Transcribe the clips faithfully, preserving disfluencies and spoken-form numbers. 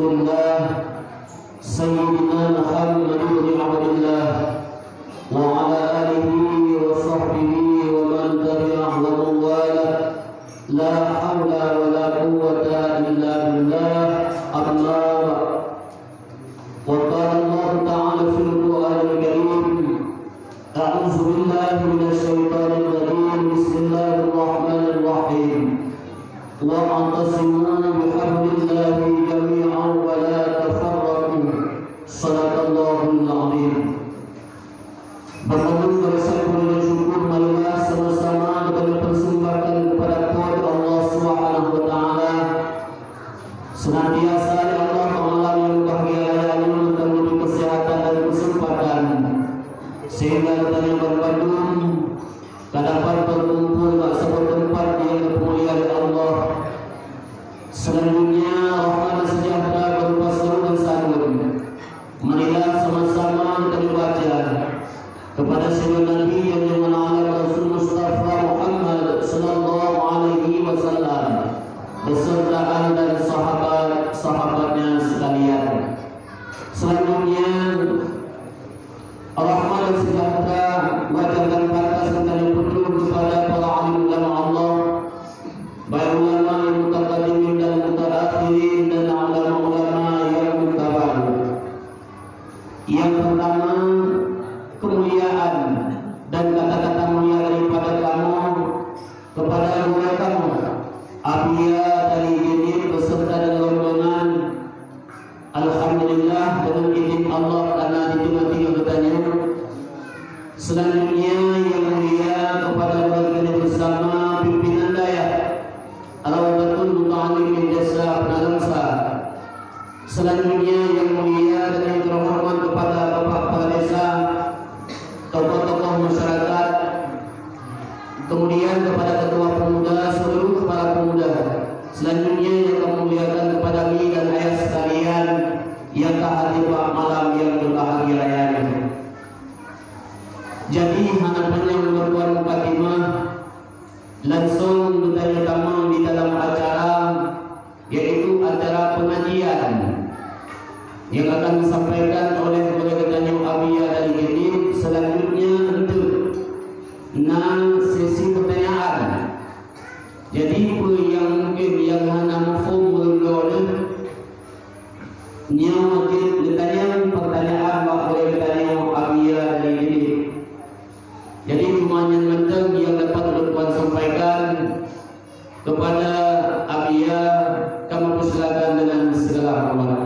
Rasulillah, Sayyidina Muhammad bin Abdillah, wa ala alihi wa sahbihi wa man tabi'ahu wa man walah. La haula wa la quwwata illa billah. Amma ba'd. Wa qala Allahu ta'ala fil Qur'anil Karim, a'udzu billahi minasy syaithanir rajim. Bismillahirrahmanirrahim. Wa'tasimu bihablillahi jami'an wa la tafarraqu. Shadaqallahul azim. Banmandum barisan puji dan syukur marilah sama-sama geutanyoe persembahkan kepada Po teu Allah Subhanahu wa Ta'ala. Senantiasa, ya Allah, pada malam nyang bahgia raya nyoe geutanyoe bri keuseuhatan dan keuseumpatan, sehingga geutanyoe banmandum ka dapat beukumpul bak saboh teumpat nyang geupeumulia lé Allah. Seulanjutnya, rahmat dan seujahteura berupa saleuem dan saleuem marilah sama-sama geutanyoe baca kepada Saidina Nabi nyang meunan Rasul Mustafa Muhammad sallallahu alaihi wasallam beserta ahli dan sahabat-sahabatnya sekalian. Seulanjutnya, rahmat dan seujahteura, wajah dan pantas geutanyoe peutrok kepada para alim ulama Allah, baik ulama mutaqaddimin dan mutaakhirin dan ulama-ulama nyang muka baru. Nyang peurtama, keumuliaan dan kata-kata mulia daripada kamoe kepada gurèe kamoe, Abiya dari Jeunieb beserta dengan rombongan. Alhamdulillah, deungon idhin Allah ka na di teungoh-teungoh geutanyoe. Seulanjutnya, nyang mulia kepada gurèe bersama pimpinan dayah, Raudatul Muta'allimin Desa Peunalangsa. Seulanjutnya, nyang mulia dan nyang terhormat kepada Bapak Kepala Desa, tokoh-tokoh masyarakat, kemudian kepada Ketua Pemuda, seluruh kepala pemuda. Seulanjutnya, nyang kami muliakan kepada mi dan ayah sekalian nyang ka hadir bak malam nyang berbahagia raya nyoe. Jadi, hana panyang lôn tuan mukadimah, langsung geutanyoe tamong di dalam acara, yaitu acara pengajian yang akan disampaikan oleh gurèe geutanyoe Abiya dari Jeunieb. Selanjutnya, enteuk na sesi pertanyaan. Jadi, peue nyang mungkin nyang hana muphom ureueng droeneuh, nyoe jeuet neutanyong pertanyaan bak gurèe geutanyoe Abiya dari Jeunieb. Jadi, cuma nyan mantong nyang dapat ulôn tuan sampaikan. Kepada Abiya, kami persilakan dengan segala hormat.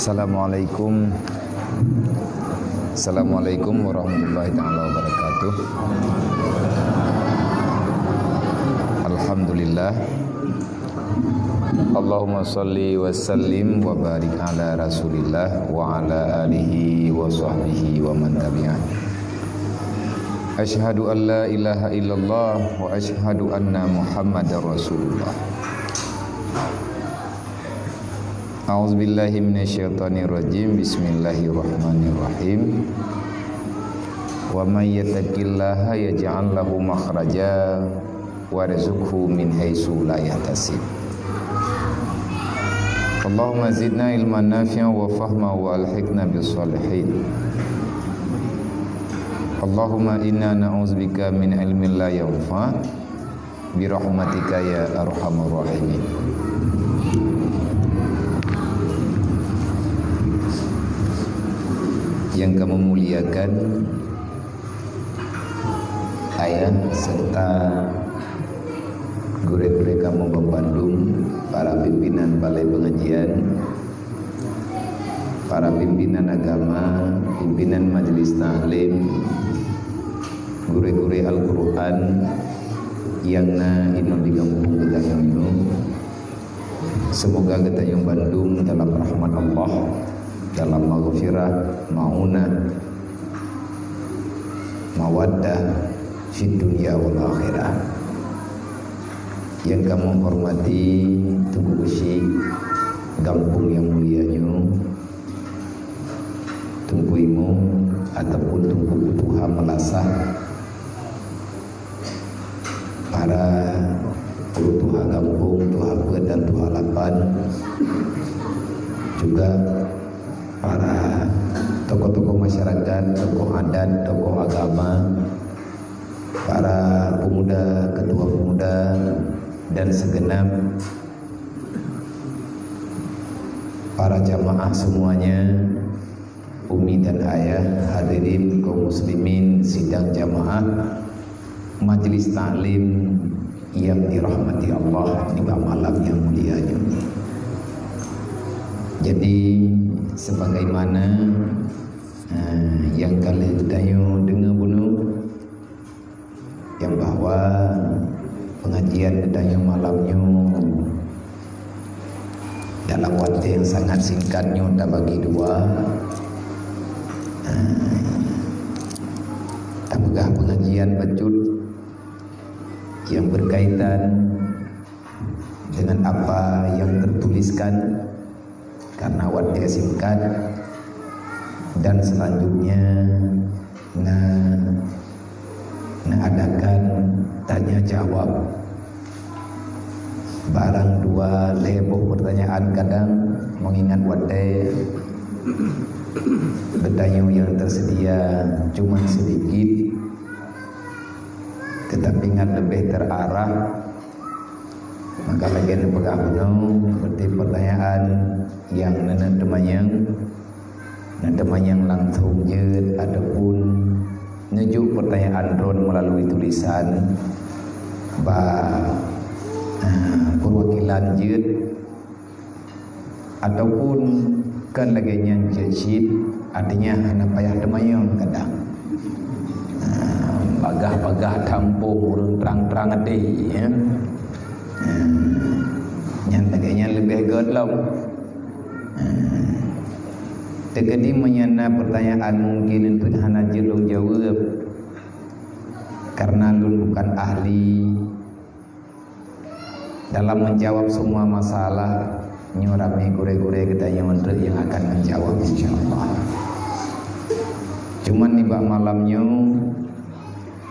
Assalamualaikum. Assalamualaikum warahmatullahi taala wabarakatuh. Alhamdulillah. Allahumma shalli wa sallim wa barik ala Rasulillah wa ala alihi wa sahbihi wa man tabi'ah. Asyhadu an la ilaha illallah wa asyhadu anna Muhammadar Rasulullah. A'udzubillahi minasyaitonirrajim. Bismillahirrahmanirrahim. Wa may yattaqillaha yaj'al lahu makhraja warzuqhu min haitsu la yahtasib. Allahumma zidna ilman nafi'an wa fahma wa alhiqna bis shalihin. Allahumma inna na'udzubika min ilmin la yanfa', birahmatika ya arhamar rahimin. Yang kami muliakan, ayah serta gurèe-gurèe kamoe bandum, para pimpinan balai pengajian, para pimpinan agama, pimpinan majelis taklim, gurée-gurée Al-Qur'an nyang na inoe di gampông geutanyoe nyoe. Semoga geutanyoe bandum dalam rahmat Allah, dalam maghfirah, maunah, mawaddah fid dunya wal akhirah. Nyang kamoe hormati Teungku Geuchik gampông nyang mulia nyoe, Teungku Imum ataupun Teungku Tuha Meulasah, para ureuëng tuha gampông, tuha peuet dan tuha lapan, juga para tokoh-tokoh masyarakat, tokoh adat, tokoh agama, para pemuda, ketua pemuda, dan segenap para jamaah semuanya, umi dan ayah, hadirin kaum muslimin sidang jamaah majelis taklim yang dirahmati Allah di malam yang mulia nyoe. Jadi, sebagaimana, eh, yang kali tanyoe dengar bunoe, nyang bahwa pengajian geutanyoe malam nyoe dalam watée nyang sangat singkat nyoe tabagi dua. Ah, tapeugah pengajian bacut nyang berkaitan dengan apa yang tertuliskan karena watée singkat, dan selanjutnya na, na adakan tanya jawab. Barang dua lhée boh pertanyaan, kadang mengingat watée geutanyoe yang tersedia cuma sedikit, tetapi ngat leubeh terarah. Maka lagée neupeugah bunoe, berarti pertanyaan nyang neuneuk teumanyong, neuteumanyong langsung jeuet ataupun neujok pertanyaan droen melalui tulisan bak, eh, perwakilan jeuet. Ataupun kan lagée nyan cit, artinya hana payah teumanyong kadang. Ah, bagah-bagah tampôh ureuëng trang-trang até, ya. Ah, nyan lagée nyan leubeh gét lom. Ah, teukeudi meunyoe na pertanyaan mungkin untuk hana jeuet lôn jaweueb karena lôn bukan ahli dalam menjawab semua masalah, nyoe ramé gurée-gurée geutanyoe treuk nyang akan menjawab, insya Allah. Cuman nibak malam nyoe,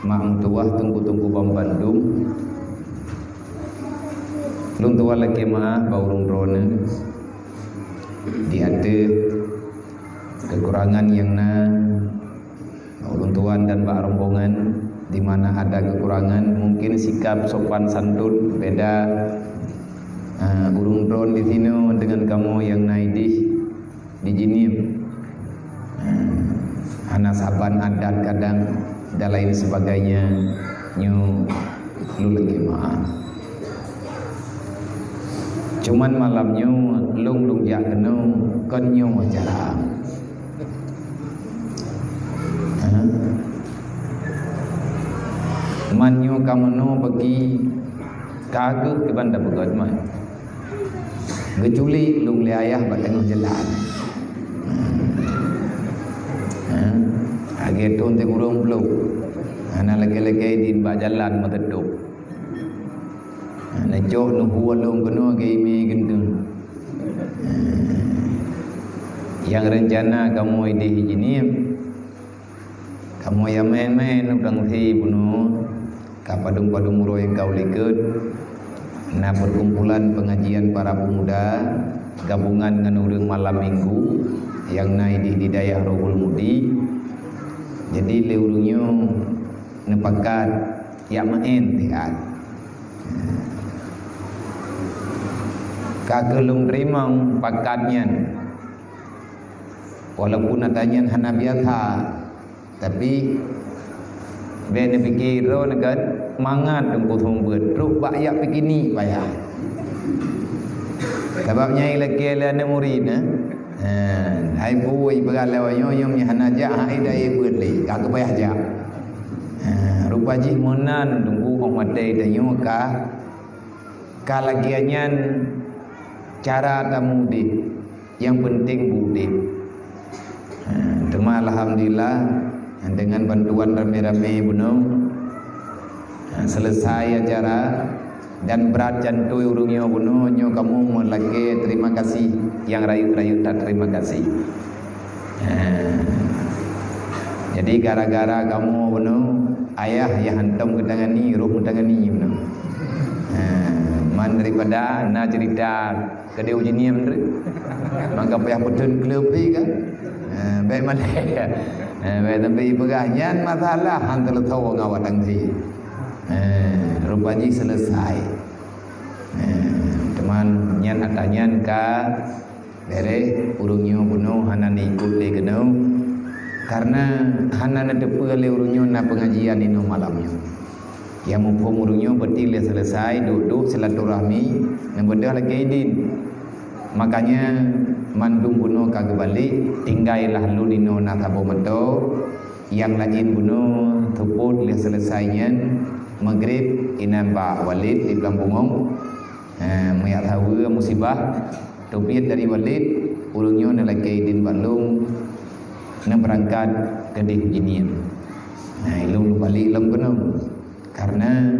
mak meutuwah teungku-teungku banmandum, lôn tuwah lakée meu'ah bak ureuëng droeneueh di ateueh kekurangan nyang na, ureuëng tuan dan bak rombongan, di mana ada kekurangan, mungkin sikap sopan santun beda, ah, ureuëng droen di sinoe dengan kamoe nyang na ideh di Jeunieb. Ah, hana saban adat kadang dan lain sebagainya, nyoe lôn lakée meu'ah. Cuman malam nyoe lôn, lôn jak keunoe kon nyoe acara. Ha? Man nyoe ka meunoe bagi ka geuh keu banda beugét man. Geuculik lôn lé ayah bak teungoh jalan. Ha? Lagée thon teukurong bloe. Hana lagée-lagée di bak jalan meuteutôp. Neujok neuhue lôn keunoe geuimé geuntun. Nyang reuncana kamoe ideh Jeunieb, kamoe ya maén-maén u Tangse bunoe, ka padum-padum uroe nyang ka u likot, na perkumpulan pengajian para pemuda gabungan ngon ureuëng malam minggu nyang na ideh di dayah Rohul Mudi. Jadi lé ureuëng nyoe neupakat ya maén tiat. Ka keuh lôn teurimong pakat nyan. Walaupun ata nyan hana biasa, tapi bék neupike droeneuh kan mangat teungku seumeubeuet, trok bak jak piknik payah. Sabab nyang ilakée lé aneuëk murit, eh? Eh, hai bu ibarat lewat nyoe, nyoe hana jak, hai dah ibuat lé, ka keupayah jak. Eh, rupa jih meunan tunggu 'oh watèe tanyoe ka, ka lagèe nyan cara tamu udép. Yang penting beudép. Ha, teuma alhamdulillah, dengan bantuan ramé-ramé bunoe, ha, selesai acara dan brat jantui ureuëng nyoe bunoe, nyoe kamoe meulakée terima kasih nyang rayeuk-rayeuk that terima kasih. Ha. Jadi gara-gara kamoe bunoe, ayah nyang hantom geutangani, roh meutangani bunoe. Ha, man daripada na cerita Keudeh uji niem tu. Maka payah peutheun kleup pi kan. Ha, baik mana. Ha, baik tapi peugah nyan masalah han teuleusoe ngon awak tangsi. Ha, rupa jih selesai. Ha, teuma nyan ata nyan ka bereh ureuëng nyoe bunoe hana neukot lé keunoe. Karena hana neuteupeue lé ureuëng nyoe na pengajian inoe malam nyoe. Nyang muphom ureuëng nyoe berarti lé selesai duek-duek silaturahmi neubeudôh lagée idin. Makanya mandum bunoe ka geubalek, tinggai lah lôn inoe na saboh mantong. Nyang laén bunoe seupôt lé selesai nyan maghrib inan bak Walid di Blang Bungong. Eh, meuyak saweue musibah teubiet dari Walid, ureuëng nyoe neulakée idin bak lôn neubeurangkat keudeh uji niem. Nah, ilôn lôn balek lom keunoe. Karena,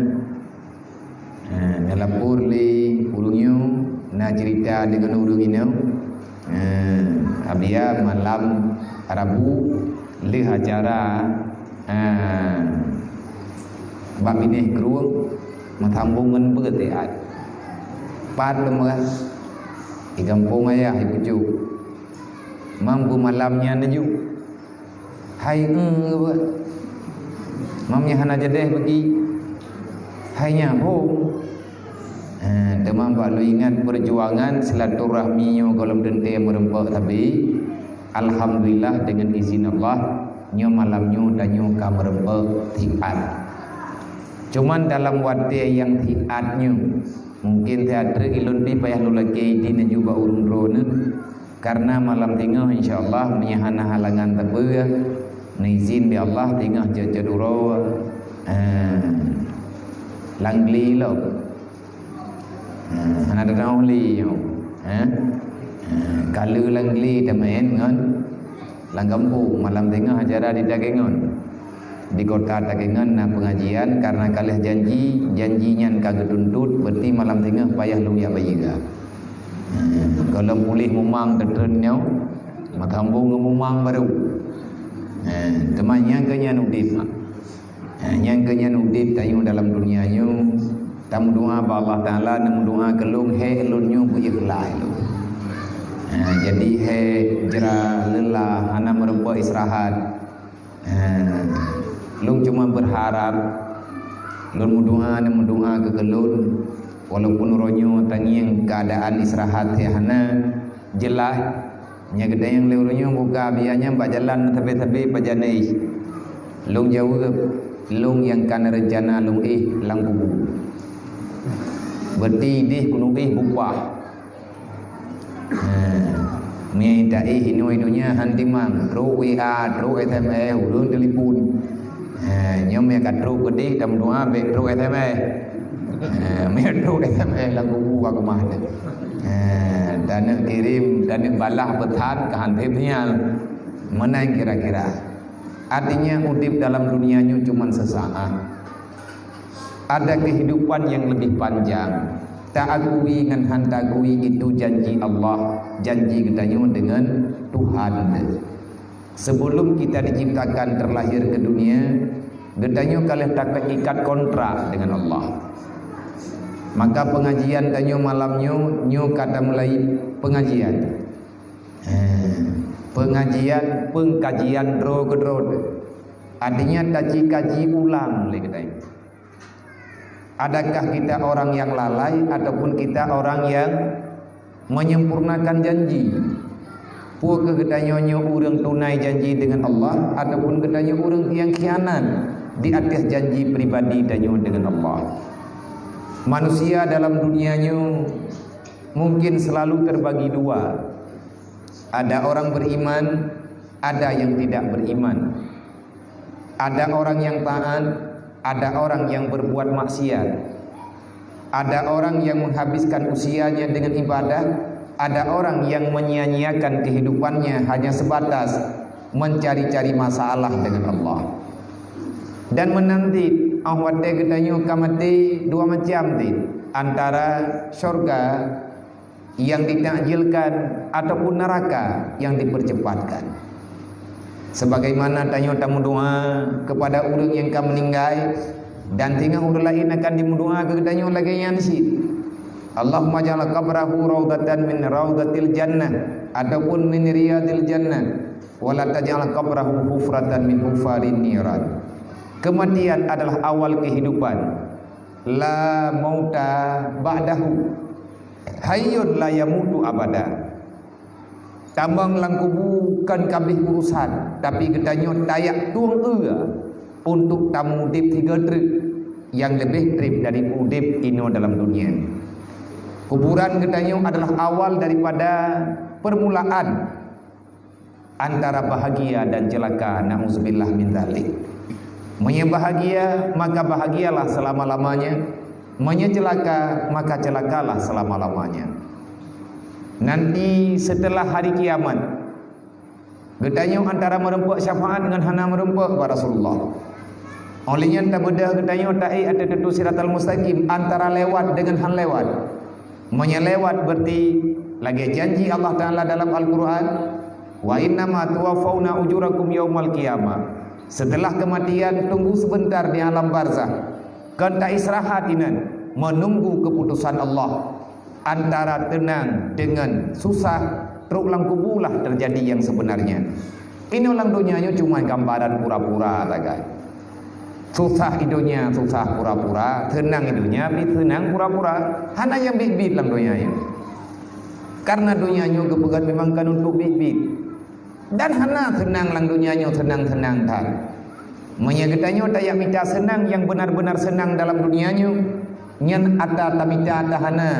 eh, neulapor lé ureuëng nyoe na cerita deungon ureuëng inong. Eh, abia malam Rabu lheueh acara, eh, bak binéh krueng meusambong ngon beutiat. Pat leumoh di gampông ayah ipucok. Mam beumalam nyan laju. Hai, eh, buet. Mam nyan hana jadeh bagi. Hai nyan hom. Ha, teuma bak lôn ingat perjuangan silaturahmi nyoe gohlom teuntée meureumpok sabe. Alhamdulillah dengan izin Allah, nyoe malam nyoe tanyoe ka meureumpok siat. Cuman dalam watée nyang siat nyoe, mungkin teuma ilôn pih payah lôn lakée idin laju bak ureuëng droeneuh. Karena malam teungoh insya Allah meunyoe hana halangan teupeu, neuzin bak Allah teungoh jeuet-jeuet uroe, eh, lam gli lom. Eh, hana teungoh li nyoe. Eh? Eh, kaleue lam gli tameu'en ngon lam gampông malam teungoh acara di Takengon. Di kota Takengon na pengajian, karena ka lheueh janji, janji nyan ka geutuntot, berarti malam teungoh payah lôn jak bayeue. Eh, gohlom puléh mumang teutreun nyoe, meusambong ngon mumang barô. Eh, teuma nyang keu nyan udeb. Eh, nyang keu nyan udeb tanyoe dalam dunia nyoe, tameudoa bak Allah Taala, neumeudoa keu lôn, hék lôn nyoe beu ikhlas lôn. Eh, jadi hék jra leulah, hana meureumpok istirahat. Eh, lôn cuma beurharab, lôn meudoa dan meudoa keu lôn, walaupun uroe nyoe tangieng keuadaan istirahat hana jeulaih, nyang geutanyong lé ureuëng nyoe buka biaya nyan bak jalan sabe-sabe pajan éh. Lôn jaweueb, lôn nyang ka na reuncana lôn éh lam kubu. Berarti ideh keuneuk éh bukah. Ha, meunyoe taéh inoe donya han timang, trok W A, trok S M S, ulôn telepon. Ha, nyoe meunyoe ka trok keudeh, tameudoa bék trok S M S. Ha, meunyoe trok S M S lam kubu ka keumah teuh. Ha, taneuk kirém, taneuk balah peusan ka han teuh sinyal. Meunan kira-kira. Artinya udeb dalam dunia nyoe cuman sesaat. Ada kehidupan yang lebih panjang. Taakui ngon han taakui itu janji Allah, janji geutanyoe deungon Tuhan. Sebelum kita diciptakan terlahir ke dunia, geutanyoe ka lheueh takeuikat kontrak dengan Allah. Maka pengajian tanyoe malam nyoe, nyoe ka tamulai pengajian. Eh, pengajian, pengkajian droe keudroe. Artinya taci kaji ulang lé geutanyoe. Adakah kita orang yang lalai ataupun kita orang yang menyempurnakan janji? Peu kheueh geutanyoe nyoe ureuëng tunai janji dengan Allah ataupun geutanyoe ureuëng yang khianat di atas janji pribadi tanyoe dengan Allah? Manusia dalam dunia nyoe mungkin selalu terbagi dua. Ada orang beriman, ada yang tidak beriman. Ada orang yang taat, ada orang yang berbuat maksiat. Ada orang yang menghabiskan usianya dengan ibadah, ada orang yang menyia-nyiakan kehidupannya hanya sebatas mencari-cari masalah dengan Allah. Dan meunan cit, óh watée geutanyoe ka maté, dua macam cit, antara syurga yang ditakjilkan ataupun neraka yang dipercepatkan. Sebagaimana tanyoe tameudoa kepada ureuëng nyang ka meuninggai, dan singoh ureuëng laén akan jimeudoa keu geutanyoe lagée nyan cit. Allahumma ja'al qabrahu raudatan min raudatil jannah ataupun min riyadil jannah, wa la taj'al qabrahu hufratan min hufarin niran. Kematian adalah awal kehidupan. La mauta ba'dahu. Hayyun la yamutu abada. Tamong lam kubu kon ka abéh urusan, tapi geutanyoe tajak tueng eu untuk tamuudeb sigoe treuk nyang leubeh treb dari udeb inoe dalam dunia. Kuburan geutanyoe adalah awal daripada permulaan antara bahagia dan celaka, na'udzubillah min dzalik. Meunyoe bahagia, maka bahagialah selama-lamanya. Meunyoe celaka, maka celakalah selama-lamanya. Nanti setelah hari kiamat, geutanyoe antara meurumpok syafaat ngon hana meurumpok bak Rasulullah. Óh lheueh nyan tabeudôh geutanyoe taék ateueh teutap siratal mustaqim antara lewat deungon han lewat. Meunyoe lewat, berarti lagée janji Allah Taala dalam Al-Quran, "Wa innama tuwaffauna ujurakum yaumal qiyamah." Setelah kematian, tunggu sebentar di alam barzakh. Kon taistirahat inan, menunggu keputusan Allah. Antara teunang deungon susah, trok lam kubu lah teujadi nyang sebenarnya. Inoe lam donya nyoe cuma gambaran pura-pura sagai. Susah di donya, susah pura-pura, seunang di donya, pih seunang pura-pura. Hana nyang biet-biet lam donya nyoe. Karena donya nyoe geupeugét memang kon untuk biet-biet. Dan hana seunang lam donya nyoe seunang-seunang that. Meunyoe geutanyoe tajak mita seunang nyang benar-benar seunang dalam donya nyoe, nyan ata tamita tahana.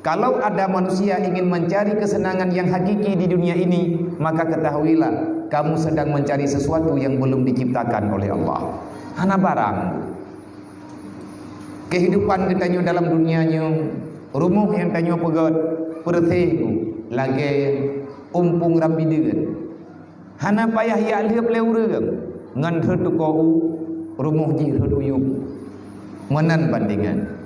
Kalau ada manusia ingin mencari kesenangan yang hakiki di dunia ini, maka ketahuilah, kamu sedang mencari sesuatu yang belum diciptakan oleh Allah. Hana barang. Kehidupan geutanyoe dalam dunia nyoe, rumoh nyang tanyoe peugét, peureuséh lagée umpung ram bideuen. Hana payah jak lheueb lé ureuëng, ngon rhot tukoe u, rumoh jih rhot u yueb. Meunan bandingan.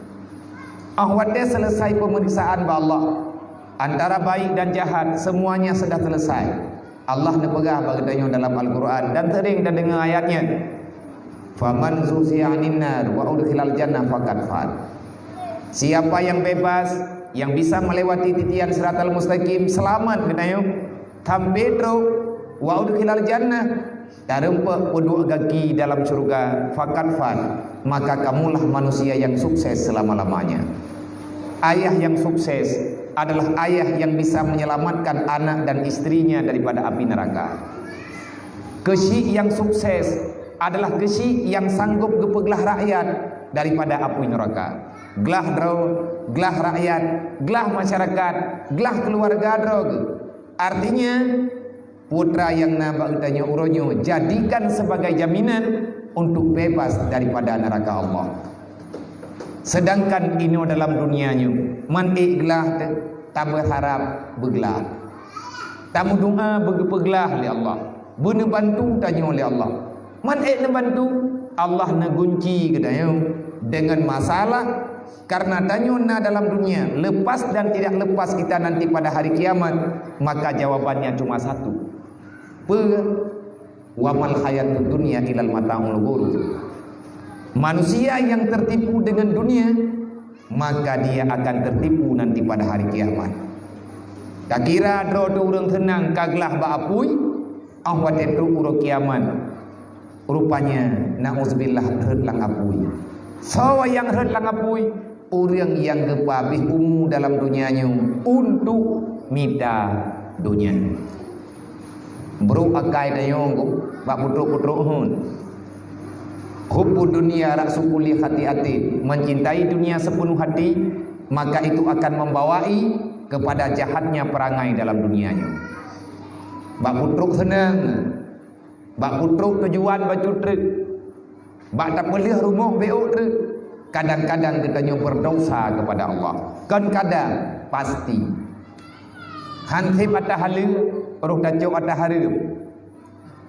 Óh watée selesai pemeriksaan bak Allah, antara baik dan jahat, semuanya sudah selesai. Allah neupeugah bak geutanyoe dalam Al-Quran dan sering tadeungoe ayat nyan, "Faman zuhziha 'anin nar wa udkhilal jannah faqad faz." Siapa yang bebas, yang bisa melewati titian siratal mustaqim, selamat geutanyoe. Sampai trok, wa udkhilal jannah, tarumpok peuduek gaki dalam syurga, faqad faz, maka kamulah manusia yang sukses selama-lamanya. Ayah yang sukses adalah ayah yang bisa menyelamatkan anak dan istrinya daripada api neraka. Keuchik yang sukses adalah keuchik yang sanggup geupeuglah rakyat daripada api neraka. Glah droe, glah rakyat, glah masyarakat, glah keuluwarga droe geuh. Artinya, putra nyang na bak geutanyoe uroe nyoe jadikan sebagai jaminan untuk bebas daripada neraka Allah. Sedangkan inoe dalam dunia nyoe, man ék glah teuh, tabeuharab beuglah. Tameudoa beugeupeuglah lé Allah. Beuneubantu tanyoe lé Allah. Man ék neubantu, Allah neugunci geutanyoe deungon masalah, karena tanyoe na dalam dunia, lepas dan tidak lepas kita nanti pada hari kiamat, maka jawabannya cuma satu. Peue? "Wa mal hayatud dunya illa mata'ul ghurur." Manusia yang tertipu dengan dunia, maka dia akan tertipu nanti pada hari kiamat. Takira droe teuh ureuëng seunang ka glah bak apui, óh watée trok uroe kiamat, rupanya, na'udzubillah, rhot lam apui. Soe nyang rhot lam apui? Ureuëng nyang geupeuhabéh umu dalam dunia nyoe untuk mita dunia. Brok akai tanyoe bak peutrok-peutrok hon. Hubbud dunya ra'su kulli khati'atin. Mencintai dunia sepenuh hati, maka itu akan membawai kepada jahatnya perangai dalam dunia nyoe. Bak peutrok seunang, bak peutrok tujuan bacut treuk, bak tapeulheueh rumoh bék ôk treuk, kadang-kadang geutanyoe berdosa kepada Allah. Kon kadang, pasti. Han sép ata haleue, roh tacok ata hareuem.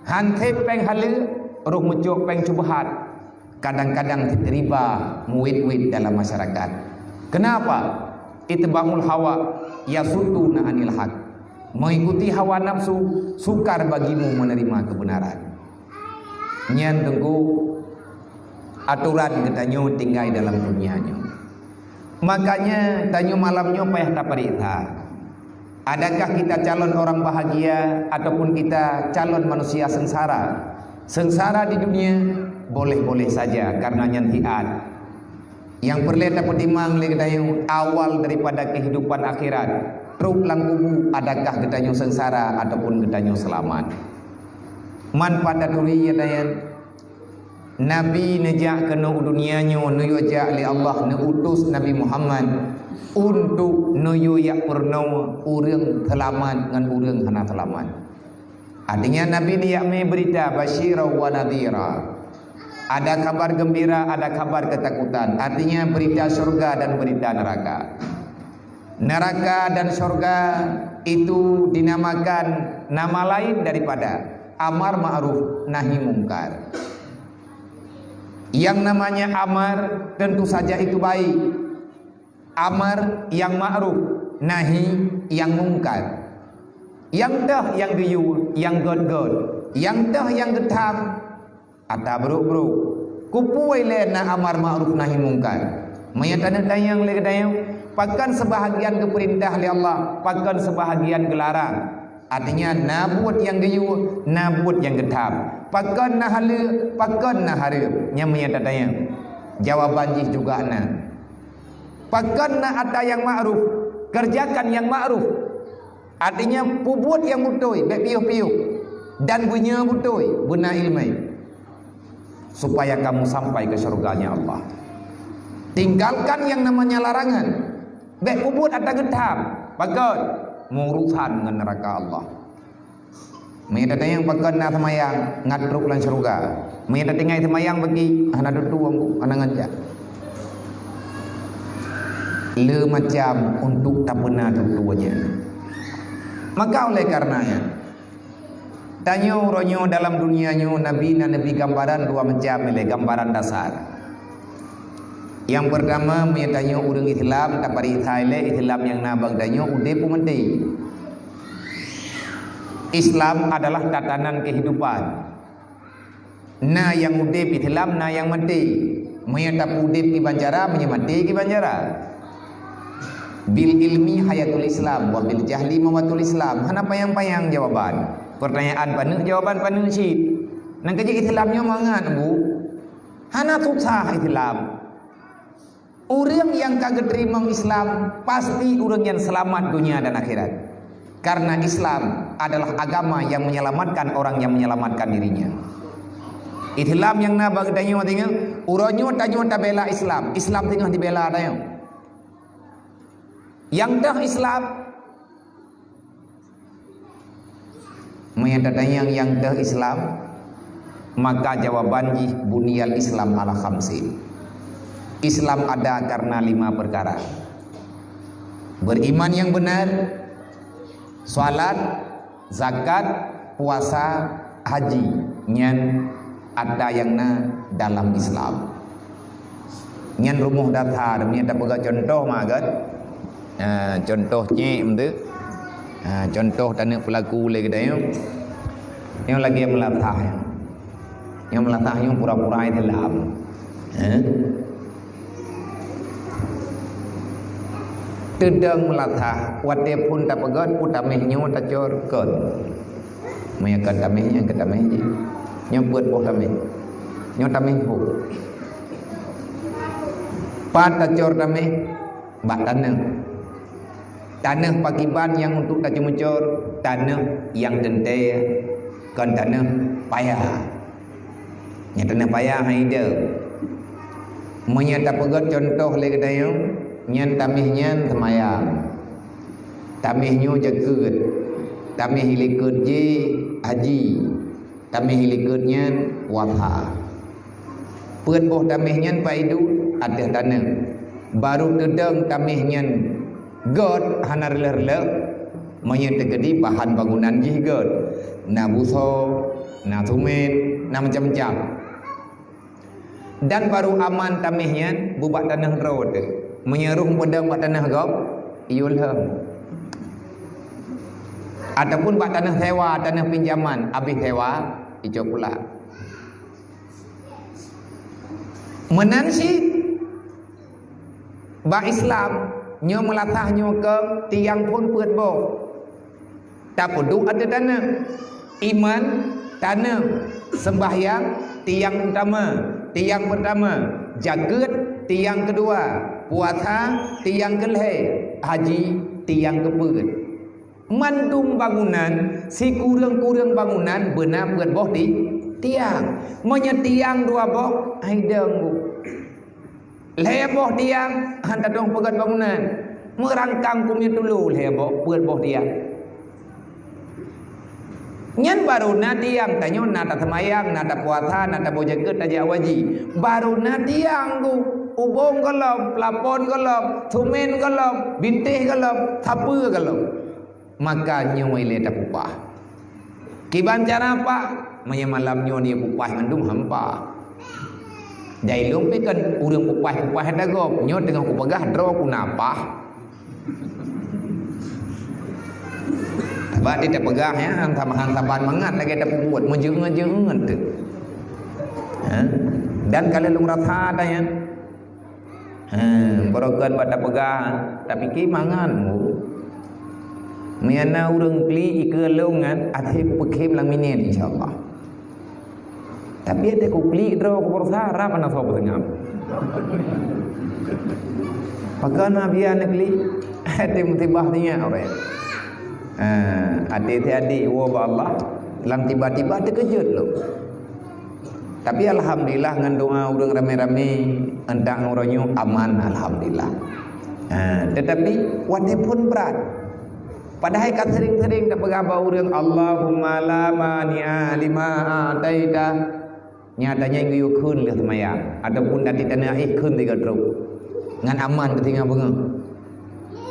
Han sép péng haleue, roh meucok péng syubhat. Kadang-kadang riba meuwét-wét dalam masyarakat. Kenapa? Itba'ul hawa yasudduna anil haq. Mengikuti hawa nafsu sukar bagimu menerima kebenaran. Nyan teungku aturan geutanyoe tinggai dalam dunia nyoe. Makanya tanyoe malam nyoe payah taperiksa. Adakah kita calon orang bahagia ataupun kita calon manusia sengsara? Sengsara di dunia boleh-boleh saja karena nyan hiat. Yang perlu tapeutimang lé geutanyoe awal daripada kehidupan akhirat. Trok lam kubu adakah geutanyoe sengsara ataupun geutanyoe selamat? Man pada turi ya dayan. Nabi neujak keunoe u dunia nyoe neuyue jak lé Allah neuutus Nabi Muhammad untuk neuyue yak peurunoe ureuëng seulamat ngon ureuëng hana seulamat. Artinya Nabi neujak mé beurita basyira wa nadhira. Ada kabar gembira, ada kabar ketakutan. Artinya berita syurga dan berita neraka. Neraka dan syurga itu dinamakan nama lain daripada amar ma'ruf nahi mungkar. Yang namanya amar tentu saja itu baik. Amar yang ma'ruf, nahi yang mungkar. Yang teuh yang geuyue, yang gét-gét. Yang teuh yang geutham, ata brok-brok. Keupeue lé na amar ma'ruf nahi mungkar? Meunyoe taneuk tanyong lé geutanyoe, pakon seubahagian geupeurintah lé Allah, pakon seubahagian geularang? Artinya na buet nyang geuyue, na buet nyang geutham. Pakon na haleue, pakon na hareuem? Nyan meunyoe tatanyong. Jawaban jih juga na. Pakon na ata nyang ma'ruf, kerjakan nyang ma'ruf. Artinya peubuet nyang beutôi, bék piôh-piôh, dan beunyoe beutôi, beuna iéleumé, supaya kamu sampai ke syurganya Allah. Tinggalkan yang namanya larangan. Bék peubuet ata geutham, pakon? Meurusan ngon neraka Allah. Meunyoe tatanyong pakon na seumayang, ngat trok lam syeuruga. Meunyoe tatinggai seumayang bagi, hana tutoe, hana ngon jak. Le macam untuk tapeuna tutoe nyan. Maka oleh karenanya, tanyoe uroe nyoe dalam dunia nyoe, Nabi na neubi gambaran dua macam ilée, gambaran dasar. Nyang peurtama, meunyoe tanyoe ureuëng Islam, taparéksa ilée Islam nyang na bak tanyoe udeb peue maté. Islam adalah tatanan kehidupan. Na nyang udeb Islam, na nyang maté. Meunyoe tapeuudeb kiban cara, meunyoe maté kiban cara. Bil ilmi hayatul Islam, wa bil jahli mawatul Islam. Hana panyang-panyang jawaban. Pertanyaan paneuk, jawaban paneuk cit. Nang keujeuet Islam nyoe mangat, Bu. Hana susah Islam. Ureuëng nyang ka geuteurimong Islam, pasti ureuëng nyan seulamat dunia dan akhirat. Karena Islam adalah agama yang menyelamatkan orang yang menyelamatkan dirinya. Islam nyang na bak geutanyoe, teuingat, uroe nyoe tanyoe tabela Islam, Islam teungoh dibela tanyoe. Nyang teuh Islam, meunyoe tatanyong nyang teuh Islam, maka jawaban jih buniyal Islam ala khamsin. Islam ada karena lima perkara. Beriman yang benar, salat, zakat, puasa, haji, nyan ata nyang na dalam Islam. Nyan rumoh dasar, meunyoe tapeugah contoh mah kan. Ha, contoh cek meutu. Ha, contoh taneuk peulaku lé geutanyoe. Nyoe lagée meulasah. Nyang meulasah nyoe pura-pura Islam. Eh? Teudong meulasah, watée phon tapeugét, peue taméh nyoe tacor kon. Meunyoe kon taméh, nyan kon taméh jih. Nyoe peuet boh taméh. Nyoe taméh boh. Pat tacor taméh? Bak tanoh. Tanoh pakriban nyang untuk taceumucor, tanoh nyang teuntée, kon tanoh paya. Nyang tanoh paya hai ideueng. Meunyoe tapeugét contoh lé geutanyoe, nyan taméh nyan seumayang. Taméh nyoe jakeuet. Tameh likot jih haji, tameh likot nyan puasa. Peuet boh tameh nyan paidu ateueh taneuh. Baru teudong tameh nyan gét hana reuloh-reuloh, meunyoe teukeudi bahan bangunan jih gét. Na buso, na sumen, na macam-macam. Dan baru aman tameh nyan bubak taneuh droe teuh. Meunyoe roh peudong bak taneuh gob, iyue lheueh. Ataupun bak taneuh sewa, taneuh pinjaman, abéh sewa, icok pula. Meunan cit bak Islam, nyoe meulasah nyoe keu tiang phon peuet boh. Tapeuduek ateueh taneuh. Iman, taneuh. Sembahyang, tiang utama, tiang pertama. Jakeuet, tiang keudua. Puasa, tiang keulhée. Haji, tiang keupeuet. Mandum bangunan, sikureueng-kureueng bangunan beuna peuet boh ti-, tiang. Meunyoe tiang dua boh, hai dong bu. Lhée boh tiang, han tatong peugét bangunan. Meurangkang keumiet tulo lhée boh, peuet boh tiang. Nyan baru na tiang, tanyoe na taseumayang, na tapuasa, na taboh jakeuet, tajak haji. Baru na tiang ku, ubong gohlom, plafon gohlom, sumen gohlom, bintéh gohlom, sapeue gohlom. Maka nyoe ilée tapeupaih. Kiban cara paih? Meunyoe malam nyoe neupeupaih mandum hampa. Jai lôn pih kon ureuëng peupaih-peupaih dagoe, nyoe teungoh kupeugah droe ku na paih. Bak di tapeugah nyan, han saban mangat lagée tapeubuet, meujeuet-jeuet teuh. Ha? Dan ka lheueh lôn rasa dah nyan. Ha, barokon bak tapeugah, tapike mangat. Meunyoe na ureuëng klik ikeue lôn nyan, até kupeukhem lam minét, insya Allah. Tapi até kuklik droe kupeurasa rab hana soe peuteungab. Pakon na biya neuklik, até musibah nyan ureuëng. Ha, até si adik woe bak Allah, lam tiba-tiba teukeujot lom. Tapi alhamdulillah ngon doa ureuëng ramé-ramé, entak ngon uroe nyoe aman, alhamdulillah. Ha, tetapi watée phon brat. Padahai ka sering-sering tapeugabai ureuëng, "Allahumma la mani'a lima a'taita." Nyatanya geuyue kheun lheueh seumayang, ataupun dati tanoh éh kheun tiga trok. Ngan aman teutinggai beungoh.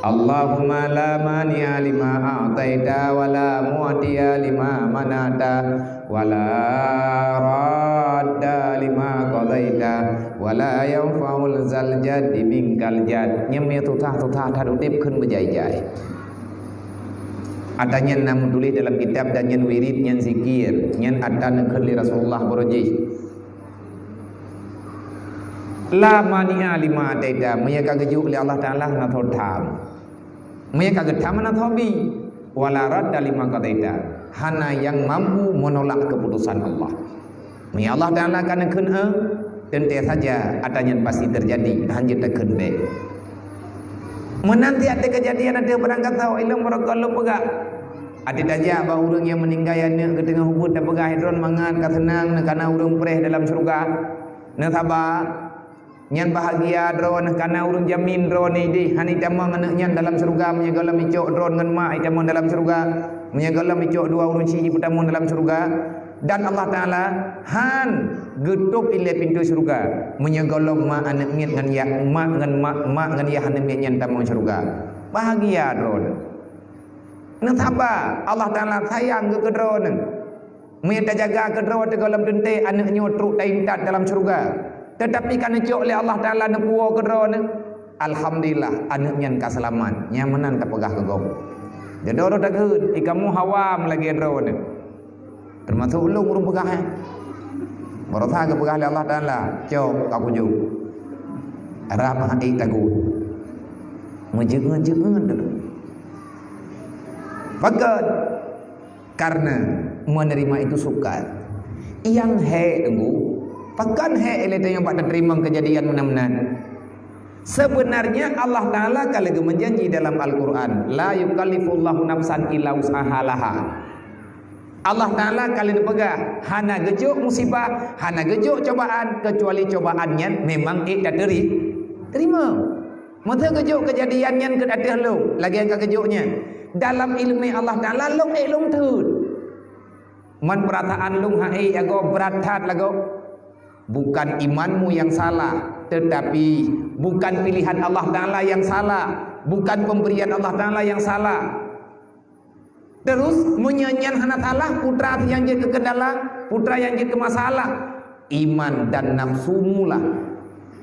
Allahumma la mani'a lima a'taita wa la mu'tiya lima mana'ta wa la radda lima qadaita wa la yanfa'u zal jaddi minkal jadd. Nyang meususah-susah that udeb kheun beujai-jai. Ata nyan na meutuléh dalam kitab dan nyan wirid, nyan zikir, nyan ata neukheun lé Rasulullah baroe jih. La mani'a lima ataita, meunyoe ka geujok lé Allah Taala hana tho tham. Meunyoe ka geutham hana tho bi. Wala radda lima qadaita, hana nyang mampu meunolak keuputosan Allah. Meunyoe Allah Taala ka neukheun, eh, teuntée saja ata nyan pasti teujadi, hana jeuet takheun bék. Meunan tieb-tieb keujadian ateueh padang gasoe, ilong barokon lôn peugah. Até tajak bak ureuëng nyang meuninggai aneuëk geuteungoh ubeut tapeugah, "Droeneuh mangat ka seunang, neukana ureuëng preh dalam syeuruga. Neusaba, nyan bahagia droeneuh, kana ureuëng jamin droeneuh ideh, hana itamong aneuëk nyan dalam syeuruga, meunyoe gohlom icok droeneuh ngon mak itamong dalam syeuruga, meunyoe gohlom icok dua ureuëng syiek ipeutamong dalam syeuruga." Dan Allah Taala han geutôb ilée pintoe syeuruga, meunyoe gohlom mak aneuëk miet ngon yah, mak ngon mak, mak ngon yah aneuëk miet nyan tamong syeuruga. Bahagia droeneuh. Neusaba, Allah Taala sayang keu droeneuh. Meunyoe tajaga keu droe teuh gohlom teuntée aneuëk nyoe trok taintat dalam syeuruga. Teutapi ka neucok lé Allah Taala neupuwoe keu droeneuh, alhamdulillah, aneuëk nyan ka seulamat. Nyan meunan tapeugah keu gob. Jodoh roh takheun, "Ih, kamoe hawa meulagée droeneuh." Teumasok ulôn ureuëng peugah nyan. Barosa geupeugah lé Allah Taala, "Cok, ka kujok." Rab meuhai tagut. Meujeuet-jeuet. Pakon? Karena menerima itu sukar. Nyang hék teunggu, pakon hék ilée tanyoe bak tateurimong keujadian meunan-meunan. Sebenarnya Allah Taala ka lagée meujanji dalam Al-Quran, "La yukallifullahu nafsan illa wus'aha laha." Allah Taala ka lheueh neupeugah, hana geujok musibah, hana geujok cobaan, keucuali cobaan nyan memang ék tateuri-, teurimong. Meuseu geujok keujadian nyan keu ateueh lôn, lagée nyang ka geujok nyan. Dalam ileumèe Allah Taala lôn ék lôn theun. Man peurasaan lôn han ék lagoe, brat that lagoe. Bukan imanmu yang salah, tetapi bukan pilihan Allah Taala yang salah, bukan pemberian Allah Taala yang salah. Terus, meunyoe nyan hana salah, putra nyang jeuet keu kendala, putra nyang jeuet keu masalah, iman dan nafsumu lah.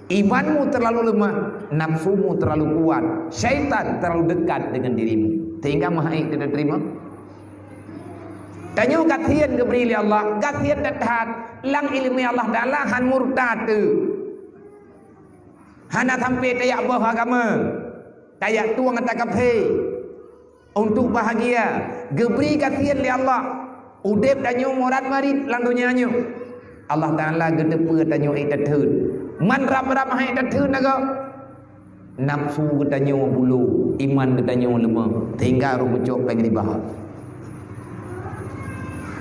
Imanmu terlalu lemah, nafsumu terlalu kuat, syaitan terlalu dekat dengan dirimu, sehingga meuhai tidak terima. Tanyoe gasien geubri lé Allah, gasien that-that, lam ileumèe Allah Taala han murtad teuh. Hana sampai tajak boh agama, tajak tueng ata kafé. Untuk bahagia, geubri gasien lé Allah. Udép tanyoe murad marit lam donya nyoe. Allah Taala geuteupeue tanyoe ék tatheun. Man rab-rab han ék tatheun lagoe. Nafsu geutanyoe bulo, iman geutanyoe leumoh, sehingga roh meucok péng riba.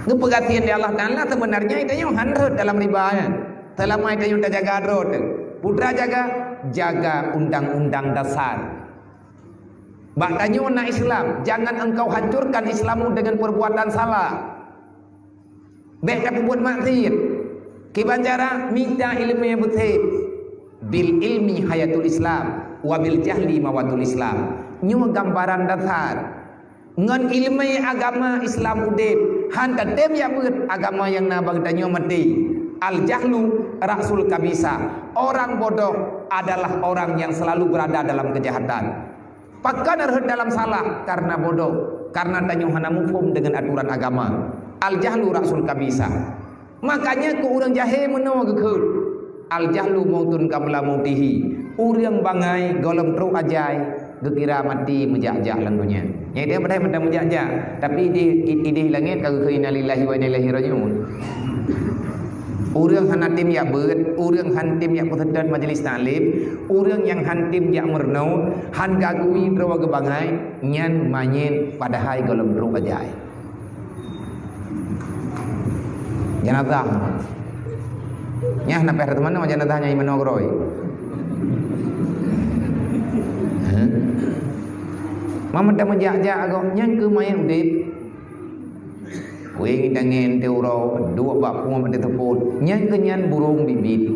Geupeugasien lé Allah Taala, sebenarnya tanyoe han rhot dalam riba nyan. Seulama tanyoe tajaga droe teuh. Peue tajaga? Jaga undang-undang dasar. Bak tanyoe na Islam, jangan engkau hancurkan Islammu dengan perbuatan salah. Bèk tapeubuet maksiet. Kiban cara? Mita ileumèe beutôi. Bil ilmi hayatul Islam, wa bil jahli mawatul Islam. Nyoe gambaran dasar. Ngon ileumèe agama Islam udép, han tatem jak beuet, agama nyang na bak geutanyoe maté. Al jahlu ra'sul kabisa. Orang bodoh adalah orang yang selalu berada dalam kejahatan. Pakon rhot dalam salah? Karena bodoh, karena tanyoe hana muphom dengan aturan agama. Al jahlu ra'sul kabisa. Makanya keu ureueng jahé meunoe geukheun, "Al jahlu mautun qabla mautihi." Ureueng bangai gohlom trok ajai, geukira maté meujak-jak lam donya. Nyang idéh padahai mantong meujak-jak, tapi idéh, idéh langét ka geukheun, "Innalillahi wa inna ilaihi raji'un." Ureueng hana tem jak beuet, ureueng han tem jak peuseutôt majlis taklim, ureueng nyang han tem jak meurunoe, han geugui droe geubangai, nyan manyét padahai gohlom trok ajai. Janazah. Nyan na pih teuma janazah nyang imanoe keurôi. Hah? Meunyoe meujak-jak gob nyan keu manyét udép. Wéng tangen teuh uroe, duek bak pueng bak teupot. Nyan keu nyan burông biet-biet.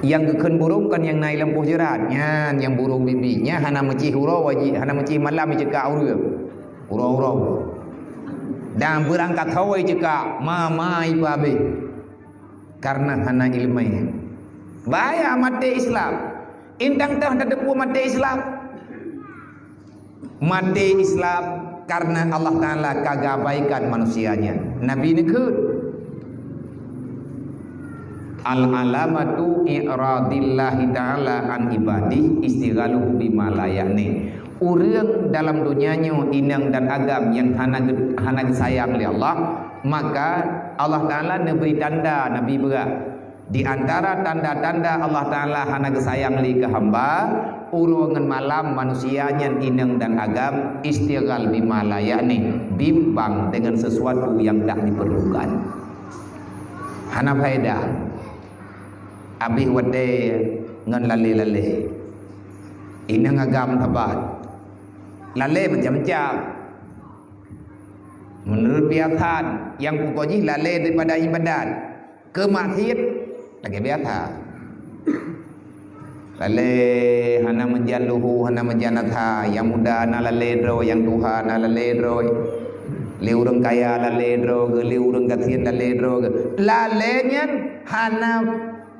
Nyang geukheun burông kon nyang na lam poh jeurat. Nyan nyang burông biet-biet. Nyan hana meucéh uroe wajéb, hana meucéh malam jicekak ureueng. Uroe-uroe. Dan beurangkat hôi cekak, ma-ma ipa habéh. Karena hana ileumèe. Bahaya maté Islam. Indang toh tateupeue maté Islam. Maté Islam karena Allah Taala ka geuabaikan manusia nyan. Nabi neukheun, "Al-alamatu i'radillahi ta'ala an ibadih istighaluhu bima la ya'ni." Ureueng dalam donya nyoe inong dan agam nyang hana geu-, hana geusayang lé Allah, maka Allah Taala neubri tanda Nabi beurak. Di antara tanda-tanda Allah Taala hana geusayang lé keu hamba, uroe ngon malam manusia nyan inong dan agam istighal bima la ya'ni, bimbang dengan sesuatu yang tak diperlukan. Hana faedah. Abéh watée ngon lalée-lalée. Inong agam sabat. Lalée macam-macam. Meunurot biasa, nyang pokok jih lalée daripada ibadat. Keu maksiet lagée biasa. Lalée hana meujan luhu, hana meujan atra, nyang muda na lalée droe, nyang tuha na lalée droe. Lé ureuëng kaya lalée droe geuh, lé ureuëng gasien lalée droe geuh. Lalée nyan hana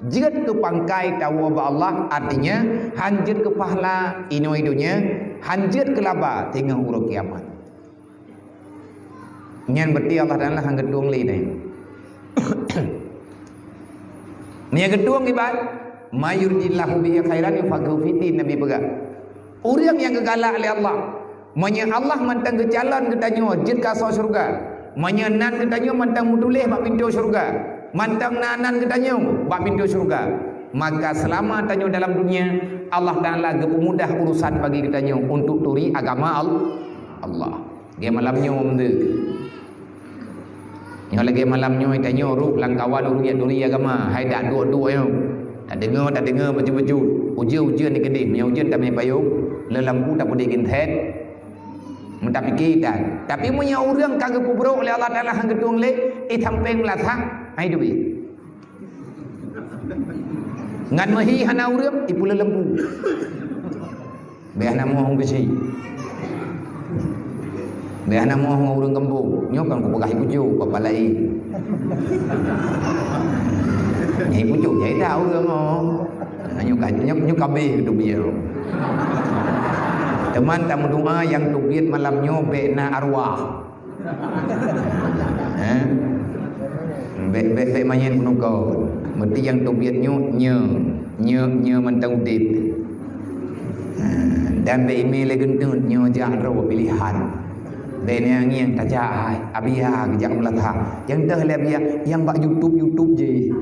jeuet keu pangkai tawoe bak Allah, artinya han jeuet keu pahala inoe donya, han jeuet keu laba teungoh uroe kiamat. Nyan berarti Allah Taala han geutueng lé nyan. Meunyo geutueng ibarat, "May yuridillahu bihi khairan yufaqihu fiddin," Nabi peugah. Ureuëng nyang geugalak lé Allah, meunyo Allah mantong geucalon geutanyoe jeuet keu asoe syeuruga, meunyo nan geutanyoe mantong meutuléh bak pintoe syeuruga, mantong na nan geutanyoe bak pintoe syeuruga, maka seulama tanyoe dalam dunia, Allah Taala geupeumudah urusan bagi geutanyoe untuk turi agama Al-, Allah. Lagée malam nyoe meunteuek. Nyoe lagée malam nyoe tanyoe rôh lam kawan ureuëng jak turi agama, hai dak duek-duek nyoe. Tadeungoe, tadeungoe bacut-bacut. Ujeuen-ujeuen di keudeh, meunyoe ujeuen tamé payong, le lampu tapeudeh gintet. Meutapike dan. Tapi meunyoe ureuëng ka geupeubrok lé Allah Taala han geutueng lé, eh, sampéng meulasak, hai duek. Ngan meuhi hana ureuëng, ipulo lembu. Bèk hana moh bisi. Bèk hana moh ngon ureuëng gampông. Nyoe kan kupeugah ipucok, papa laén. Nyai pucok, nyai tahu ureuëng oh. Nyoe ka, nyoe, nyoe kabeh tu biar. Teuma tameudoa nyang teubiet malam nyoe bèk na arwah. Eh? Bèk, bèk, bèk manyét peunuko. Meuti nyang teubiet nyoe, nyoe, nyoe, nyoe mantong udép. Dan bèk imé lé geunteut nyoe jak droe pilihan. Bèk ngieng-ngieng tajak hai, Abiya geujak meulasak. Nyang teuh lé Abiya, nyang bak YouTube, YouTube jih.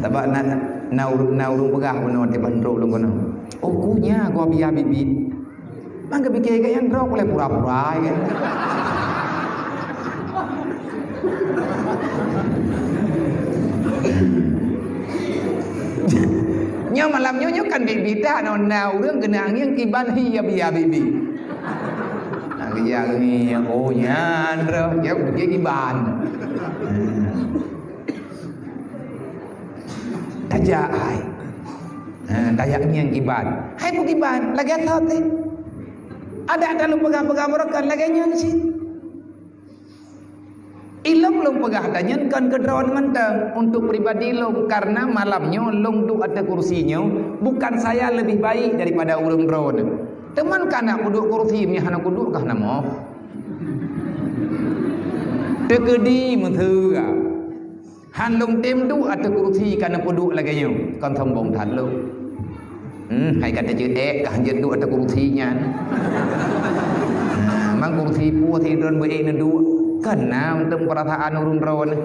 Sabab na, na ureuëng, na ureuëng peugah bunoe di bandrok lôn keunoe. Oh, ku nya ku Abiya bibi. Mang geupike keu nyang droe lé pura-pura ya. Nyoe malam nyoe, nyoe kan bibi dah, nyoe na ureuëng keuneuk ngieng kiban hi Abiya bibi. Nah, geujak ngieng, oh, nyan droe, jaweueb dia kiban. Tajak hai. Ha, tajak ngieng kiban. Hai peue kiban, lagèe thot teuh. Adak that lôn peugah-peugah baroe kan lagèe nyan cit. Ilôn lôn peugah tanyan kon keu droeneuh mantong, untuk pribadi lôn, karena malam nyoe lôn duek ateueh kursi nyoe, bukan saya lebih baik daripada ureuëng droeneuh. Teuma ka na kuduek kursi, meunyoe hana kuduek ka hana moh. Teukeudi meuseue. Han lôn tem duek ateueh kursi ka neupeuduek lagèe nyoe, kon sombong that lôn. Hmm, hai ka teuceuet ék ka hanjeuet duek ateueh kursi nyan. Nah, mang kursi peue sidroe beu ék neuduek, kon na mantong peurasaan ureuëng droeneuh.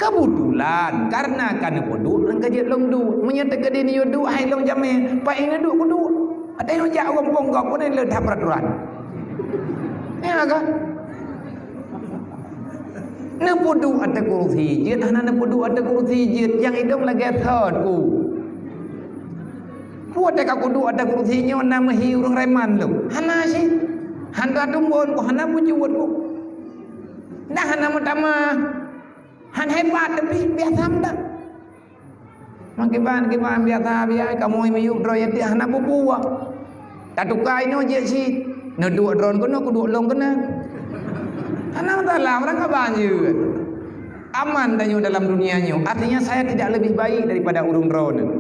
Keubeutulan, kareuna ka neupeuduek ngon ka jeuet lôn duek. Meunyoe teukeudi neuyue duek hai lôn jamé, pat ék neuduek kuduek. Watèe nyoe jak u gampông gob pun le that peuraturan. Ya kan? Neupeuduek ateueh kursi jeuet, hana neupeuduek ateueh kursi jeuet, nyang idong lagèe thot ku. Peue teuka kuduek ateueh kursi nyoe na meuhi ureuëng reman lom. Hana cit. Han tatumbon ku, hana peujuweuet ku. Nah, hana meutamah. Han hebat tapi biasa meunan. Meukiban-kiban biasa-biasa kamoe miyueb droe nyan hana bubuah. Tatuka inoe jeuet cit. Neuduek droe keunoe, kuduek lôn keunoe. Hana masalah, ureuëng ka ban jeuet. Aman tanyoe dalam dunia nyoe. Artinya saya tidak lebih baik daripada ureuëng droeneuh.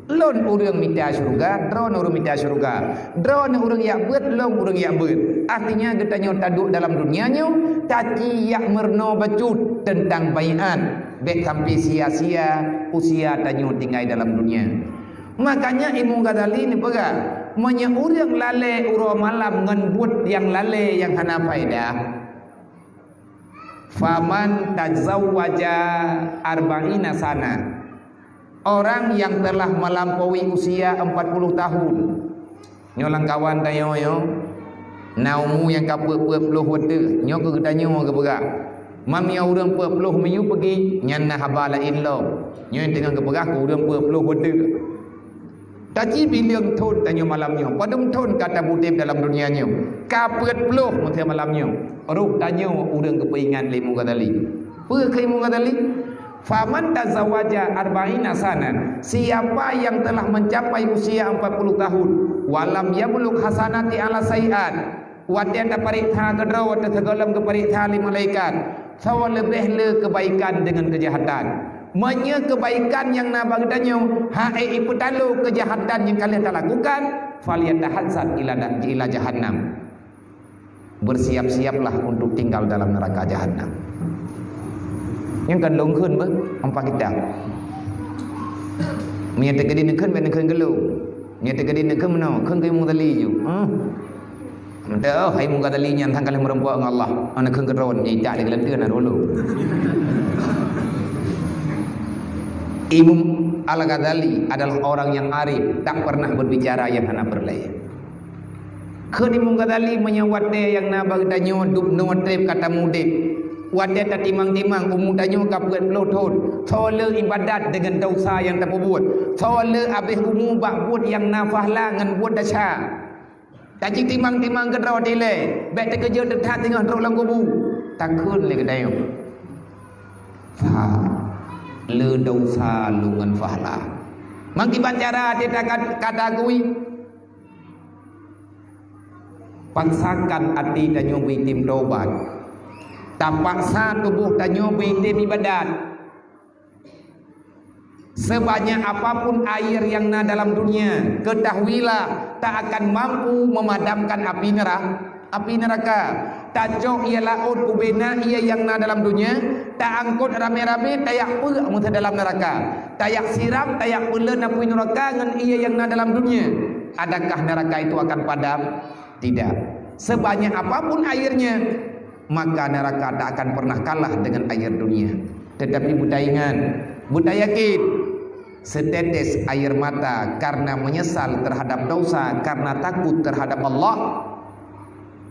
Lôn ureuëng mita syeuruga, droeneuh ureuëng mita syeuruga. Droeneuh ureuëng jak beuet, lôn ureuëng jak beuet. Artinya geutanyoe taduek dalam dunia nyoe, taci jak meurunoe bacut teuntang baiat. Bèk sampai sia-sia usia tanyoe tinggai dalam dunia. Makanya Imam Ghazali neupeugah, meunyoe ureuëng lalée uroe malam ngon buet nyang lalée nyang hana faedah, faman tazawwaja arba'ina sana, orang yang telah melampaui usia empat puluh tahun, Nyoe lam kawan tanyoe nyoe, na umu nyang ka peuet-peuet ploh watèe, nyoe keu geutanyoe geupeugah. Mam nyoe ureuëng peuet ploh miyueb peugi, nyan na haba laén lom. Nyoe teungoh geupeugah keu ureuëng peuet ploh watèe. Taci bileueng thon tanyoe malam nyoe, padum thon ka tapeudeb dalam dunia nyoe. Ka peuet ploh meusé malam nyoe. Roh tanyoe ureuëng geupeuingat lé Imam Ghazali. Peue kheun Imam Ghazali? Faman tazawaja arba'ina sana, siapa yang telah mencapai usia empat puluh tahun, walam yablugh hasanati ala sayyiat, watèe tapareksa keudroe, watèe sigohlom geupareksa lé malaikat, soe leubeh le kebaikan deungon keujahatan. Meunyoe kebaikan nyang na bak geutanyoe, han ék ipeutalo keujahatan nyang ka lheueh talakukan, falyatahazzar ila da-, ila jahannam. Bersiap-siaplah untuk tinggal dalam neraka jahanam. Nyang kan lôn kheun beuh, ampa kita. Meunyoe teukeudi neukheun, bèk neukheun keu lôn. Meunyoe teukeudi neukheun meunoe, kheun keu Imam Ghazali ju. Hmm. Meuteuk, oh, hai Imam Ghazali nyan sang ka lheueh meurumpok ngon Allah. Ana kheun keu droe, nyan jak lé geulanteue na dulu. Imam Al-Ghazali adalah orang yang arif, tak pernah berbicara yang hana perlé. Kheun Imam Ghazali, meunyoe watèe nyang na bak geutanyoe dub noe treb ka tameudeb, watèe tatimang-timang umu tanyoe ka peuet ploh thon, soe le ibadat deungon desya nyang tapeubuet, soe le abéh umu bak buet nyang na pahla ngon buet desya. Taci timang-timang keudroe dilée, bék teukeujot teuthat teungoh trok lam kubu. Takheun lé geutanyoe, "Sa, le desya lôn ngon pahala." Meukiban cara até takat-, kata kui, paksakan até tanyoe beuitem tobat. Tapaksa tuboh tanyoe beuitem ibadat. Sebanyak apapun air yang na dalam dunia, ketahuilah tak akan mampu memadamkan api nera-, api neraka. Tacok ie laôt ubena ie nyang na dalam dunia, taangkot ramé-ramé, tayak peuk meusa dalam neraka. Tayak siram, tayak peuleuen apui neraka ngon ie nyang na dalam dunia. Adakah neraka itu akan padam? Tidak. Sebanyak apapun airnya, maka neraka tak akan pernah kalah dengan air dunia. Tetapi beutaingat, beutayakin, setetes air mata karena menyesal terhadap dosa, karena takut terhadap Allah,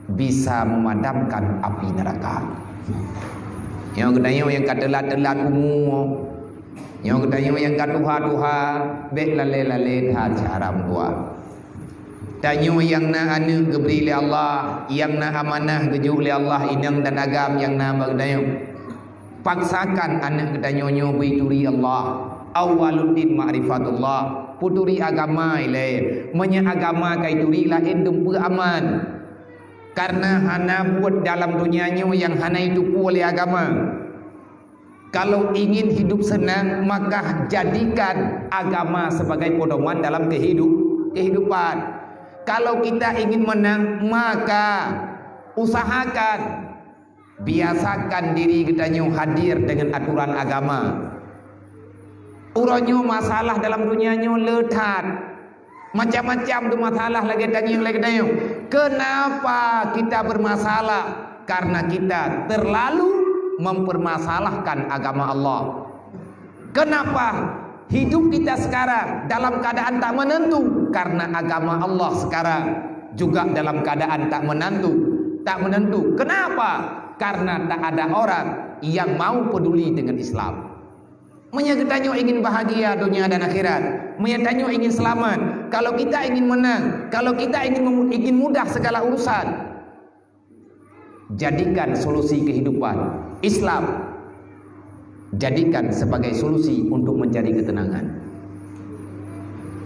bisa memadamkan api neraka. Nyoe geutanyoe nyang ka teulat-teulat umu, nyoe geutanyoe nyang ka tuha-tuha, bék lalée-lalée that cara meutuah. Tanyoe nyang na aneuëk geubri lé Allah, nyang na amanah geujok lé Allah inong dan agam nyang na bak geutanyoe. Paksakan aneuëk geutanyoe nyoe beuturi Allah. Awwaluddin ma'rifatullah. Peuturi agama ilée. Meunyoe agama ka ituri laén dumpeue aman. Karena hana buet dalam dunia nyoe nyang hana itupeue lé agama. Kalau ingin hidup senang, maka jadikan agama sebagai pedoman dalam kehidup-, kehidupan. Kalau kita ingin menang, maka usahakan, biasakan diri geutanyoe hadir dengan aturan agama. Uroe nyoe masalah dalam dunia nyoe le that. Macam-macam tu masalah lagée tangieng lé geutanyoe. Kenapa kita bermasalah? Karena kita terlalu mempermasalahkan agama Allah. Kenapa hidup kita sekarang dalam keadaan tak menentu? Karena agama Allah sekarang juga dalam keadaan tak menentu, tak menentu. Kenapa? Karena tak ada orang yang mau peduli dengan Islam. Meunyoe geutanyoe ingin bahagia dunia dan akhirat, meunyoe tanyoe ingin selamat, kalau kita ingin menang, kalau kita ingin memu-, ingin mudah segala urusan, jadikan solusi kehidupan Islam, jadikan sebagai solusi untuk mencari ketenangan.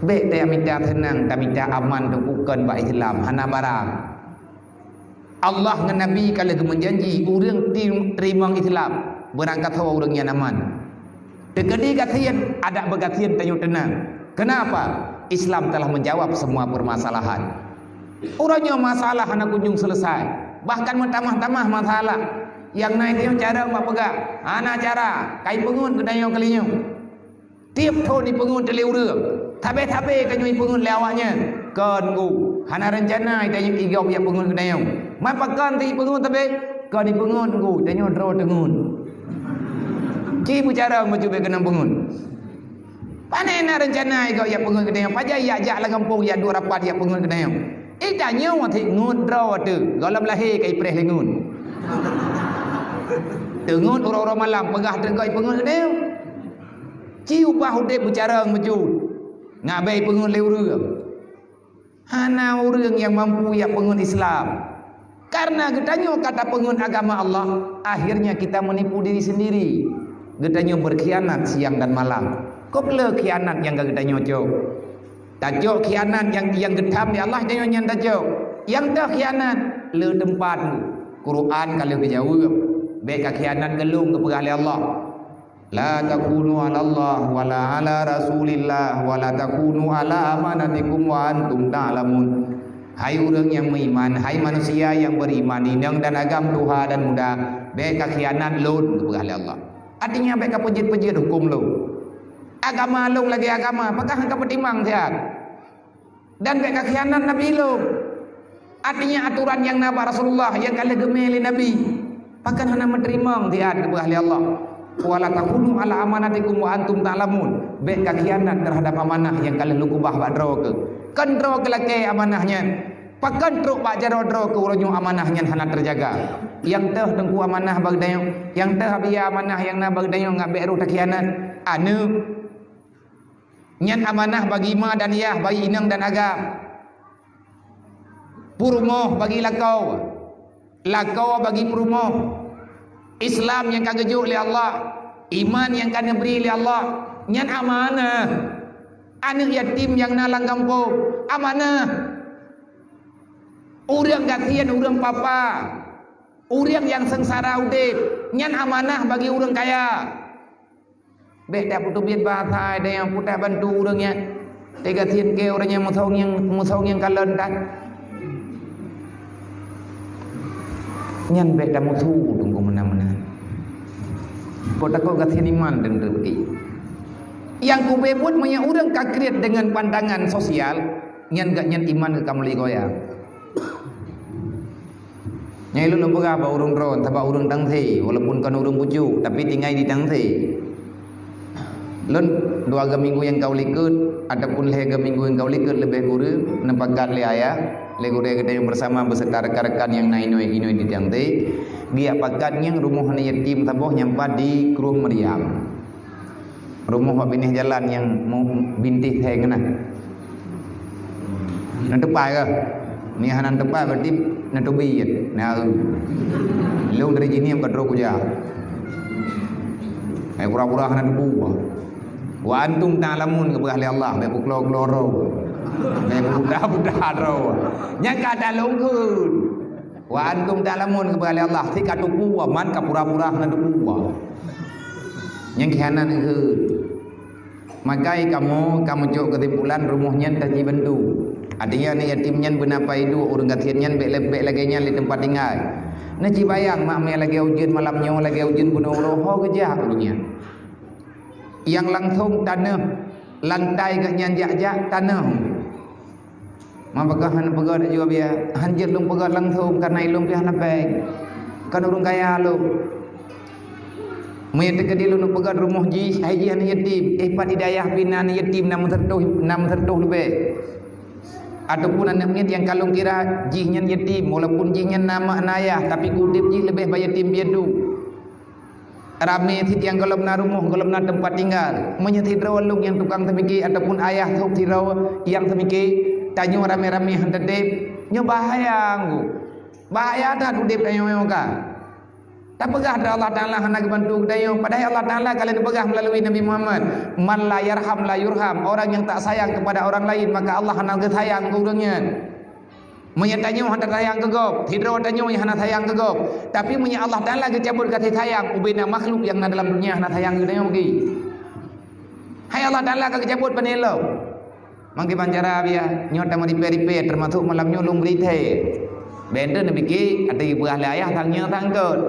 Bék tamita seunang, tamita aman teungku kon bak Islam, hana barang. Allah ngon Nabi ka lheueh geumeujanji, ureuëng ti-, teurimong Islam, beurangkasoe ureuëng nyan aman. Teukeudi gasien, adak beugasien tanyoe teunang. Kenapa? Islam telah menjawab semua permasalahan. Uroe nyoe masalah hana kunjung selesai. Bahkan meutamah-tamah masalah. Nyang na tanyoe cara mak peugah, hana cara, kai peungeut geutanyoe kali nyoe. Tieb thon ipeungeut lé ureuëng. Sabe-sabe tanyoe ipeungeut lé awaknyan. Kon Teungku, hana reuncana tanyoe igob jak peungeut geutanyoe. Man pakon teuipeungeut sabe? Kon ipeungeut Teungku, tanyoe droe teungeut. Ci beucara meucubit keunong peungeut. Pane na reuncana igob jak peungeut geutanyoe? Pajan jak-jak lam gampông jak duek rapat jak peungeut geutanyoe? Eh, tanyoe watée ngeut droe teuh, gohlom lahé ka ipreh lé ngeut. Teungeut uroe-uroe malam peugah teuh gob ipeungeut geutanyoe. Ci ubah udeb beucara meuju, ngat bék peungeut lé ureuëng. Hana ureuëng nyang mampu jak peungeut Islam. Karena geutanyoe ka tapeungeut agama Allah, akhirnya kita menipu diri sendiri. Geutanyoe berkhianat siang dan malam. Kop le khianat nyang ka geutanyoe cok? Tacok khianat nyang, nyang geutham lé Allah, tanyoe nyan tacok. Nyang teuh khianat le teumpat. Quran ka lheueh geujaweueb, bék ka khianat keu lôn geupeugah lé Allah. La takunu 'ala Allah wa la 'ala Rasulillah wa la takunu 'ala amanatikum wa antum ta'lamun. Hai ureuëng nyang meuiman, hai manusia nyang beriman, inong dan agam tuha dan muda, bék ka khianat lôn, geupeugah lé Allah. Artinya bék ka peujeuet-peujeuet huköm lôn. Agama lôn lagée agama, pakon han ka peutimang siat? Dan bék ka khianat Nabi lôn. Artinya aturan nyang na bak Rasulullah nyang ka lheueh geumé lé Nabi, pakon hana meuteurimong siat geupeugah lé Allah. Wa la takunu 'ala amanatikum wa antum ta'lamun. Bék ka khianat terhadap amanah nyang ka lheueh lôn keubah bak droe keuh. Kon droe keuh lakée amanah nyan. Pakon trok bak jaroe droe keuh uroe nyoe amanah nyan hana teujaga. Nyang teuh teungku amanah bak geutanyoe, nyang teuh abiya amanah nyang na bak geutanyoe ngat bék roh takhianat. Aneuëk, nyan amanah bagi ma dan yah, bagi inong dan agam. Peurumoh bagi lakoe, lakoe bagi peurumoh. Islam nyang ka geujok lé Allah, iman nyang ka neubri lé Allah, nyan amanah. Aneuëk yatim nyang na lam gampông, amanah. Ureuëng gasien, ureuëng papa, ureuëng nyang seungsara udeb, nyan amanah bagi ureuëng kaya. Bék tapeuteubiet bahasa dan nyang putah bantu ureuëng nyan. Teugasien keu ureuëng nyang musong nyang, musong nyang kalon tan. Nyan bék tamusu tunggu meunan-meunan. Kok takot gasien iman dan rezeki. Nyang kubeuet meunyoe ureuëng ka kriet dengan pandangan sosial, nyan gak nyan iman ka mulai goyang. Nyang ilôn lôn peugah bak ureuëng droe, sabab ureuëng Tangse, walaupun kon ureuëng Pucuk, tapi tinggai di Tangse. Lôn dua ga minggu nyang ka u likot ataupun lhée ga minggu nyang ka u likot leubeh kureueng neupakat lé ayah, lé gurée geutanyoe beusama beserta rekan-rekan nyang na inoi-inoi di Tangse, geujak pakat nyang rumoh aneuk yatim saboh nyang pat di Krueng Meriam. Rumoh bak binéh jalan nyang mu-, bintéh hai ngeunah. Na teupai kah? Ni hana teupai berarti na teubiet. Na, lôn dari sini ka trok kuja. Hai pura-pura hana teupeu. Wa antum ta'lamun, geupeugah lé Allah, bék peuklô-klô droe. Bék peubuta-buta droe. Nyang ka talôn kheun. Wa antum ta'lamun, geupeugah lé Allah, si ka teupeu, man ka pura-pura hana teupeu. Nyang khianat kheun. Makai kamoe ka meucok keusimpulan rumoh nyan tajibantu. Artinya aneuk yatim nyan beuna paiduk, ureuëng gasien nyan bék, bék lagée nyan lé teumpat tinggai. Neucibayang mak mé lagée ujeuen malam nyoe, lagée ujeuen bunoe uroe, ho geujak ureuëng nyan. Nyang langsong taneuh, lantai geuh nyan jak-jak taneuh. Meupeugah hana peugah laju biasa, han jeuet lôn peugah langsong karena ilôn pih hana péng. Kan ureuëng kaya lôn. Meunyoe teukeudi lôn peugah rumoh jih, hai jih aneuk yatim, eh pat di dayah pih na aneuk yatim na meuseureutoh, na meuseureutoh leubeh. Ataupun aneuk miet nyang ka lôn kira jih nyan yatim, walaupun jih nyan na mak na ayah, tapi udeb jih leubeh bak yatim piatu. Ramé cit nyang gohlom na rumoh, gohlom na teumpat tinggai. Meunyoe sidroe lôn nyang tukang seumike ataupun ayah sôk sidroe nyang seumike, tanyoe ramé-ramé han teutab, nyoe bahaya anggô. Bahaya that udeb tanyoe nyoe ka. Tapeugah droe Allah Taala hana geubantu geutanyoe, padahai Allah Taala ka lheueh geupeugah meulalu Nabi Muhammad, "Man la yarham la yurham." Orang yang tak sayang kepada orang lain, maka Allah hana geusayang keu ureuëng nyan. Meunyoe tanyoe hana sayang keu gob, sidroe tanyoe nyang hana sayang keu gob. Tapi meunyoe Allah Taala geucabot kasih sayang, ubena makhluk nyang na dalam dunia hana sayang keu tanyoe lagi. Hai Allah Taala ka geucabot pane lom. Mangke bancara biya, nyoe tameuripée-ripée, teumasok malam nyoe lôn bri thée. Bèk teuh neupike, até geupeugah lé ayah sang nyoe sangkot.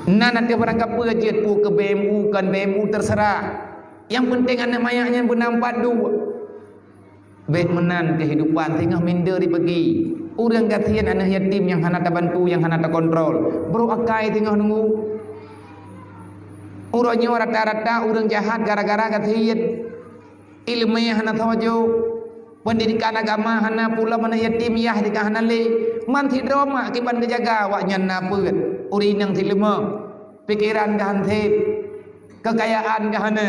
Nan ateueh barang kapeue jeuet, peue keu B M U, kon B M U, terserah. Nyang penting aneuk manyak nyan beuna empat dua. Bék meunan keuhidupan singoh minder dibagi. Ureuëng gasien aneuk yatim nyang hana tabantu, nyang hana takontrol. Brok akai singoh nunggu. Uroe nyoe rata-rata ureuëng jahat gara-gara gasien. Ileumèe hana soe jok. Peundidikan agama hana, pulom aneuk yatim yah dikah hana lé. Man sidroe mak kiban geujaga awaknyan na peuet. Ureuëng inong sileumèe. Pikeran ka han sép. Keukayaan ka hana.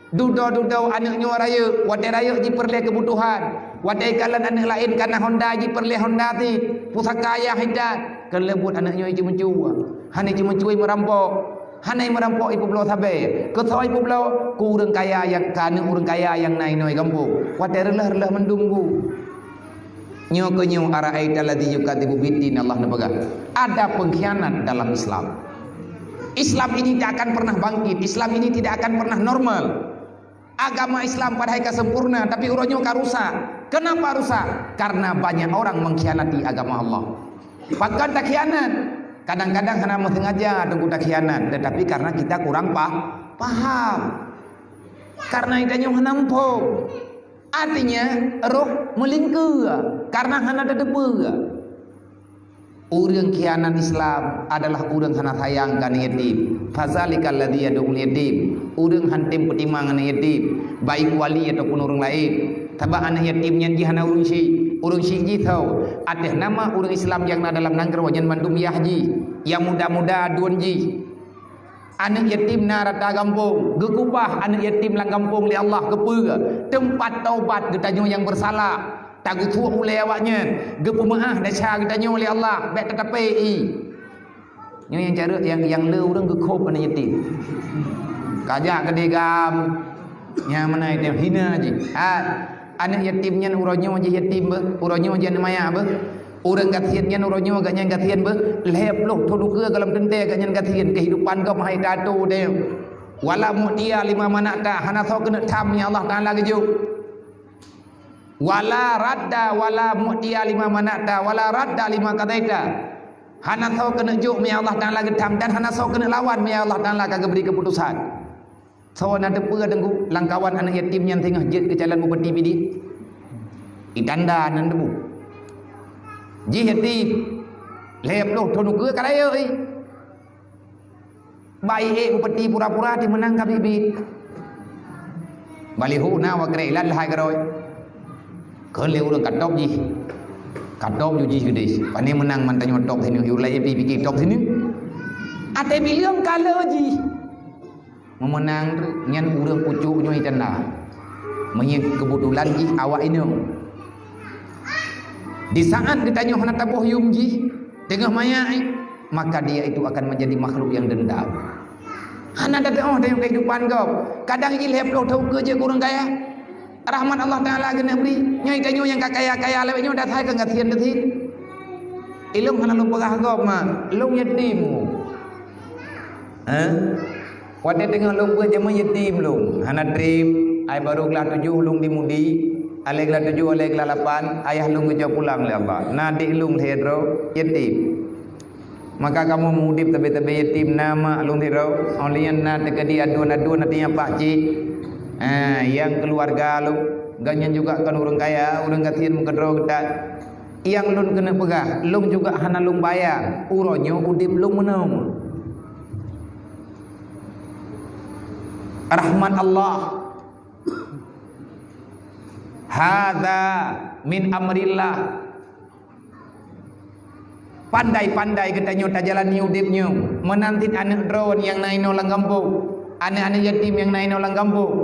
Dudoe-dudoe aneuk nyoe rayeuk, watèe rayeuk jipeureulèe keubutuhan, watèe kalon aneuk laén kana honda jipeureulèe honda cit, pusaka yah hidat, keuleubut aneuk nyoe jimeucue, hana jimeucue meurampok, hana meurampok jipeubloe sabé, keu soe jipeubloe, keu ureuëng kaya nyang, keu aneuk ureuëng kaya nyang na inoe gampông, watèe reuloh-reuloh mandum gu. Nyoe keuh nyoe, "Ara'aital ladzi yukadzibu biddin," Allah neupeugah. Ada pengkhianat dalam Islam. Islam ini tidak akan pernah bangkit, Islam ini tidak akan pernah normal. Agama Islam padahai ka sempurna, tapi uroe nyoe ka rusak. Kenapa rusak? Karena banyak orang mengkhianati agama Allah. Pakon takhianat? Kadang-kadang hana meusengaja teungku takhianat, tetapi karena kita kurang pa-, paham. Karena kita nyoe hana muphom. Artinya, roh meulingkeue karena hana tateupeue. Ureuëng khianat Islam adalah ureuëng hana sayang keu aneuk yatim. Fadzalikal ladzi yadu'ul yatim. Ureuëng han tem peutimang aneuk yatim, baik wali ataupun ureuëng laén. Sabab aneuk yatim nyan jih hana ureuëng syik. Ureuëng syik jih soe? Ateueh nama ureuëng Islam nyang na dalam nanggroe nyan mandum yah jih. Nyang muda-muda aduen jih. Aneuk yatim na rata gampông, geukubah aneuk yatim lam gampông lé Allah, geupeue? Teumpat taubat geutanyoe nyang beusalah. Tageusuek ulée awaknyan, geupeumeu'ah desya geutanyoe lé Allah, bék tatapé ie. Nyoe nyang careuek nyang, nyang le ureuëng geukhôb aneuk yatim. Kajak keudeh gam, nyang meunan teuh hina jih. Ha, aneuk yatim nyan uroe nyoe jih yatim beuh, uroe nyoe jih aneuk maya beuh. Ureuëng gasien nyan uroe nyoe gobnyan gasien beuh, lhée ploh thon ukeue goh lom teuntée gobnyan gasien, keuhidupan gob hai tatu deh. Wala mu'tiya lima mana'ta, hana soe keuneuk tham nyang Allah Taala geujok. Wala radda, wala mu'tiya lima mana'ta, wala radda lima qadaita. Hana soe keuneuk jok meunyo Allah Taala geutham dan hana soe keuneuk lawan meunyo Allah Taala ka geubri keuputosan. Soe na teupeue teungku, lam kawan aneuk yatim nyan singoh jeuet keu calon bupati Pidie? Itanda nan teupeu. Jih yatim, lhée ploh thon ukeue ka rayeuk ih. Bak ék bupati pura-pura teuh meunang ka biet-biet. Baliho na wa krek ilat lhai keudroe. Kheun lé ureuëng ka top jih. Ka top ju jih keudeh. Pane meunang man tanyoe top sineuk, ureuëng laén pih pike top sineuk. Até bileueng ka le jih. Meumeunang nyan ureuëng pucuk nyoe itanda. Meunyoe keubetulan jih awak inong. Di saat geutanyoe hana taboh yum jih, teungoh maya, maka dia itu akan menjadi makhluk yang dendam. Hana tateuoh tanyoe kehidupan gob. Kadang jih lhée ploh thon ukeue jeuet keu ureuëng kaya. Rahmat Allah Taala geuneuk bri. Nyoe tanyoe nyang ka kaya-kaya lawét nyoe dasai keu gasien teuh. Ilong hana lôn peugah gob ma, lôn yatim. Hah? Watée teungoh lôn beuet jameun yatim lôn, hana treb, ai barô glah tujoh lôn di Mudi, alé glah tujoh, alé glah lapan, ayah lôn geucok pulang lé Allah. Na adék lôn lhée droe, yatim. Maka kamoe meuudeb sabe-sabe yatim, na mak lôn sidroe, óh lheueh nyan na teukeudi aduen-aduen, artinya pakcik. Ah, nyang keuluwarga lôn, gobnyan juga kon ureuëng kaya, ureuëng gasien meukeudroe geutak. Nyang lôn keuneuk peugah, lôn juga hana lôn bayang uroe nyoe udeb lôn meunoe. Rahmat Allah. Hadza min amrillah. Pandai-pandai geutanyoe tajalani udeb nyoe, meunan cit aneuk droe nyang na inoe lam gampông, aneuk-aneuk yatim nyang na inoe lam gampông.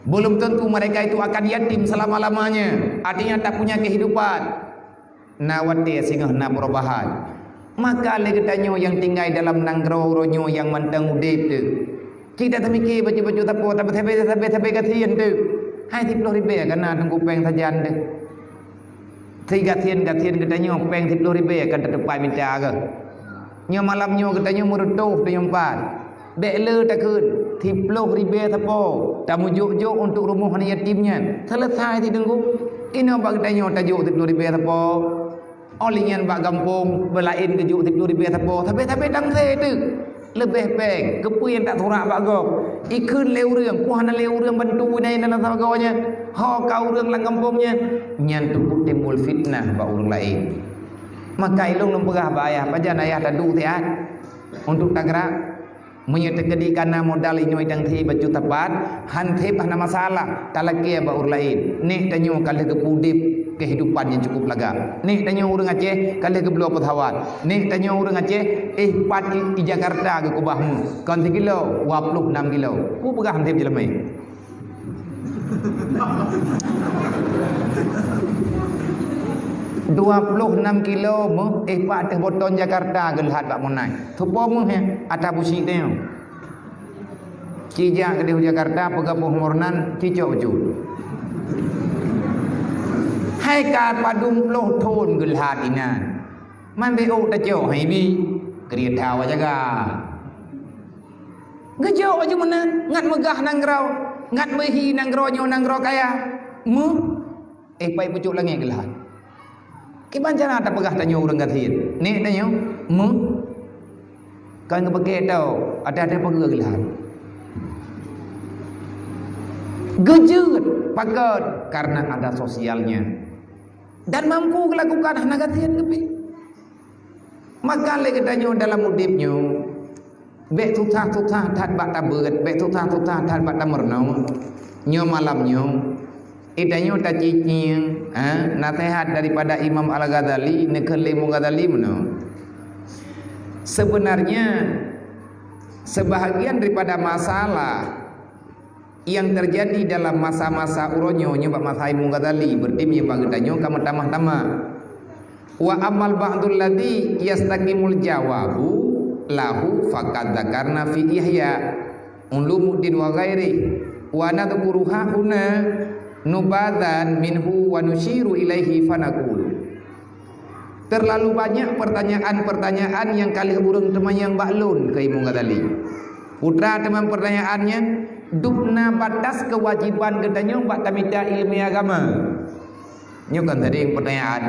Belum tentu mereka itu akan yatim selama-lamanya. Artinya, tak punya kehidupan. Na watée singoh na perubahan. Maka lé geutanyoe nyang tinggai dalam nanggroe uroe nyoe nyang mantong udeb teuh, cit tatamike bacut-bacut sapo, tapi sabe-sabe gasien teuh. Hai siploh ribée ka na teungku péng sajan teuh. Sigasien-gasien geutanyoe péng siploh ribée ka tatupai mita geuh. Nyoe malam nyoe geutanyoe meureutôh tunyong pat. Bék le takheun, siploh ribée sapo tameujok-jok untuk rumoh aneuk yatim nyan. Seuleusai cit teungku. Inoe bak geutanyoe tajok siploh ribée sapo. Óh lheueh nyan bak gampông beulaén geujok siploh ribée sapo. Sabe-sabe tameusé teuh. Leubeh péng, keupeue nyang tak surak bak gob. Ikheun lé ureuëng, ku hana lé ureuëng bantu nyan dan sagoe nyan. Ho ka ureuëng lam gampông nyan. Nyan teupeu timbul fitnah bak ureuëng laén. Maka ilong lôn peugah bak ayah, pajan ayah taduek siat untuk tagrak. Meunyoe teukeudi kana modal inoe tang thé bacut tapat, han thé hana masalah, talakée bak ureuëng laén. Nek tanyoe ka lheueh geupeu udeb kehidupan nyang cukup lagak. Nek tanyoe ureuëng Aceh ka lheueh geubloe pesawat. Nek tanyoe ureuëng Aceh, eh, pat i, i Jakarta geukeubah mu. Kon sikilo, dua puluh enam kilo. Ku peugah han thé jeulamé. Dua puluh enam kilo meuh, eh, pat teuh boton Jakarta geulhat bak meunan. Soe po meuh, eh, ata busi teuh. Ci jak keudeh u Jakarta, peugah boh murnan, cicok ju. Hai ka padum ploh thon geulhat inan. Man bék ôk tacok hai bi, keurita awak jaga. Geujok ju meunan, ngat meugah nanggroe, ngat meuhi nanggroe nyoe nanggroe kaya. Meuh, eh, pai pucok langét geulhat. Kiban cara tapeugah tanyoe ureuëng gasien. Nek tanyoe, meuh, kan geupakée tau, ada-ada peugah geulhat. Geujeuet, pakon, karena ada sosialnya. Dan mampu geulakukan hana gasien geupie. Maka lé geutanyoe dalam udeb nyoe, bék susah-susah that bak tabeuet, bék susah-susah that bak tameurunoe. Nyoe malam nyoe, geutanyoe tacicing, ha, naseuhat daripada Imam Al-Ghazali, neukheun lé Imam Ghazali meunoe. Sebenarnya, sebahagian daripada masalah nyang teujadi dalam masa-masa uroe nyoe, nyoe bak masa Imam Ghazali, berarti meunyoe bak geutanyoe ka meutamah-tamah. Wa ammal ba'dul ladzi yastaqimul jawabu lahu faqad dzakarna fi Ihya Ulumuddin wa ghairihi, wa nadzkuru hahuna nubadzan minhu wa nusyiru ilaihi fa naqulu. Terlalu banyak pertanyaan-pertanyaan nyang ka lheueh ureuëng teumanyong bak lôn, kheun Imam Ghazali. Peue teuma pertanyaan nyan, dubna batas keuwajéban geutanyoe bak tamita iéleumé agama. Nyoe kan sering pertanyaan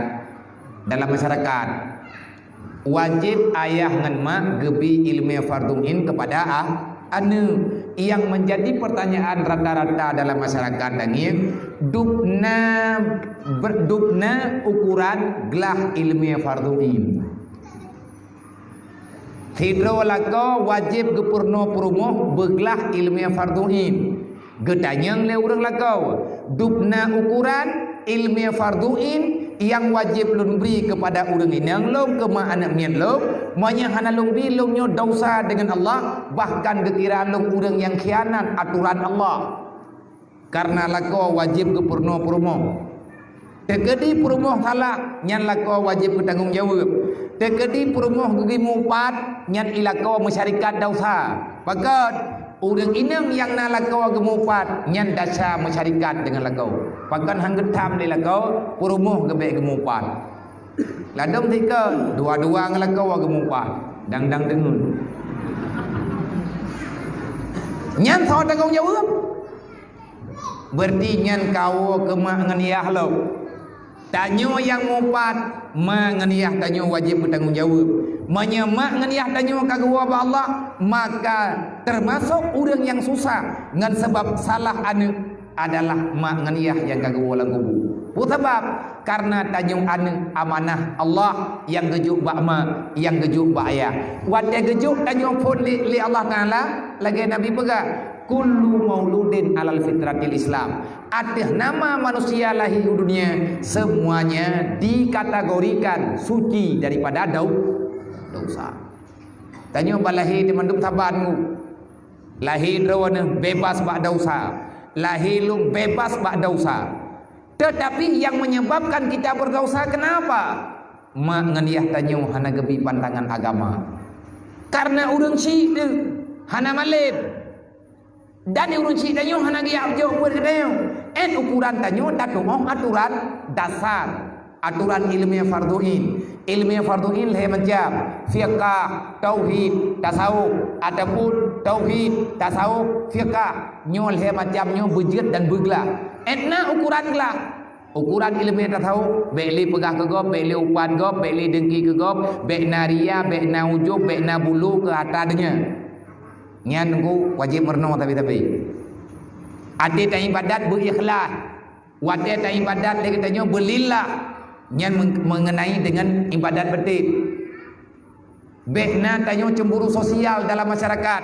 dalam masyarakat. Wajéb ayah ngon mak geubri iéleumé fardhu ain keupada a-, aneuëk. Nyang meunjadi pertanyaan rata-rata dalam masyarakat tangieng, dubna ber-, dubna ukuran glah iéleumé fardhu ain. Sidroe lakoe wajéb geupeurunoe peurumoh beuglah iéleumé fardhu ain. Geutanyong lé ureuëng lakoe, dubna ukuran iéleumé fardhu ain nyang wajéb lôn bri keupada ureuëng inong lôn keu mak aneuëk miet lôn, meunyoe hana lôn bri lôn nyoe desya deungon Allah, bahkan geukira lôn ureuëng nyang khianat atoran Allah. Kareuna lakoe wajéb geupeurunoe peurumoh. Teukeudi peurumoh salah, nyan lakoe wajéb geutanggong jaweueb. Teukeudi peurumoh geubri meuupat, nyan i lakoe meusyarikat desya. Pakon? Ureuëng inong nyang na lakoe geumeuupat, nyan desya meusyarikat deungon lakoe. Pakon han geutham lé lakoe peurumoh geubri geumeuupat? Ladom sikeue, dua-dua ngon lakoe geumeuupat. Dang-dang deungon. Nyan soe tanggong jaweueb? Berarti nyan kawoe keu mak ngon yah lom. Tanyoe nyang meuupat, mak ngon yah tanyoe wajéb beutanggong jaweueb. Meunyoe mak ngon yah tanyoe ka geuwoe bak Allah, maka teumasok ureuëng nyang susah ngon sabab salah aneuëk adalah mak ngon yah nyang ka geuwoe lam kubu. Peue sabab? Kareuna tanyoe aneuëk amanah Allah nyang geujok bak mak, nyang geujok bak yah. Watée geujok tanyoe phon lé, lé Allah Taala, lagée Nabi peugah, "Kullu mauludin alal fitratil Islam." Ateueh nama manusia lahé u dunia, semuanya dikategorikan suci daripada dau-, dosa. Tanyoe bak lahé di mandum saban ngu. Lahé droeneuh bebas bak dosa. Lahé lôn bebas bak dosa. Tetapi yang menyebabkan kita berdosa kenapa? Mak ngon yah tanyoe hana geubri pandangan agama. Kareuna ureuëng syik deuh hana malem. Dan ureuëng syik tanyoe hana geujak jok buet keu tanyoe. Ét ukuran tanyoe tatuoh atoran dasar. Atoran iéleumé fardhu ain. Iéleumé fardhu ain lhée macam, fiqah, tauhid, tasawuf, ataupun tauhid, tasawuf, fiqah. Nyoe lhée macam nyoe beujeuet dan beuglah. Ét na ukuran glah. Ukuran iéleumé tasawuf, bék lé peugah keu gob, bék lé upat gob, bék lé deungki keu gob, bék na ria, bék na ujub, bék na bulu keu atra donya. Nyan nunggu wajéb meurunoe tapi-tapi. Até taibadat beu ikhlas. Watée taibadat lé geutanyoe beulillah, nyan meng-, mengenai dengan ibadat beutém. Bék na tanyoe cemburu sosial dalam masyarakat.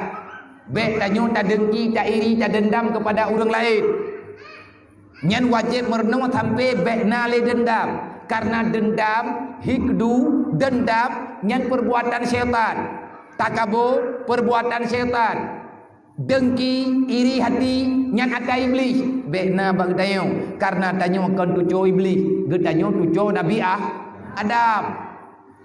Bék tanyoe tadeungki, tairi, tadendam keupada ureuëng laén. Nyan wajéb meurunoe sampai bék na lé dendam. Kareuna dendam, hikdu, dendam, nyan perbuatan syaitan. Takabur, perbuatan syaitan. Deungki, iri hati, nyan atra Iblih. Bék na bak geutanyoe, kareuna tanyoe kon tuco Iblih, geutanyoe tuco Nabi Ah-, Adam.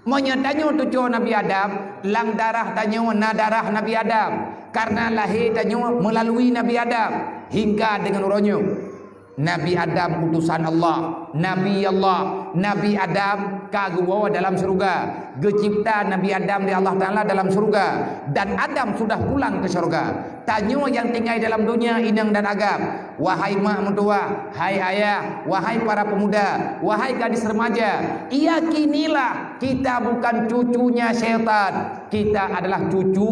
Meunyoe tanyoe tuco Nabi Adam, lam darah tanyoe na darah Nabi Adam, kareuna lahé tanyoe meulalui Nabi Adam hingga deungon uroe nyoe. Nabi Adam utosan Allah, Nabi Allah. Nabi Adam ka geuwoe dalam syeuruga. Geucipta Nabi Adam lé Allah Taala dalam syeuruga, dan Adam sudah pulang ke syeuruga. Tanyoe nyang tinggai dalam donya inong dan agam, wahai mak meutuwah, hai ayah, wahai para pemuda, wahai gadis remaja, yakinilah kita bukan cucunya syaitan. Kita adalah cucu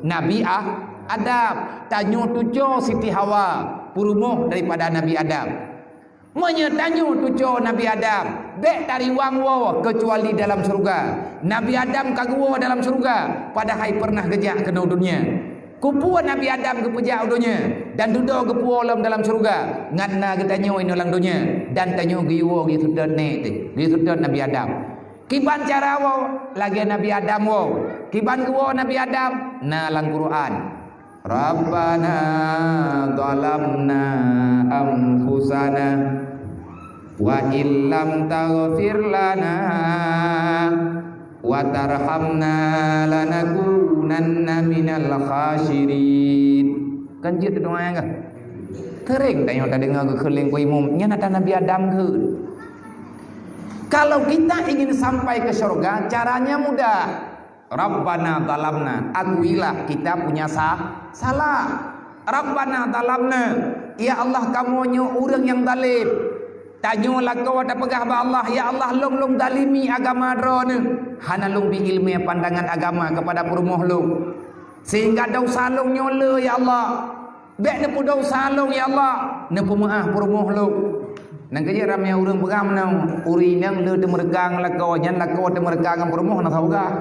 Nabi Ah-, Adam. Tanyoe tuco Siti Hawa, peurumoh daripada Nabi Adam. Meunyoe tanyoe tuco Nabi Adam, bék tariwang woe keucuali dalam syeuruga. Nabi Adam ka geuwoe dalam syeuruga, padahai pernah geujak keunoe donya. Keupeue Nabi Adam geupeujak u donya dan dudoe geupuwoe lom dalam syeuruga, ngat na geutanyoe inoe lam donya, dan tanyoe geuwoe geuseutôt nèk teuh, geuseutôt Nabi Adam. Kiban cara woe lagée Nabi Adam woe. Kiban geuwoe Nabi Adam na lam Quran. Rabbana zalamna anfusana wa illam taghfir lana wa tarhamna lanakunanna minal khasirin. Kan jeuet doa nyan kah? Sering tanyoe tadeungoe geukheun lé Teungku Imum, nyan ata Nabi Adam kheun. Kalau kita ingin sampai ke syurga, caranya mudah. Rabbana zalamna, akuilah kita punya sa-, salah. Rabbana zalamna, ya Allah, kamoe nyoe ureuëng nyang zalim. Tanyoe lakoe tapeugah bak Allah, ya Allah, lôn lôn zalimi agama Droeneuh. Hana lôn bi iéleumé pandangan agama keupada peurumoh lôn. Sehingga desya lôn nyoe le, ya Allah. Bék neupeudesya lôn, ya Allah, neupeumeuáh peurumoh lôn. Nyang keujeuet ramé ureuëng peugah meunan, ureuëng inong le teumeureuka ngon lakoe, nyan lakoe teumeureuka ngon peurumoh na saboh gah.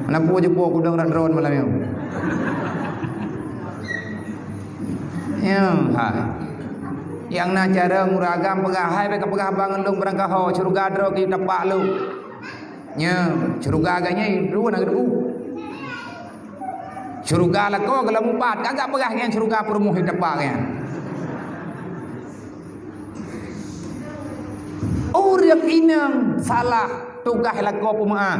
Na peue jipo kudong rat droen malam nyoe. Ya, ha. Nyang na cara ureuëng agam peugah, hai bék kapeugah bang lôn beurangkaho, syeuruga droe keu tapak lôn. Nya, syeuruga geuh nyan droe na geuh. Syeuruga lakoe geuh lam upat, kagak peugah nyan syeuruga peurumoh di teumpat nyan. Ureuëng inong salah tugaih lakoe peumeuáh.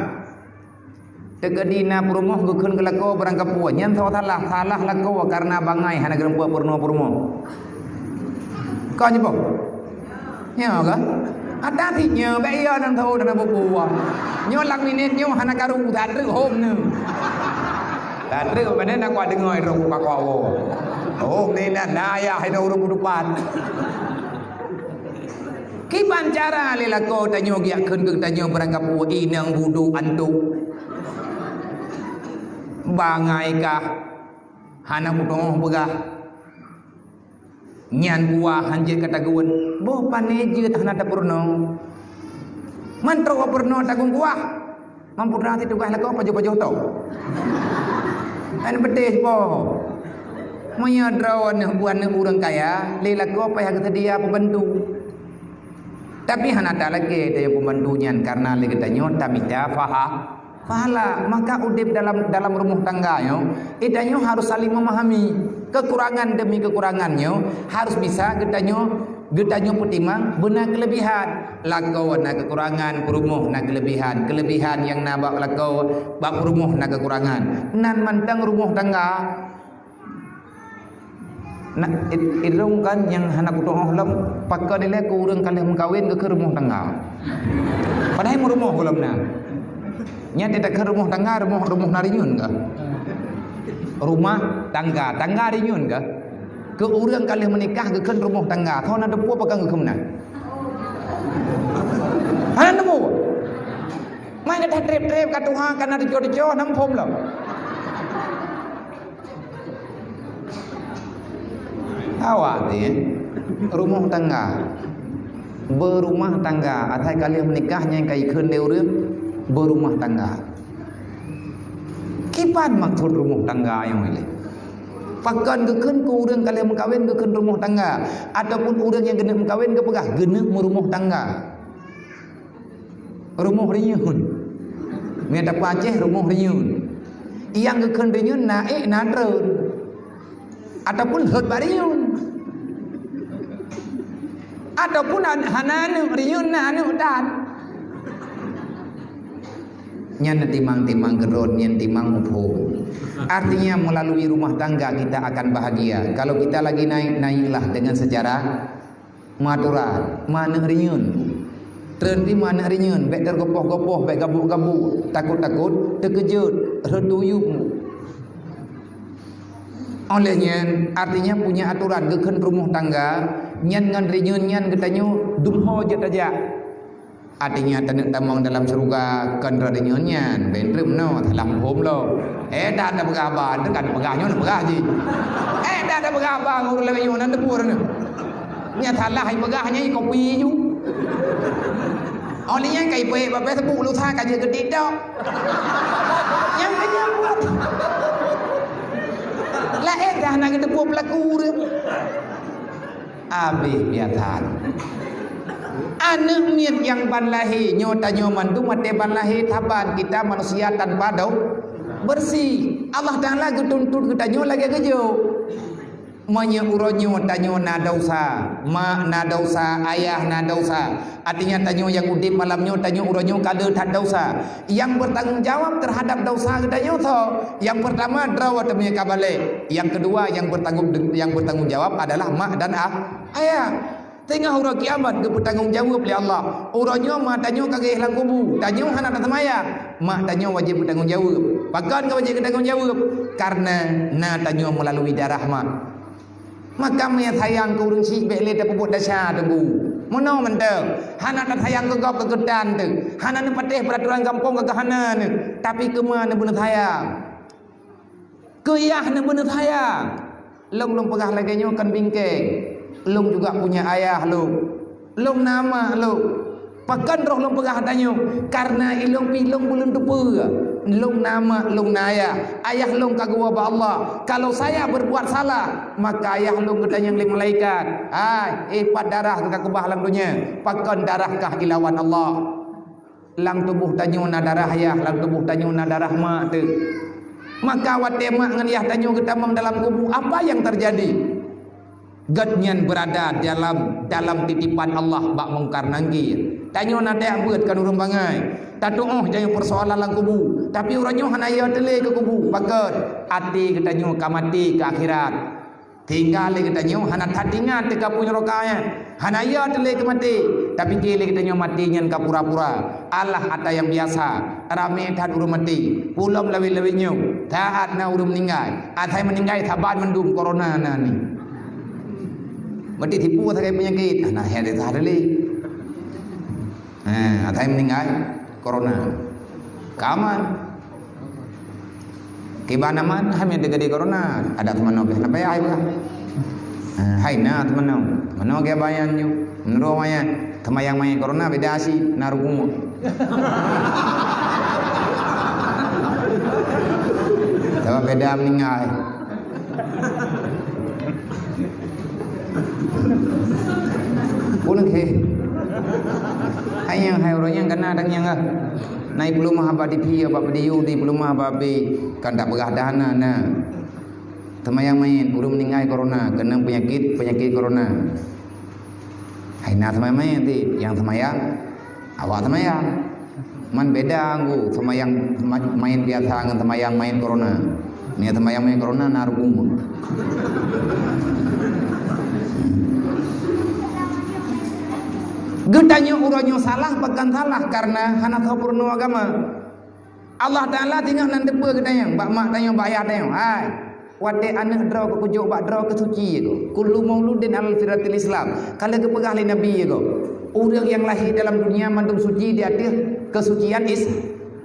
Teukeudi na peurumoh geukheun keu lakoe beurangkapeue, nyan soe salah, salah lakoe kareuna bangai hana geureumpok peurunoe peurumoh. Kon jiboh? Nyoe kah? Ata sit nyoe, bék iya nan tho dan bubuah. Nyoe lam minét nyoe hana karu, that treuk hom nyoe. That treuk mana nak kuat deungoe rong buka kuat wo. Oh, ni na, na ayah ina ureuëng budupat. Kiban cara lé lakoe tanyoe giak kheun keu tanyoe beurangkapeue inong budu antuk. Bangai kah? Hana kutoh peugah. Nyan kuah hanjeuet ka tageuen, boh pané jeuet hana tapeurunoe. Mantong peurunoe tagung kuah, mampu rasa tugaih lakoe pajoh-pajoh to. Kan peudeh po. Meunyoe droeneuh buet neuh ureuëng kaya, lé lakoe payah geuseudia peubantu. Tapi hana talakée tayue peubantu nyan kareuna lé geutanyoe tamita paha-, pahala. Maka udeb dalam, dalam rumoh tangga nyoe, geutanyoe harus saling memahami. Kekurangan demi kekurangan nyoe harus bisa geutanyoe, geutanyoe peutimang beuna keulebihan. Lakoe na kekurangan, peurumoh na keulebihan. Keulebihan nyang na bak lakoe, bak peurumoh na kekurangan. Nan mantong rumoh tangga. Na, it-, idong kan nyang hana kutoh lom, pakon ilée keu ureuëng ka lheueh meukawen geukheun rumoh tangga. Padahai meurumoh gohlom na. Nyan teuka kheun rumoh tangga, rumoh, rumoh na rinyun kah? Rumah tangga, tangga rinyun kah? Keu ureuëng ka lheueh meunikah geukheun rumoh tangga, soe na teupeue pakon geukheun meunan? Hana teupeue. Mai gata treb-treb ka tuha, ka na teucok-teucok, na muphom lom. Awak ni, rumoh tangga. Beurumah tangga, asai ka lheueh meunikah nyang ka jikheun lé ureuëng, beurumah tangga. Kiban maksud rumoh tangga nyang ilée? Pakon geukheun keu ureuëng ka lheueh meukawen geukheun rumoh tangga, ataupun ureuëng nyang geuneuk meukawen geupeugah geuneuk meurumoh tangga? Rumoh rinyun. Meunyoe tapeue Aceh, rumoh rinyun. Nyang geukheun rinyun na ék na treun. Ataupun hot bak rinyun. Ataupun an-, hana aneuëk rinyun, na aneuëk tan. Nyan na timang-timang keudroe, nyan timang muphom. Artinya, melalui rumah tangga kita akan bahagia. Kalau kita lagi naik, naiklah dengan secara meuaturan, meuaneuëk rinyun. Treun pih meuaneuëk rinyun, bék teugopoh-gopoh, bék gabuk-gabuk, takot-takot, teukeujot, rhot tuyuem. Óh lheueh nyan, artinya punya aturan geukheun rumoh tangga, nyan ngon rinyun nyan geutanyoe dum ho jeuet tajak. Artinya taneuk tamong dalam syeuruga kon droe rinyun nyan, bék treun meunoe, salah muphom lom. Eh, dak tapeugah haba, teuka tapeugah nyoe, tapeugah jih. Eh, dak tapeugah haba ngon ureuëng laén nyoe, nan teupeue nyoe. Nyang salah ipeugah nyan ikopi ju. Oh, ni nyang ka ipeuék bak Facebook, lusa ka jeuet keu TikTok. Nyang ka nyang buet. Laén dah na geuteupeue peulaku ureuëng. Abéh biasa. Aneuëk miet nyang ban lahé, nyoe tanyoe mandum watée ban lahé saban, kita manusia tanpa dau-, Bersih. Allah Taala geutuntut geutanyoe lagée geujok. Meunyoe uroe nyoe tanyoe na desya, mak na desya, ayah na desya, artinya tanyoe nyang udeb malam nyoe, tanyoe uroe nyoe ka le that desya. Nyang bertanggung jawab terhadap desya geutanyoe soe? Nyang pertama, droe watée meunyoe ka balek. Nyang kedua, nyang bertanggung, nyang bertanggung jawab adalah mak dan ah, ayah. Teungoh uroe kiamat geupeutanggong jaweueb lé Allah. Uroe nyoe ma tanyoe ka geuyeh lam kubu, tanyoe hana taseumayang, mak tanyoe wajéb peutanggong jaweueb. Pakon ka wajéb peutanggong jaweueb? Karena na tanyoe meulalui darah mak. Maka meunyoe sayang keu ureuëng syiek, bék lé tapeubuet desya, Teungku. Meunoe mantong, hana tasayang keu gob keu geutan teuh, hana neupatéh peuraturan gampông keu hana neuh, tapi keu ma neubeuneuh sayang. Keu yah neubeuneuh sayang. Lôn, lôn peugah lagée nyoe kon bingkeng. Lôn juga punya ayah lôn. Lôn na mak lôn. Pakon roh lôn peugah tanyoe? Karena ilôn pih lôn buleuen teupeue. Lôn na mak, lôn na ayah. Ayah lôn ka geuwoe bak Allah. Kalau saya berbuat salah, maka ayah lôn geutanyong lé malaikat, "Hai, eh, pat darah nyang ka keubah lam donya? Pakon darah kah ilawan Allah?" Lam tuboh tanyoe na darah yah, lam tuboh tanyoe na darah mak teuh. Maka watée mak ngon yah tanyoe geutamong dalam kubu, apa nyang teujadi? Gobnyan beurada dalam, dalam titipan Allah bak Mungkar Nakir. Tanyoe na tajak beuet kon ureuëng bangai. Tatuoh tanyoe peursoalan lam kubu. Tapi uroe nyoe hana yo teuh lé keu kubu. Pakon? Até geutanyoe ka maté keu akhirat. Tinggai lé geutanyoe hana that ingat teuka apui neuraka nyan. Hana yo teuh lé keu maté. Tapiké lé geutanyoe maté nyan ka pura-pura. Alah ata nyang biasa. Ramé that ureuëng maté. Pulom lawét-lawét nyoe. Saát na ureuëng meuninggai. Asai meuninggai saban mandum, corona na ni. Maté tipu sagai peunyakét. Hana hé desya teuh lé. Ha, asai meuninggai corona. Ka aman. Kiban aman, hai meuteugadi corona, adak teumanoe beh na payah, hai bah. Ha, hai na teumanoe. Teumanoe geubayan nyoe. Meunurot awaknyan, teumayang manyét corona beda cit, na rukun. Sabab beda meuninggai. Pun ke. Hai nyang hai uroe nyan kana dang nyang ah. Nai peulumah bak T V, bak video di peulumah bak B, kan tak peugah dah na, na. Teumayang manyét, ureuëng meuninggai corona, keunong peunyakét, peunyakét corona. Hai na teumayang manyét ti, nyang teumayang, awak teumayang. Man beda nggu teumayang ma-, manyét biasa ngon teumayang manyét corona. Meunyoe teumayang manyét corona na rukun. Geutanyoe uroe nyoe salah, pakon salah, karena hana soe peurunoe agama. Allah Taala singoh nan teupeue geutanyoe, bak mak tanyoe, bak ayah tanyoe. Hai, watée aneuëk droe geukujok bak droe keusuci, ya ko. Kullu mauludin alal fitratil Islam. Ka lheueh geupeugah lé Nabi, ya ko. Ureuëng nyang lahé dalam dunia mandum suci di ateueh keusucian is-,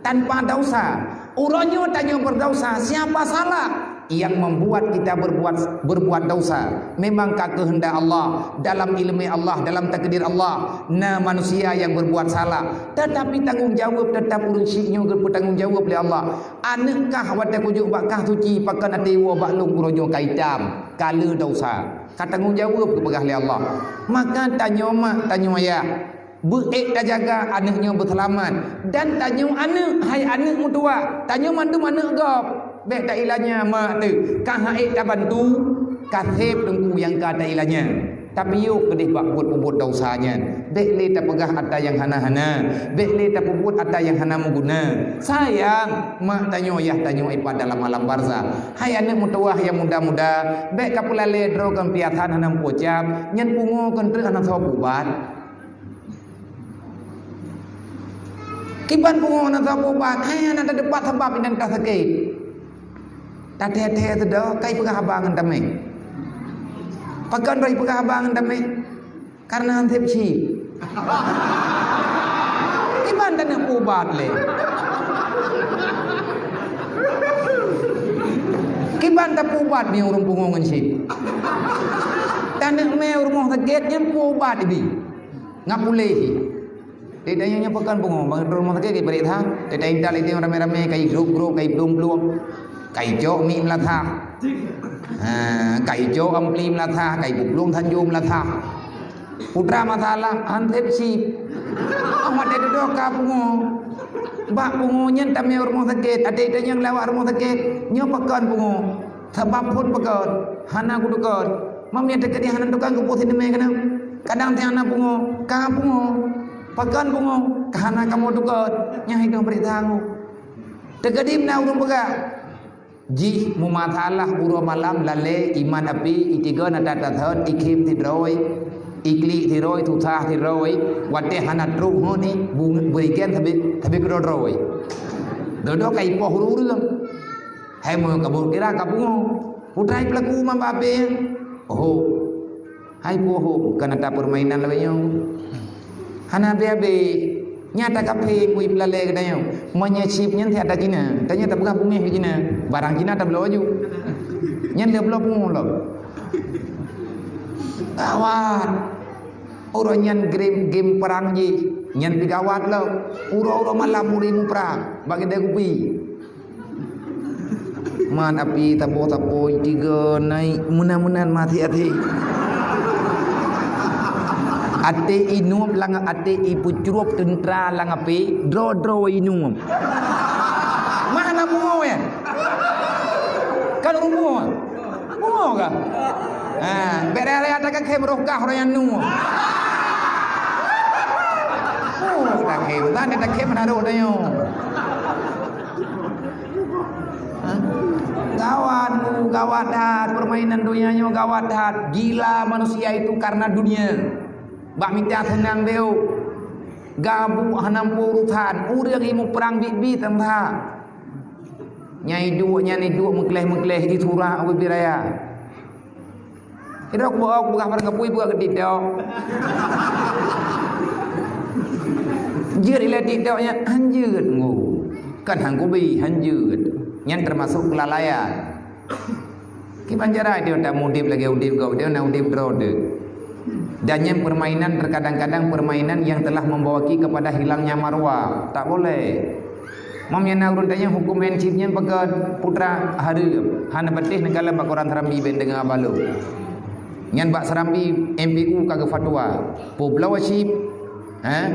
tanpa desya. Uroe nyoe tanyoe beudesya, siapa salah yang membuat kita berbuat, berbuat desya? Memang ka keuheundak Allah, dalam ileumé Allah, dalam takdir Allah, na manusia yang berbuat salah. Tetapi tanggong jaweueb tetap ureuëng syiek nyoe geupeutanggong jaweueb lé Allah. Aneuëk kah watée kujok bak kah suci, pakon até woe bak lôn uroe nyoe ka itam, ka le desya. Ka tanggong jaweueb geupeugah lé Allah. Maka tanyoe mak, tanyoe ayah, beuék tajaga aneuëk nyoe beuseulamat. Dan tanyoe aneuëk, hai aneuëk meutuwah, tanyoe mandum aneuëk gob. Bék tailanya mak teuh, ka han ék tabantu, ka seb teungku nyang ka tailanya. Tapi yôh keudeh bak buet-buet desya nyan. Bék lé tapeugah ata nyang hana-hana, bék lé tapeubuet ata nyang hana meuguna. Sayang, mak tanyoe, yah tanyoe ipat dalam alam barzakh. Hai aneuëk meutuwah nyang muda-muda, bék kapeulalée droe kon piasan hana meuucab, nyan pungo kon treuk hana soe peuubat. Kiban pungo na saboh ubat, hai hana teupat sabab inan ka sakét. Tathée-thée teudoh, kai peugah haba ngon tamé. Pakon droe peugah haba ngon tamé? Karena han seb cit. Kiban taneuk peuubat lé. Kiban tapeuubat ni ureuëng pungo ngon cit. Taneuk mé rumoh sakét nyan peuubat ibi. Ngap puléh. Di tanyoe nyoe pakon pungo, bang droe rumoh sakét, kai parit that. Di taintat lé ramé-ramé, kai grup-grup, kai plueng-plueng. Kai cok mi meulasah. Ha, kai cok ampli meulasah, kai buplueng sanjo meulasah. Putra masalah, han seb cit. Amat dia dudoe ka pungo. Bak pungo nyan tamé rumoh sakét, até tanyong lawak rumoh sakét, nyoe pakon pungo. Sabab phon pakon, hana kutukon. Mam nyan teukeudi hana tukang kupu sineumé keunoe. Kadang tiang na pungo, ka pungo. Pakon pungo, ka hana kamoe tukon. Nyan hidong bri tangu. Teukeudi na ureuëng peugah. Jih mumasalah uroe malam lalé iman api, itiga nata tathon, ikhém sidroe, iklik sidroe, susah sidroe, watée hana trok honi, berikan sabe sabe keudroe-droe. Dodo ka ipoh ureuëng. Hai mo kabur kira ka pungo. Putai pelaku mamba api. Oh. Hai poho, kan ata permainan lawét nyoe. Hana habéh-habéh. Nyata kaphé kui pelalé geutanyoe. Meunyoe chip nyan siat ta Cina, tanyoe tapeugah bungéh keu Cina. Barang Cina tabloe laju. Nyan lé bloe pungo lom. Gawat. Uroe nyan game, game perang jih. Nyan pi gawat lom. Uroe-uroe malam muri muprang. Bak keudè kupi. Man api tapo-tapo tiga naik meunan-meunan mati até. Até inup lang até ipeucrup teuntra lang api, dro-dro inup. Mana bungo ya? Kan rubuh. Bungo ka? Ha, bere raya ta khem roh kah roh yang nu. Oh, ta khem, ta ta khem na roh dayo. Hah? Gawat, Bu, gawat that. Permainan dunia nyoe gawat that. Gila manusia itu karena dunia. Bak mita seunang beu. Gabuk hana muphom urusan. Ureuëng ilmu perang bit-bit teuh. Nyang iduek, nyang iduek meukleh-meukleh di surah Abu Biraya. Idok kuboh, kupeugah barang kapui buat keu TikTok. Jeuet ilée TikTok nyan, han jeuet ngu. Kan han kubi, han jeuet. Nyan teumasok keulalaian. Kiban cara dia tak udeb lagée udeb gob, dia na udeb droe deuh. Dan nyan permainan, terkadang-kadang permainan yang telah membawa ki kepada hilangnya marwah. Tak boleh. Mam nyang na ureuëng tanyong huköm main chip nyan peugah putra hareuem, hana patéh neukalon bak koran Serambi ben deungoe balo. Nyan bak Serambi M P U ka geufatwa, peubloe chip, ha?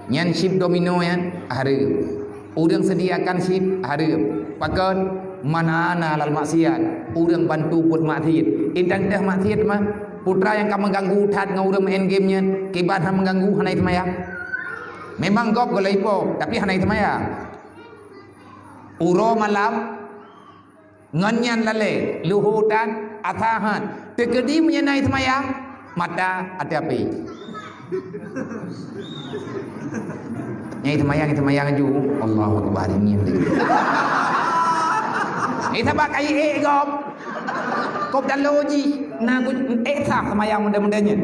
Nyan chip domino nyan hareuem. Ureuëng sediakan chip hareuem. Pakon? Man aana alal maksiat, ureuëng bantu buet maksiat. Intan teuh maksiat mah, putra nyang ka mengganggu that ngon ureuëng main game nyan, kiban han mengganggu hana seumayang. Memang gob geulaipo, tapi hana seumayang. Uroe malam, ngon nyan lalé, luho tan, asa han. Teukeudi meunyoe na seumayang, mata até api. Nyai seumayang, seumayang aju. Allahu Akbar, ngieng. Eh, sabab kai ék gob. Kop dalo jih, na ku ék sah seumayang muda-muda nyan.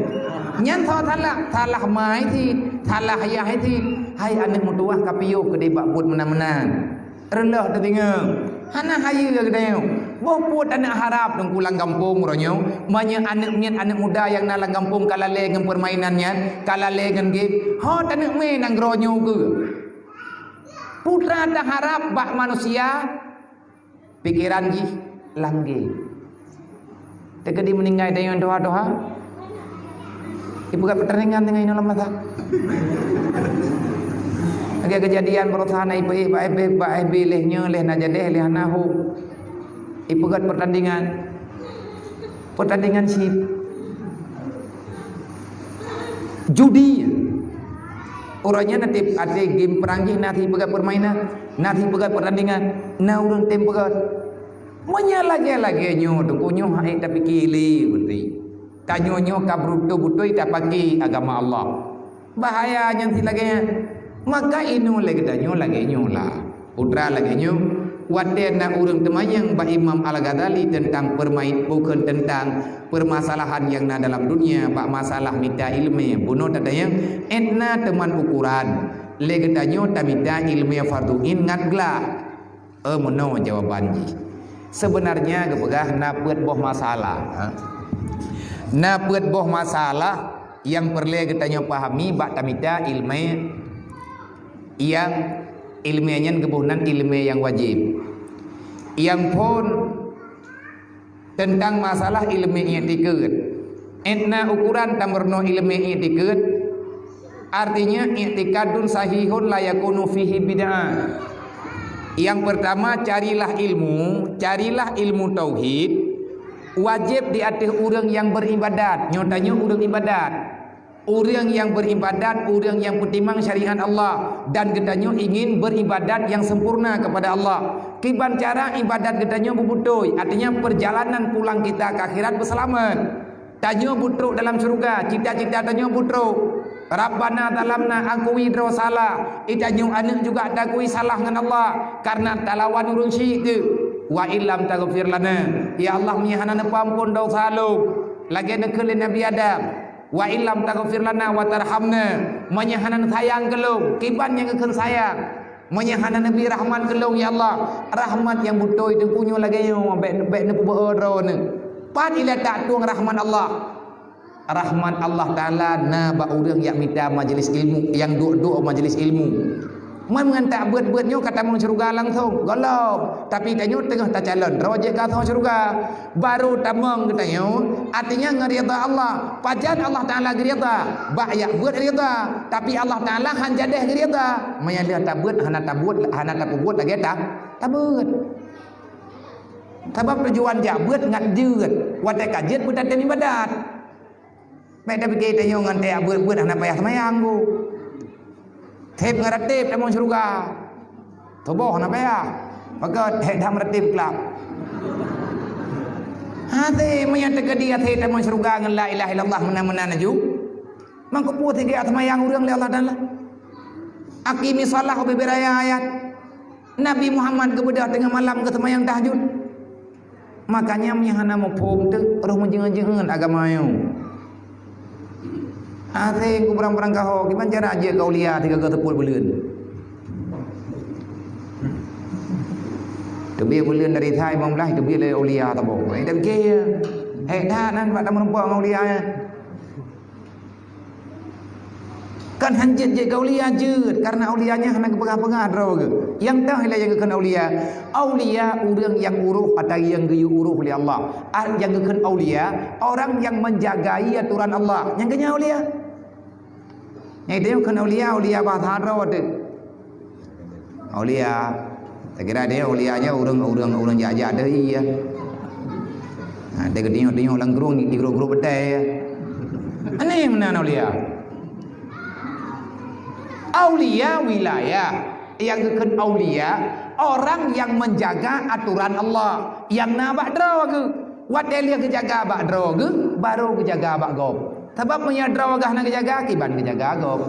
Nyan soe salah, salah ma hai cit, salah ayah hai cit. Hai aneuëk meutuwah ka piôh keudeh bak buet meunan-meunan. Reuloh teutinggai. Hana hayeue geutanyoe. Boh peuet aneuëk harab teungku lam gampông uroe nyoe. Meunyoe aneuëk miet aneuëk muda nyang na lam gampông ka lalé ngon peurmainan nyan, ka lalé ngon game, ho taneuëk mé nanggroe nyoe keu. Putra taharab bak manusia, pikeran jih lam game. Teukeudi meuninggai tanyoe tuha-tuha. Ipeugét peutandingan teungoh inoe lam masa. Lagée keujadian baroesa na ipeugét bak F B, bak F B leh nyoe, leh na jadeh, leh hana hom. Ipeugét peutandingan. Peutandingan chip. Judi. Uroe nyan na tieb até game perang jih na ipeugét peurmainan, na ipeugét peutandingan, na ureuëng tem peugét. Meunyoe lagée-lagée nyoe teungku nyoe hai tapike lé beutôi. Tanyoe nyoe ka beutôi-beutôi tapake agama Allah. Bahaya nyang si lagée nyan. Maka inoe lé geutanyoe lagée nyoe lah. Putra lagée nyoe, watée na ureuëng teumanyong bak Imam Al-Ghazali teuntang peurmain, bukon teuntang permasalahan nyang na dalam dunia bak masalah mita iéleumé, bunoe tatanyong, étna teuman ukuran. Lé geutanyoe tamita iéleumé fardu ain ngat glah. Eh, meunoe jawaban jih. Seubeunarnya geupeugah na peuet boh masalah, ha? Na peuet boh masalah nyang peureulée geutanyoe pahami bak tamita iéleumé nyang iéleumé nyan geuboh nan iéleumé nyang wajéb. Nyang phon teuntang masalah iéleumé iktikeuet. Étna ukuran tameurunoe iéleumé iktikeuet, Artinya, i'tikadun sahihun la yakunu fihi bid'ah. Yang pertama, carilah ilmu, carilah ilmu tauhid. Wajib di ateueh ureuëng nyang beribadat. Nyoe tanyoe ureuëng ibadat. Ureuëng nyang beribadat, ureuëng nyang peutimang syariat Allah, dan geutanyoe ingin beribadat nyang sempurna kepada Allah. Kiban cara ibadat geutanyoe beubeutôi, artinya perjalanan pulang kita ke akhirat beuseulamat. Tanyoe beutrok dalam syeuruga, cita-cita tanyoe beutrok. Rabbana zalamna, akui droe salah. Itanyoe aneuëk juga takui salah ngon Allah karena talawan ureuëng syiek teuh. Wa illam taghfir lana, ya Allah, meunyoe hana neupeuampon desya lôn, lagée neukheun lé Nabi Adam, wa illam taghfir lana wa tarhamna, meunyoe hana neusayang keu lôn, kiban nyang geukheun sayang. Meunyoe hana neubri rahmat keu lôn, ya Allah, rahmat nyang beutôi teungku nyoe lagée nyoe, bék, bék neupeubeuet droeneuh. Pat ilée tak tueng rahmat Allah? Rahmat Allah Taala na bak ureuëng nyang mita majlis ilmu, nyang duek-duek majlis ilmu. Man ngon tak beuet-beuet nyoe ka tamong syeuruga langsong? Gohlom. Tapi tanyoe teungoh tacalon droe jeuet keu asoe syeuruga. Baru tamong geutanyoe, artinya ngon ridha Allah. Pajan Allah Taala geuridha? Bak jak beuet ridha, tapi Allah Taala han jadeh geuridha. Meunyoe lheueh tabeuet hana tabuet, hana tapeubuet lagée ta, tabeuet. Sabab tujuan jak beuet ngat jeuet, watée ka jeuet beutatem ibadat. Bék tapike tanyoe ngon tajak beuet-beuet hana payah seumayang ku. Seb ngon rateb tamong syeuruga. Tuboh hana payah. Pakon hék that meuratéb klab. Hase meunyoe teukeudi hase tamong syeuruga ngon la ilaha illallah meunan-meunan laju. Mangko peue sigét seumayang ureuëng lé Allah Taala? Aqimis shalah ubé-bé raya ayat. Nabi Muhammad geubeudôh teungoh malam geuseumayang tahajud. Makanya meunyoe hana muphom teuk roh meujeuheun-jeuheun agama nyoe. Asai ku barang-barang kaho, kiban cara jeuet keu aulia tiga keu teupot buleuen. Teubiet buleuen dari sa imam lah, teubiet lé aulia tabong. Hai dak piké ya. Hai dah nan bak tameureumpok ngon aulia ya. Kan hanjeuet jeuet keu aulia jeuet, karena aulia nyan hana geupeugah-peugah droe geuh. Nyang toh ilée nyang geukheun aulia. Aulia ureuëng nyang uroh atau nyang geuyue uroh lé Allah. Ah, nyang geukheun aulia, orang yang menjagai aturan Allah. Nyang geunyan aulia. Nyang itu kheun aulia, aulia bahasa droe teuh. Aulia. Takira dia aulia nyan ureuëng, ureuëng, ureuëng jak-jak deh iya. Ha, dia geudeungoe-deungoe lam gerung, di gerung-gerung betai ya. Aneh meunan aulia. Aulia wilayah. Nyang geukheun aulia, orang yang menjaga aturan Allah. Nyang na bak droe geuh. Watée lheueh geujaga bak droe geuh, baru geujaga bak gob. Sabab meunyoe droe geuh hana geujaga, kiban geujaga gob.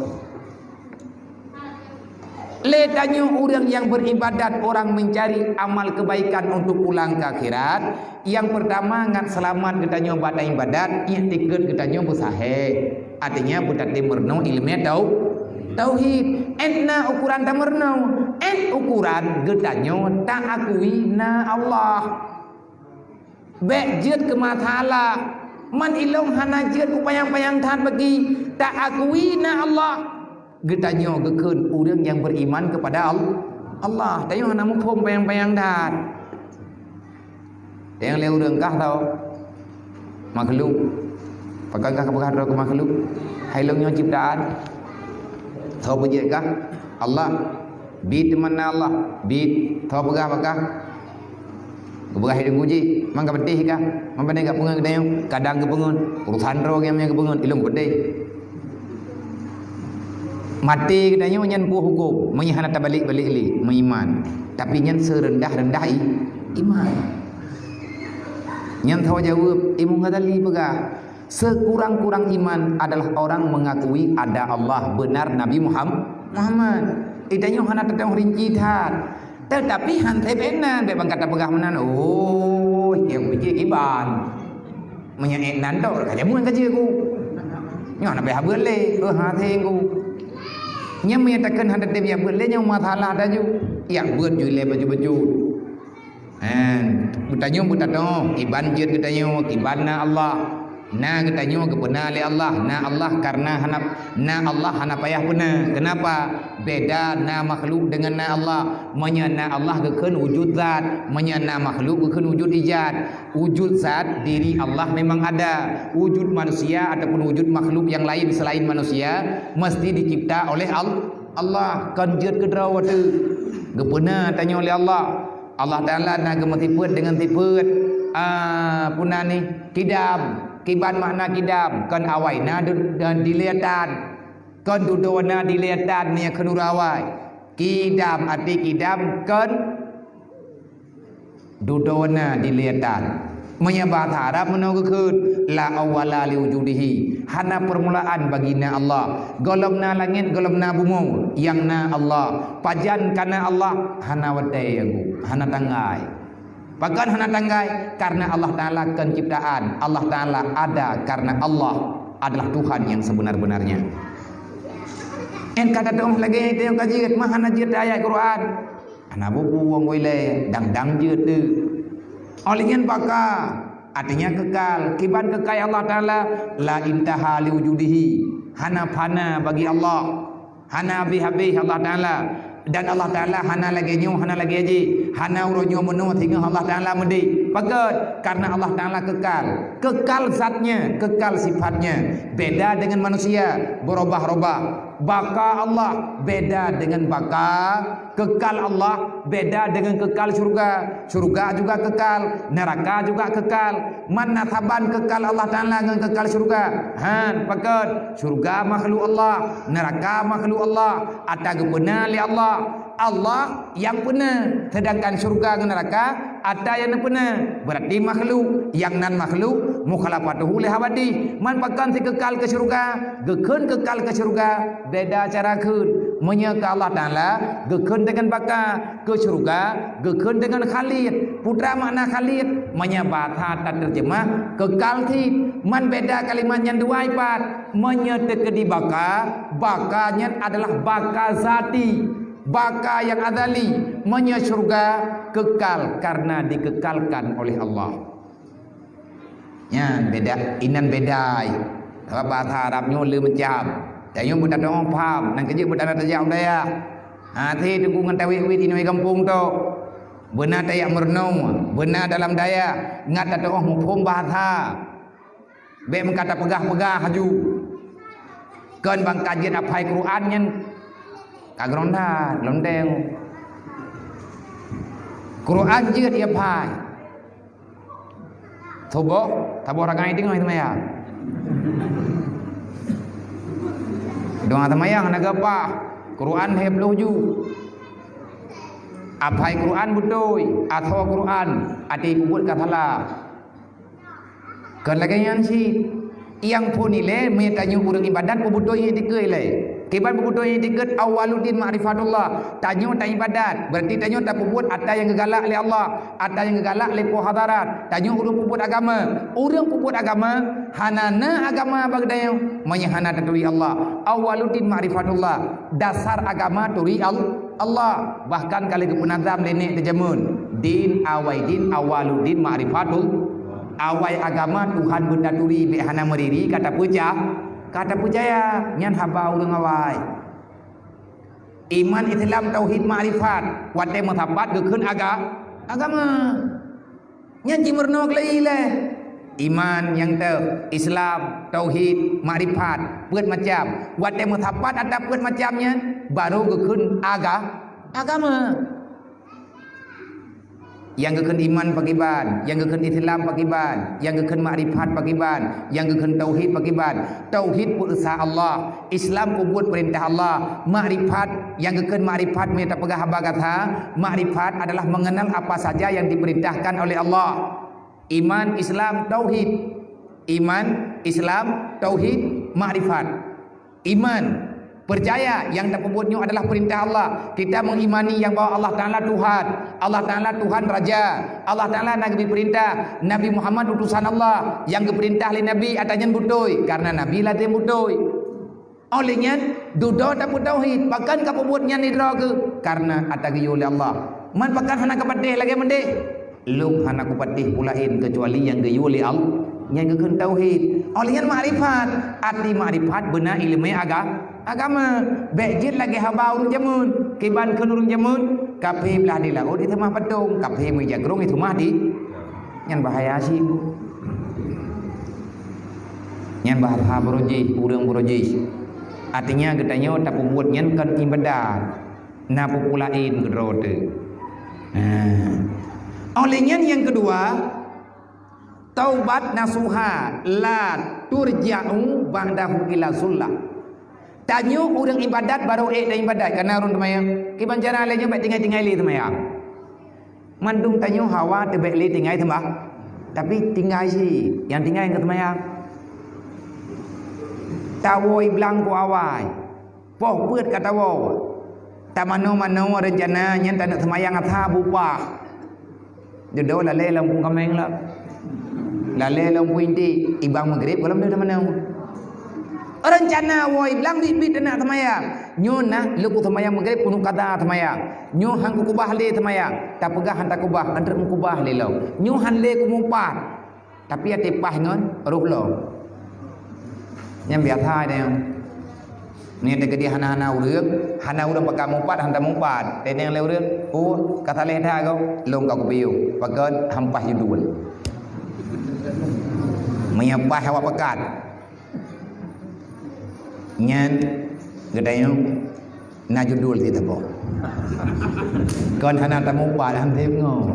Lé tanyoe ureuëng nyang beribadat, orang mencari amal kebaikan untuk pulang ke akhirat, nyang pertama ngat seulamat geutanyoe bak ibadat, iktikeuet geutanyoe beusahé. Artinya beutatem meurunoe ileumé tau, tauhid. Ét na ukuran tameurunoe, ét ukuran geutanyoe taakui na Allah. Bék jeuet keu masalah. Man ilong hana jeuet kupanyang-panyang that bagi, taakui na Allah. Geutanyoe geukheun ureuëng nyang beriman kepada Al-, Allah. Tanyoe hana muphom panyang-panyang that. Nyang lé ureuëng kah tau makhluk. Pakon kah kapeugah droe keu makhluk? Hai lôn nyoe ciptaan. Soe peujeuet kah? Allah. Bit teuma na Allah. Bit. Soe peugah bak kah? Geupeugah ilong uji, man ka peudeh kah? Man pandai gak peungeut geutanyoe, kadang geupeungeut, urusan droe nyang geupeungeut, ilong peudeh. Maté geutanyoe nyan peue huköm, meunyoe hana tabalek-balek lé, meuiman. Tapi nyan seureundah-reundah i-, iman. Nyan tho jaweueb, Imam Ghazali peugah, sekurang-kurang iman adalah orang mengakui ada Allah, benar Nabi Muham-, Muhammad. Geutanyoe hana tatong rinci that. Tetapi han sép ék nan, bék ban gata peugah meunan, "Oh, nyang pike kiban." Meunyoe ék nan tok, ka jameun ka jeuet ku. Nyoe na payah beuet lé, oh, ha, seng ku. Nyan meunyoe takheun hana tem jak beuet lé, nyoe masalah taju. Jak beuet ju ilée baju-baju. Ha, geutanyoe beutatong, kiban jeuet geutanyoe, kiban na Allah. Na geutanyoe geupeuna lé Allah, na Allah karena hana, na Allah hana payah peuna. Kenapa? Beda na makhluk dengan na Allah. Meunyoe na Allah geukheun wujud zat, meunyoe na makhluk geukheun wujud ijad. Wujud zat diri Allah memang ada. Wujud manusia ataupun wujud makhluk yang lain selain manusia mesti dicipta oleh Al-, Allah. Kon jeuet keudroe teuh. Geupeuna tanyoe lé Allah. Allah Taala na geumeusifeuet deungon sifeuet, ah, peue nan nyan, kidam, kiban makna kidam, kon awai na du-, dan dilée tan, kon dudoe na dilée tan meunyoe kheun ureuëng awai. Kidam, arti kidam kon dudoe na dilée tan. Meunyoe bahasa Arab meunoe geukheun, la awwala li wujudihi, hana peurmulaan bagi na Allah. Gohlom na langét, gohlom na bumoe, nyang na Allah. Pajan ka na Allah, hana watée nyang gu, hana tanggai. Pakon hana tanggai? Karena Allah Taala kon ciptaan. Allah Taala ada karena Allah adalah Tuhan yang sebenar-benarnya. En ka tatu'oh lagée teuh ka jeuet, mah hana jeuet ayat Quran. Hana bubueng wai lé, dang-dang jeuet teuh. Óh lheueh nyan baka, artinya kekal. Kiban kekal Allah Taala, la intaha li wujudihi. Hana fana bagi Allah. Hana habéh-habéh Allah Taala. Dan Allah Taala hana lagée nyoe, hana lagée jih. Hana uroe nyoe meunoe singoh Allah Taala meudeh. Pakon? Karena Allah Taala kekal. Kekal zatnya, kekal sifatnya. Beda dengan manusia, berubah-ubah. Baka Allah beda dengan baka kekal Allah, beda dengan kekal syurga. Syurga juga kekal, neraka juga kekal. Man na saban kekal Allah Taala ngon kekal syurga? Han, pakon? Syurga makhluk Allah, neraka makhluk Allah, ata geupeuna lé Allah. Allah nyang peuna, sedangkan syurga ngon neraka ata nyang neupeuna. Berarti makhluk, nyang nan makhluk, mukhalafatuhu li hawadih. Man pakon sikekal keu syurga, geukheun kekal keu syurga, beda cara kheun. Meunyoe keu Allah Taala, geukheun deungon baka, keu syurga, geukheun deungon khalid. Peue makna khalid? Meunyoe bahasa tateurjeumah, kekal cit. Man beda kalimat nyan dua ipat. Meunyoe teukeudi baka, baka nyan adalah baka zati, baka nyang azali. Meunyoe syurga, kekal karena dikekalkan oleh Allah. Nyan beda, inan beda. Sabab bahasa Arab nyoe le macam. Tanyoe beutatu'oh paham, nan keujeuet beutana tajak u dayah. Ha, si teungku ngon tawét-wét inoe gampông tu. Beuna tajak meurunoe, beuna dalam dayah, ngat tatu'oh muphom bahasa. Bék meuka tapeugah-peugah laju. Kon bangka jeuet aphai Quran nyan ka geuronda, londeng. Quran jeuet ia phai. Suboh, saboh rangai teungoh seumayang. Doa seumayang hana geupah. Quran lhèe ploh ju. Aphai Quran beutôi, asoe Quran, até peubuet ka salah. Kon lagèe nyan cit. Nyang phôn ilèe, meunyoe tanyoe ureueng ibadat, peubeutôi iktikeuet ilèe. Kiban peubeutôi iktikeuet, awwaluddin ma'rifatullah. Tanyoe taibadat, berarti tanyoe tapeubuet ata nyang geugalak lé Allah, ata nyang geugalak lé Po Hadarat. Tanyoe ureueng peubuet agama. Ureueng peubuet agama hana na agama bak geutanyoe meunyoe hana taturi Allah. Awwaluddin ma'rifatullah. Dasar agama turi Al-, Allah. Bahkan ka lheueh geupeunazam lé nèk teuh jameun, din awai din, awwaluddin ma'rifatul. Awai agama Tuhan beutaturi, bèk hana meuriri ka tapeuca-, ka tapeucaya. Nyan haba ureueng awai. Iman, Islam, tauhid, makrifat. Watèe meusapat geukheun aga-, agama. Nyan jimeurunoe keulai ilèe. Iman nyang teuh, Islam, tauhid, makrifat, peuet macam. Watèe meusapat ata peuet macam nyan, baru geukheun aga-, agama. Nyang geukheun iman pakriban, nyang geukheun Islam pakriban, nyang geukheun makrifat pakriban, nyang geukheun tauhid pakriban. Tauhid peuesa Allah, Islam peubuet peurintah Allah, makrifat, nyang geukheun makrifat meunyoe tapeugah haba gata, makrifat adalah mengenal apa saja yang diperintahkan oleh Allah. Iman, Islam, tauhid. Iman, Islam, tauhid, makrifat. Iman, percaya yang tapeubuet nyoe adalah peurintah Allah. Kita mengimani nyang bahwa Allah Taala Tuhan. Allah Taala Tuhan Raja. Allah Taala na geubri peurintah. Nabi Muhammad utusan Allah nyang geupeurintah lé Nabi, ata nyan beutôi, karena Nabi lazem beutôi. Óh lheueh nyan, dudoe tapeutauhid, pakon kapeubuet nyan sidroe keuh? Karena ata geuyue lé Allah. Man pakon hana kapatéh lagèe meudeh? Lôn hana kupatéh peue laén keucuali nyang geuyue lé Al-, Nyan geukheun tauhid. Óh lheueh nyan makrifat. Arti makrifat beuna ileumèe aga-, agama. Bèk jeuet lagèe haba ureueng jameun. Kiban kheun ureueng jameun, kaphé blah di laôt jiseumah patong, kaphé meujakrong jiseumah di. Nyan bahaya cit. Nyan bahasa Beuroji, ureueng Beuroji. Artinya geutanyoe tapeubuet nyan kon ibadat. Na peue-peue laén keudroe teuh. Nah. Óh lheueh nyan nyang keudua, taubat nasuha la turja'u ba'dahu ila zullah. Tanyoe ureueng ibadat barô ék dan ibadat, kana ureueng seumayang. Kiban cara lé nyoe bèk tinggai-tinggai lé seumayang. Mandum tanyoe hawa teuh bèk lé tinggai seumayang. Tapi tinggai cit, nyang tinggai ngon seumayang. Tawoe blang ku awai. Poh peuet ka tawoe. Tamanoe-manoe reuncana nyan taneuk seumayang asa bupah. Dudoe lalé lam phôn kaméng lah. Lalé lam phôn inti, ibang Maghrib goh lom tamanoe. Reuncana woe blang biet-biet taneuk seumayang. Nyoe na lôn kuseumayang Maghrib keuneuk kada seumayang. Nyoe han kukubah lé seumayang. Tapeugah han takubah, han treuk meukubah lé lom. Nyoe han lé kumupat. Tapi até paih ngon roh lom. Nyan biasa deh. Nyan teukeudi hana-hana ureueng, hana ureueng pakat mupat, han tamupat. Teudeung lé ureueng, "Oh, ka saleh that kau, lôn ka kupiôh." Pakon han paih judul. Meunyoe paih awak pakat. Nyan geutanyoe Na judul cit saboh. Kon hana tamupat, han teuingat.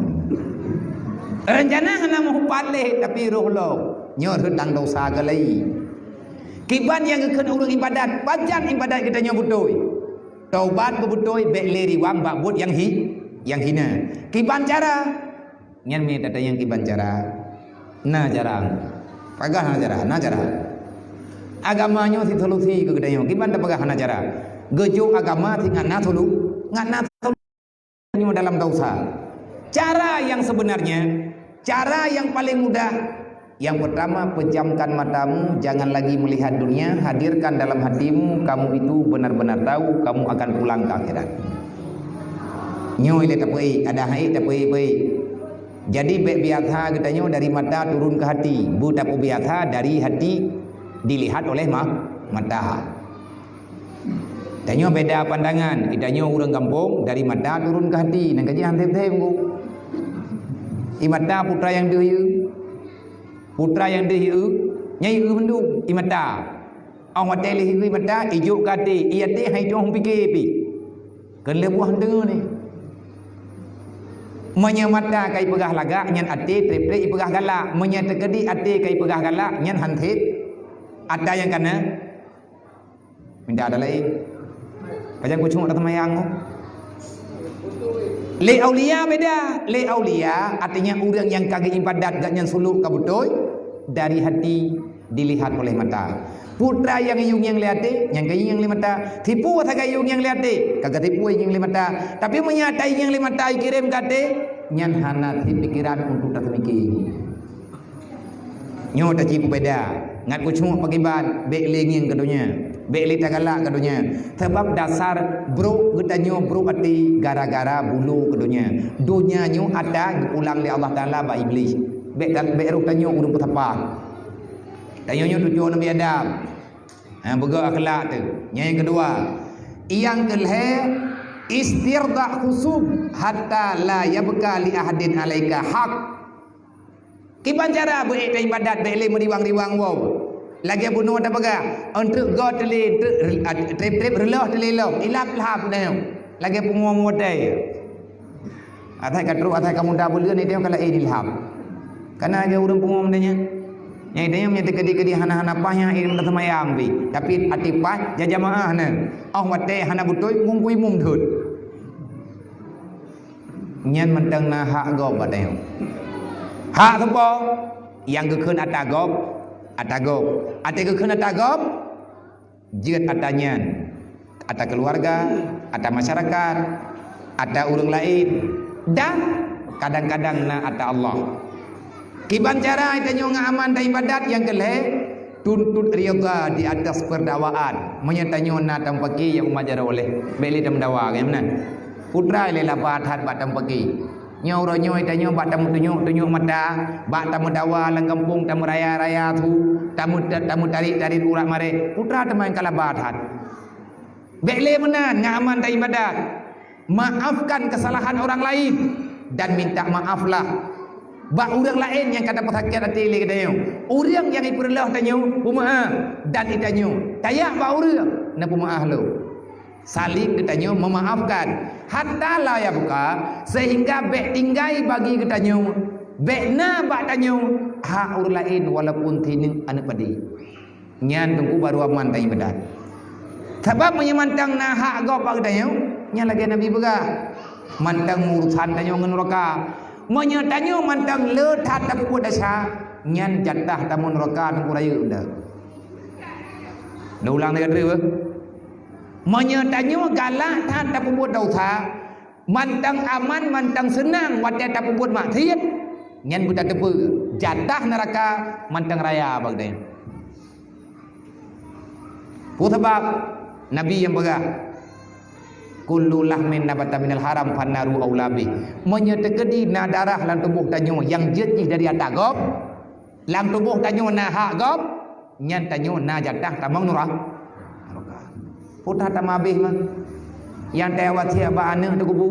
Reuncana hana mupat lé, tapi roh lom. Nyoe rhot lam dosa galai. Kiban nyang geukheun ureueng ibadat, pajan ibadat geutanyoe beutôi. Taubat beubeutôi, bèk lé riwang bak buet nyang hi-, nyang hina. Kiban cara? Nyan mita tanyong kiban cara. Na cara. Peugah na cara, na cara. Agama nyoe sit solusi keu geutanyoe. Kiban tapeugah na cara. Geujok agama sit ngat na solu-, ngat na solusi nyoe dalam dosa. Cara yang sebenarnya, cara yang paling mudah, yang pertama, pejamkan matamu, jangan lagi melihat dunia, hadirkan dalam hatimu kamu itu benar-benar tahu kamu akan pulang ke akhirat. Nyoe lé tapeuék, ada hai tapeuék-peuék. Jadi, bèk biasa geutanyoe dari mata turun ke hati, beutapeubiasa dari hati dilihat oleh ma-, mata. Tanyoe beda pandangan, geutanyoe ureueng gampông dari mata turun ke hati, nyang kajih han tem-tem ku. Di mata putra nyang deuh yeu, putra nyang deuh yeu, nyang yeu mandum di mata. Ong watèe lheueh ié mata, ijok keu até, ié até hai tueng pike pih. Keu lheueh buah deungoe nyoe. Meunyoe mata ka ipeugah lagak, nyan até trép-trép ipeugah galak. Meunyoe teukeudi até ka ipeugah galak, nyan han sép. Ata nyang kana? Minta ada laén. Pajan kucung ata teumayang. Lé aulia beda. Lé aulia artinya ureueng nyang ka geuibadat gobnyan suluk ka beutôi dari hati dilihat oleh mata. Putra nyang yue ngieng lé até, nyang ka yue ngieng lé mata. Tipu sagai yue ngieng lé até, ka geuh tipu ngieng lé mata. Tapi meunyoe ata ngieng lé mata ikirém keu até, nyan hana sép pikeran untuk taseumike. Nyoe taci peubeda. Ngat kucuk pakriban, bèk lé ngieng keu donya. Bèk lé tagalak keu donya. Sabab dasar brok geutanyoe brok até gara-gara bulu keu donya. Donya nyoe ata geupulang lé Allah Taala bak Iblih. Bèk ta-, bèk roh tanyoe ureueng peusapat. Tanyoe nyoe tujoh Nabi Adam. Ha, beugöt akhlak teuh. Nyang keudua, nyang keulhèe, istirda khusum hatta la yabqa li ahadin alaika haq. Kiban cara beuék taibadat bèk lé meuriwang-riwang woe. Lagèe bunoe tapeugah, eunteuk goe teulé, eunteuk re-, a, trép-trép reuloh teulé lom, ilap-lap na nyoe. Lagèe pungo watèe. Asai ka trok, asai ka muda buleuen, itu nyang ka laén ilham. Kana lagèe ureueng pungo meunan nyan. Nyang itu nyang meunyo teukeudi-keudi hana-hana paih nyang ilham teuseumayang pih. Tapi até paih, jamaah na. Óh watèe hana beutôi, ngungkui mum dhôt. Nyan mantong na hak gob bak tanyoe. Hak soe po? Nyang geukheun ata gob, ata gob. Até geukheun ata gob, jeuet ata nyan, ata keuluwarga, ata masyarakat, ata ureueng laén, dan kadang-kadang na ata Allah. Kiban cara tanyoe ngon aman dan ibadat nyang keulhèe, tuntut ridha di atas perdakwaan. Meunyo tanyoe na tameupaké nyang umat jaroe lé, bèk lé tameudawa, kan meunan? Putra lé laba that bak tameupaké. Nyoe uroe nyoe tanyoe bak tameutunyok-tunyok mata, bak tameudawa lam gampông, tameuraya-raya su, tameu-, tameutarék-tarék urat marée, putra teuma nyang ka laba that. Bék lé meunan ngon aman taibadat. Maafkan kesalahan orang lain dan minta maaflah bak ureuëng laén nyang ka tapeusakét até lé geutanyoe. Ureuëng nyang jipeureuloh tanyoe, peumaaf, dan geutanyoe tajak bak ureuëng, neupeumeu'ah lom. Saling geutanyoe meumaafkan. Hatta la yabqa, seuhingga bék tinggai bagi geutanyoe, bék na bak tanyoe hak ureuëng laén walaupun sineuk aneuëk padé. Nyan teungku baru aman taibadat. Sabab meunyoe mantong na hak gob bak geutanyoe, nyan lagée Nabi peugah, mantong urusan tanyoe ngon nuraka. Meunyoe tanyoe mantong le that tapeubuet desya, nyan jatah tamong nuraka teungku rayeuk dah. Dah ulang lagi terus. Meunyoe tanyoe galak that tapeubuet desya, mantong aman, mantong seunang watée tapeubuet maksiat, nyan beutateupeue jatah nuraka mantong raya bak geutanyoe. Peue sabab? Nabi nyang peugah, "Kullu lahmin nabata minal haram fannaru aula bih." Meunyoe teukeudi na darah lam tuboh tanyoe nyang jeuet jih dari ata gob, lam tuboh tanyoe na hak gob, nyan tanyoe na jatah tamong nura-, nuraka. Peue that tamong abéh mah. Nyang teuwasiet bak aneuëk teukubu,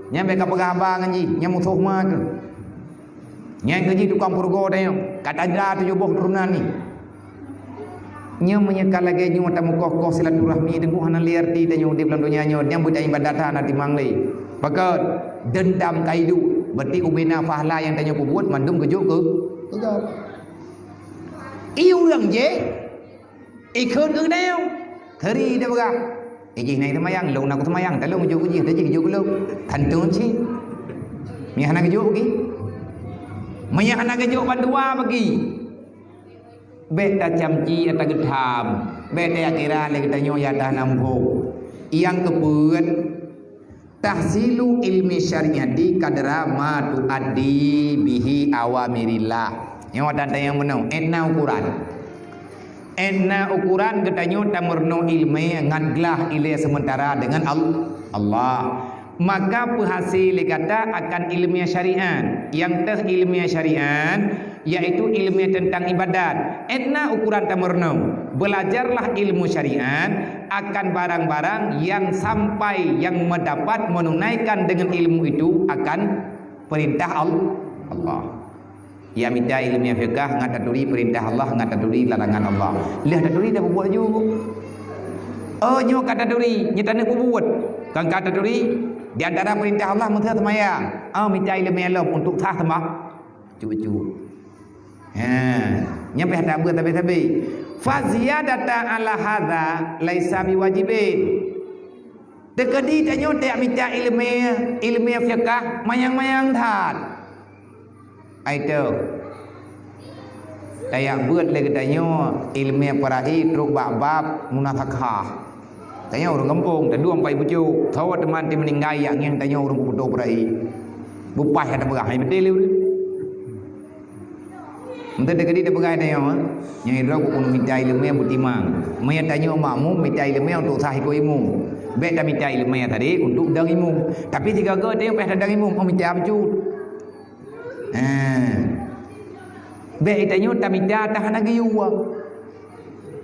nyan bék kapeugah haba ngon jih, nyan musoh ma keuh. Nyan keuh jih tukang peurugoe tanyoe, ka tajra tujoh boh turonan nyoe. Nyoe meunyoe ka lagée nyoe tameukoh-koh silaturahmi, teungku hana lé arti tanyoe udeb lam donya nyoe, nyang beutaibadat hana timang lé. Pakon? Deundam ka iduek, berarti ubena pahala nyang tanyoe peubuet mandum geujok keu, keu gob. I ureuëng jéh, ikheun keu geutanyoe, kheuri teupeugah, "Eh, jih na seumayang, lôn na kuseumayang, talôn geujok keu jih, tajih geujok keu lôn." Khantung cit. Meunyoe hana geujok bagi. Meunyoe hana geujok bandua bagi. Bék tacamci ata geutham, bék tayakira lé geutanyoe ya ata nampok. Nyang keupeuet, tahsilu ilmi syariati kadra ma tuaddi bihi awamirillah. Nyoe ata nyang meunoe, étna ukuran. Étna ukuran geutanyoe tameurunoe ilmé ngat glah ilée seumeuntara deungon Al-, Allah. Maka peuhase lé gata akan ilmiah syariat. Nyang teuh ilmiah syariat, yaitu ilmiah teuntang ibadat. Étna ukuran tameurunoe, beulajarlah ilmu syariat akan barang-barang nyang sampai nyang meudapat meununaikan deungon ilmu itu akan peurintah Al-, Allah. Ya mita ilmiah fiqah ngat taturi peurintah Allah, ngat taturi larangan Allah. Lheueh taturi dah peubuet laju. Oh, nyoe ka taturi, nyoe taneuk peubuet. Kan ka taturi, di antara peurintah Allah meuteuseumayang. Oh, mita ilmiah lom untuk sah seumayang. Cucu. Ha, nyan pih hana beuet sabe-sabe. Fa ziyadata ala hadza laisa biwajibin. Teukeudi tanyoe tajak mita ilmiah, ilmiah fiqah manyang-manyang that. Ai teu. Tajak beuet lé geutanyoe ilmiah perahi trok bak bab munasakhah. Tanyoe ureuëng gampông, tadua ampai bucok, sawa teuma ti meuninggai jak ngieng tanyoe ureuëng peutoe perahi. Bupaih ka tapeugah, hai beutôi lé ureuëng. Meuteuk teukeudi tapeugah tanyoe, nyang droe keuneuk mita ileumé beutimang. Meunyoe tanyoe makmum mita ileumé untuk sah iko imum. Bék tamita ileumé tadi untuk dong imum. Tapi sigoe-goe tanyoe payah tadong imum, oh mita bacut. Ha. Bék tanyoe tamita tah hana geuyue.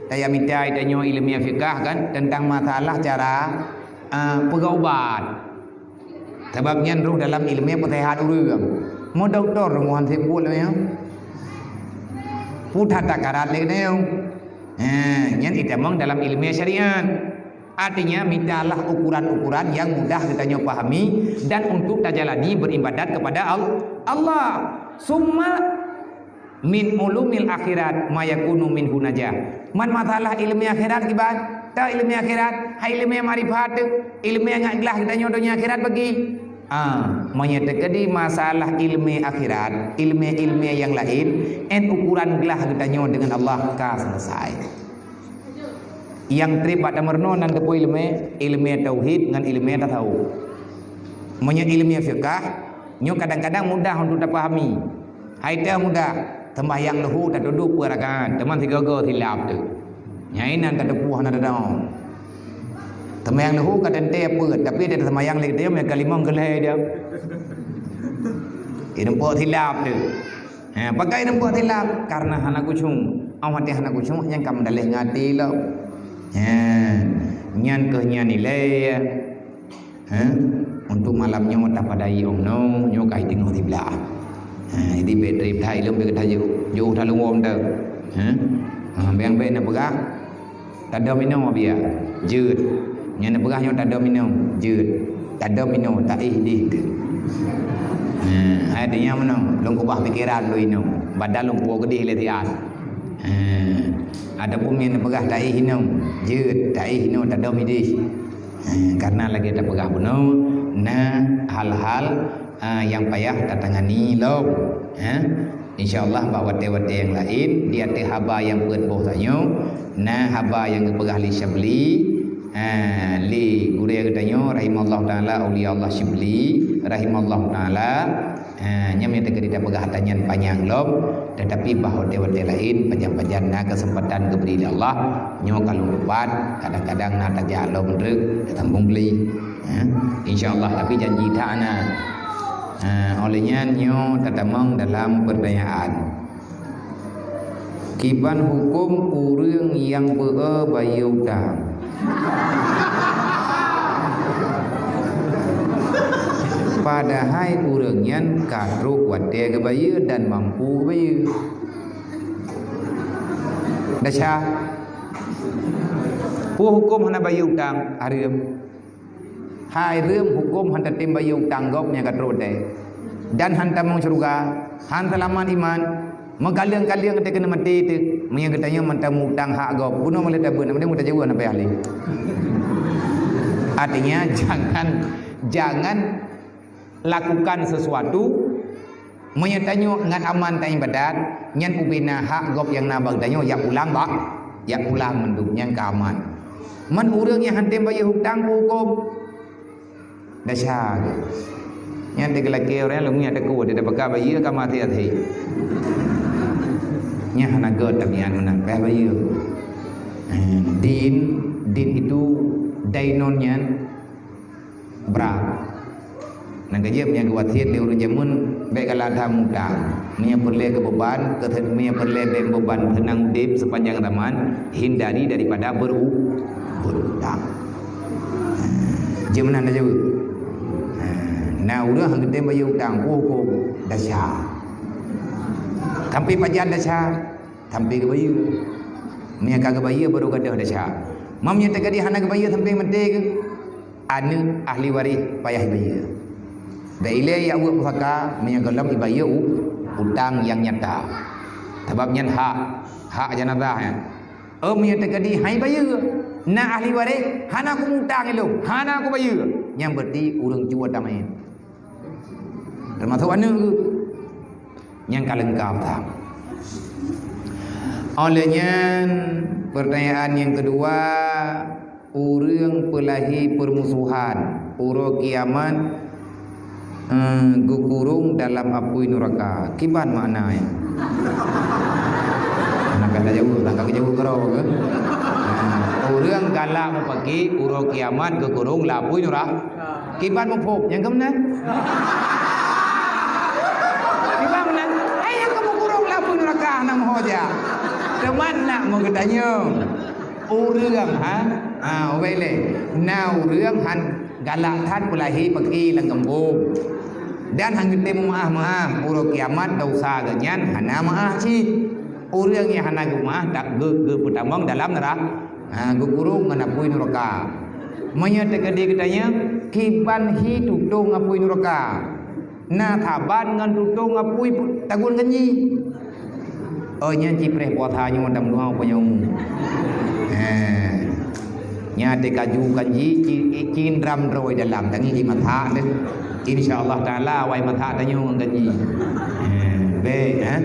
Tajak mita tanyoe ileumé fiqah kan tentang masalah cara, eh, peugah ubat. Sabab nyan roh dalam ileumé peuseuhat ureuëng. Mo doktor roh mohan sibuk lé nyoe. Putat takarat lé nyoe. Eh, nyan itamong dalam ileumé syariat. Artinya, mitalah ukuran-ukuran yang mudah geutanyoe pahami dan untuk tajalani beribadat kepada Al-, Allah. Summa min ulumil akhirat ma yakunu minhu najah. Man masalah ilmu akhirat kiban? Ta ilmu akhirat, hai ilmu makrifat tu, ilmu nyang glah geutanyoe donya akhirat bagi. Ah, meunyoe teukeudi masalah ilmu akhirat, ilmu-ilmu nyang laén, en ukuran glah geutanyoe deungon Allah ka selesai. Nyang treb bak tameurunoe nan teupeue ilmu, ilmu tauhid ngon ilmu tasawuf. Meunyoe ilmu fiqah, nyoe kadang-kadang mudah untuk tapahami. Hai teuh mudah, sembahyang leuhô tatudoh peue rakaat, teuma sigoe-goe silap tu. Nyang inan tateupeue hana tadong. Sembahyang leuhô ka teuntée peuet, tapi ada sembahyang lé teuh meukalimong geulhée dia. Ireumpok silap tu. Ha, pakon ireumpok silap? Karena hana khusyuk. Awak hana khusyuk nyang ka meudaleh ngon até lom. Ha, nyan keuh nyan ilée. Ha, untuk malam nyoe tapadai ong nyoe, nyoe ka teungoh siblaih. Ha, jadi bèk trép that ilôn bèk tajok, jok that lôn wom teuh. Ha? Ha, bèk-bèk na peugah. Tadom inong biar. Jeuet. Nyang neupeugah nyoe tadom inong. Jeuet. Tadom inong, taéh deh tu. Nah, hai dia meunoe, lôn keubah pikeran lôn inong. Badan lôn puwoe keudeh lé siat. Nah, ataupun nyang neupeugah taéh inong. Jeuet, taéh inong, tadom ideh. Nah, karena lagèe tapeugah bunoe, na hal-hal, ah, nyang payah tatangani lom. Ha? Insya Allah bak watèe-watèe nyang laén, di ateueh haba nyang peuet boh tanyoe, na haba nyang geupeugah lé Syibli, ha, lé gurèe geutanyoe, rahimallahu taala, aulia Allah Syibli, rahimallahu taala, ha, nyan nyang teuka tapeugah ata nyan panyang lom, tetapi bak watèe-watèe laén, pajan-pajan na keuseumpatan geubri lé Allah, nyoe ka lôn ubat, kadang-kadang na tajak lom treuk, tasambong beli. Ha, insya Allah, tapi janji that na. Ha, oleh nyan nyoe tatamong dalam pertanyaan. Kiban huköm ureuëng nyang beu-e bayeue utang? Padahai ureuëng nyan ka trok watèe geubayeue dan mampu geubayeue. Desya. Peue huköm hana bayeue utang? Hareuem. Hai reuem huköm han tatem bayeue utang gob nyang ka trok watèe. Dan han tamong syeuruga, han seulamat iman, meukaleueng-kaleueng teuh keuneuk maté teuh. Meunyoe geutanyoe mantong meu-utang hak gob, bunoe meuleueh tabeuet, meunyoe meutajaweueb hana payah lé. Artinya, jangan, jangan lakukan sesuatu Meunyoe tanyoe ngon aman taibadat, nyan ubena hak gob nyang na bak tanyoe jak pulang bak, jak pulang mandum nyang ka aman. Man ureuëng nyang han tem bayeue hutang keu huköm, desya geuh. Nyan teugeulakée ureuëng lom nyan teuku, dia dah peugah bayeue ka mati até. Nyan hana gét tabiat meunan, payah bayeue. Eh, din, din itu dainon nyan brat. Nyang keujeuet nyang geuwasiet lé ureuëng jameun, bék galak that mutang. Meunyoe peureulée keu beuban, keu, meunyoe peureulée bék beuban, seunang udeb sepanjang zaman, hindari daripada beru-, berutang. Jeuet meunan dah jaweueb. Na ureuëng han geutem bayeue utang, oh, oh, desya. Sampai pajan desya, sampai geubayeue. Meunyoe ka geubayeue baru gadôh desya. Meunyoe teuka di hana geubayeue sampai maté geuh, aneuëk ahli waréh payah bayeue. Bék ilée jak weuek pusaka meunyoe gohlom ibayeue u-, utang nyang nyata. Sabab nyan hak, hak janazah nyan. Oh, meunyoe teuka di hai bayeue, na ahli waréh hana kumutang ilôn, hana kubayeue. Nyan berarti ureuëng cue tamé. Teumasok aneuëk geuh. Nyang ka leungkab that. Óh lheueh nyan, pertanyaan nyang keudua, ureuëng peulahé peurmusohan uroe kiamat, eh, geukurong dalam apui nuraka. Kiban makna nyan? Hana ka tajaweueb, hana ka geujaweueb keudroe keuh? Nah, ureuëng galak mupaki uroe kiamat geukurong lam apui nura-, Kiban muphom, nyang keuh meunan? Kiban meunan? Hai nyang keuh meukurong lam apui nuraka hana meuho jak. Teuma nak meugeutanyong. Ureuëng han, ha, ubé lé. Na ureuëng han galak that peulahé peuki lam gampông. Dan han geutem meuáh-meuáh, uroe kiamat desya geuh nyan hana meuáh cit. Ureuëng nyang hana geumeuáh, dak geu-, geupeutamong dalam neura-, ha, geukurong ngon apui nuraka. Meunyoe teukeudi geutanyong, kiban hi tutong apui nuraka? Na saban ngon tutong apui pu-, tagun ganji. Oh, nyan cipreh puasa nyoe dam dua punya umu. Ha. Nyan teuka ju ganji, ci-, cindram droe dalam, tangi di masak deh. Insya Allah Taala, awai masak tanyoe ngon ganji. Ha, bék, ha?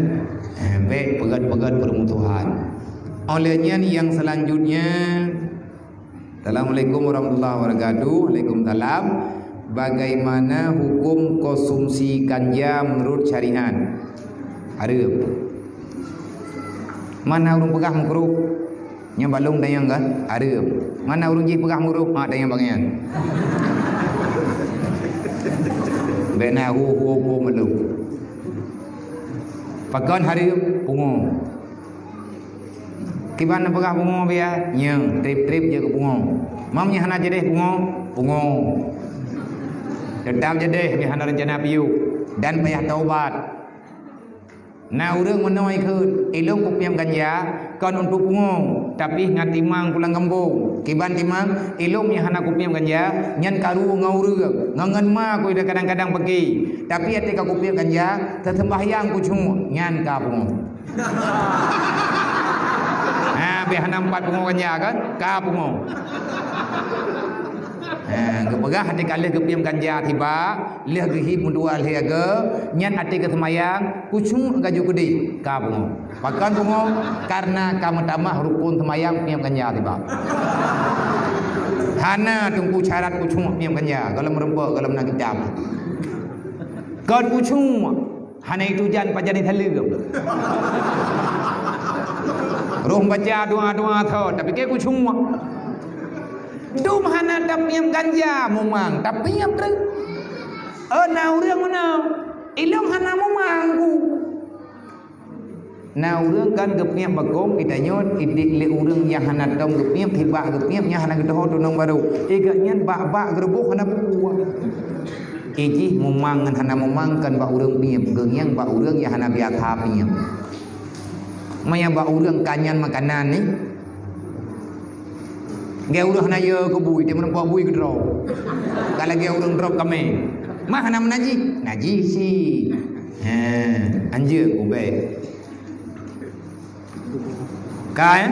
Eh, bék peugét-peugét peurmusohan. Óh lheueh nyan nyang seulanjutnya, Assalamualaikum warahmatullahi wabarakatuh. Waalaikumsalam. Bagaimana hukum konsumsi ganja menurut syariat? Hareuem. Mana ureuëng peugah makruh? Nyan balong tanyong kan? Hareuem. Mana ureuëng jih peugah makruh? Ha, tanyong bak nyan. Bék na hu-, hu-, hu-, malum. Pakon hareuem? Pungo. Kiban neupeugah pungo biya? Nyoe, treb-treb jeuet keu pungo. Mam nyang hana jadeh pungo? Pungo. Teutap jadeh, meuhana reuncana piôh dan payah taubat. Na ureuëng meunoe kheun, "Ilôn kupiep ganja kon untuk pungo, tapi ngat timang pulang gampông." Kiban timang, "Ilôn nyang hana kupiep ganja, nyan karu ngon ureuëng, ngon ngon ma kui kadang-kadang peuki. Tapi até ka kupiep ganja, teuseumbahyang kucunguek, nyan ka pungo." Ha, beh hana empat pungo ganja kan? Ka pungo. Ha, geupeugah até ka lheueh geupiep ganja tiba, lheueh geuhib meudua lheueh agoe, nyan até geuseumayang, kucunguek gaju keudeh, ka pungo. Pakon pungo? Karena ka meutamah rukon seumayang piep ganja tiba. Hana teungku syarat kucunguek piep ganja, golom reumpok, golom na kitab. Kon kucunguek, hana itu jan pajan isaleuem. Roh baca doa-doa tho, tapi ke kucunguek. Dum hana tapiep ganja mumang, tapiep treuk. Oh, na ureuëng meunoe, "Ilôn hana mumang ku." Na ureuëng kan geupiep bakong, geutanyoe idék lé ureuëng nyang hana tom geupiep, hibak geupiep nyang hana geutoho tunong barô. Igat nyan bak-bak geuruboh hana peue. Ijih mumang ngon hana mumang kan bak ureuëng piep, geungieng bak ureuëng nyang hana biasa piep. Maya bak ureuëng kanyan makanan ni, gaya ureuëng hana yo keu bui, dia meureumpok bui keudroe. Kalau gaya ureuëng drop kami, mah hana meunajih, najih si. Ha, anjeuk ubé. Ka, eh?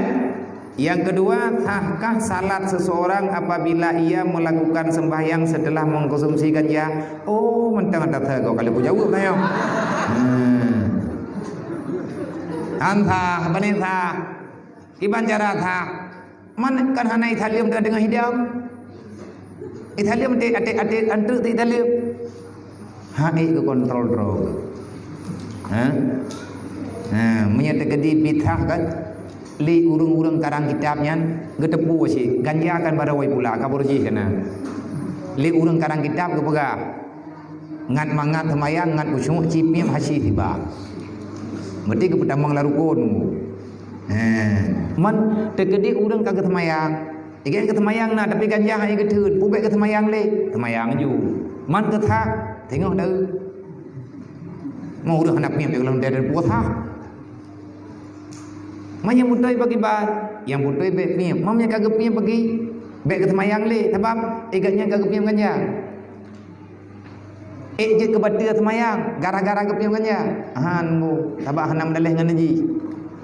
Yang kedua, sahkah salat seseorang apabila ia melakukan sembahyang setelah mengkonsumsi ganja? Oh, mentang ada teuga kali ku jawab tanya. Hmm. Han sah, bani sah. Kiban cara sah. Man kan hana isaleuem teungoh hidang. Isaleuem até, até, até antreuk isaleuem. Ha, ék geukontrol droe. Ha? Ha, meunyoe teukeudi bid'ah kan, lé ureuëng-ureuëng karang kitab nyan geuteupeue cit, ganja kan barô wai pula, ka beureuji kana. Lé ureuëng karang kitab geupeugah, ngat mangat seumayang, ngat khusyuk, cipiep hasi tiba. Berarti geupeutamong lam rukon. Ha, man teukeudi ureuëng ka geuseumayang, Igan geuseumayang na, tapi ganja hana geutheun, peubék geuseumayang lé, seumayang ju. Man keu sah, teungoh deuh. Mau ureuëng hana piep di dalam dada puasa. Man nyang beutôi bagi ban, nyang beutôi bék piep. Man nyang ka geupiep bagi, bék geuseumayang lé, sabab igat nyan ka geupiep ganja. Ék jeuet keu bateue seumayang gara-gara geupiep ganja? Han bu, sabab hana meudaleh ngon najih.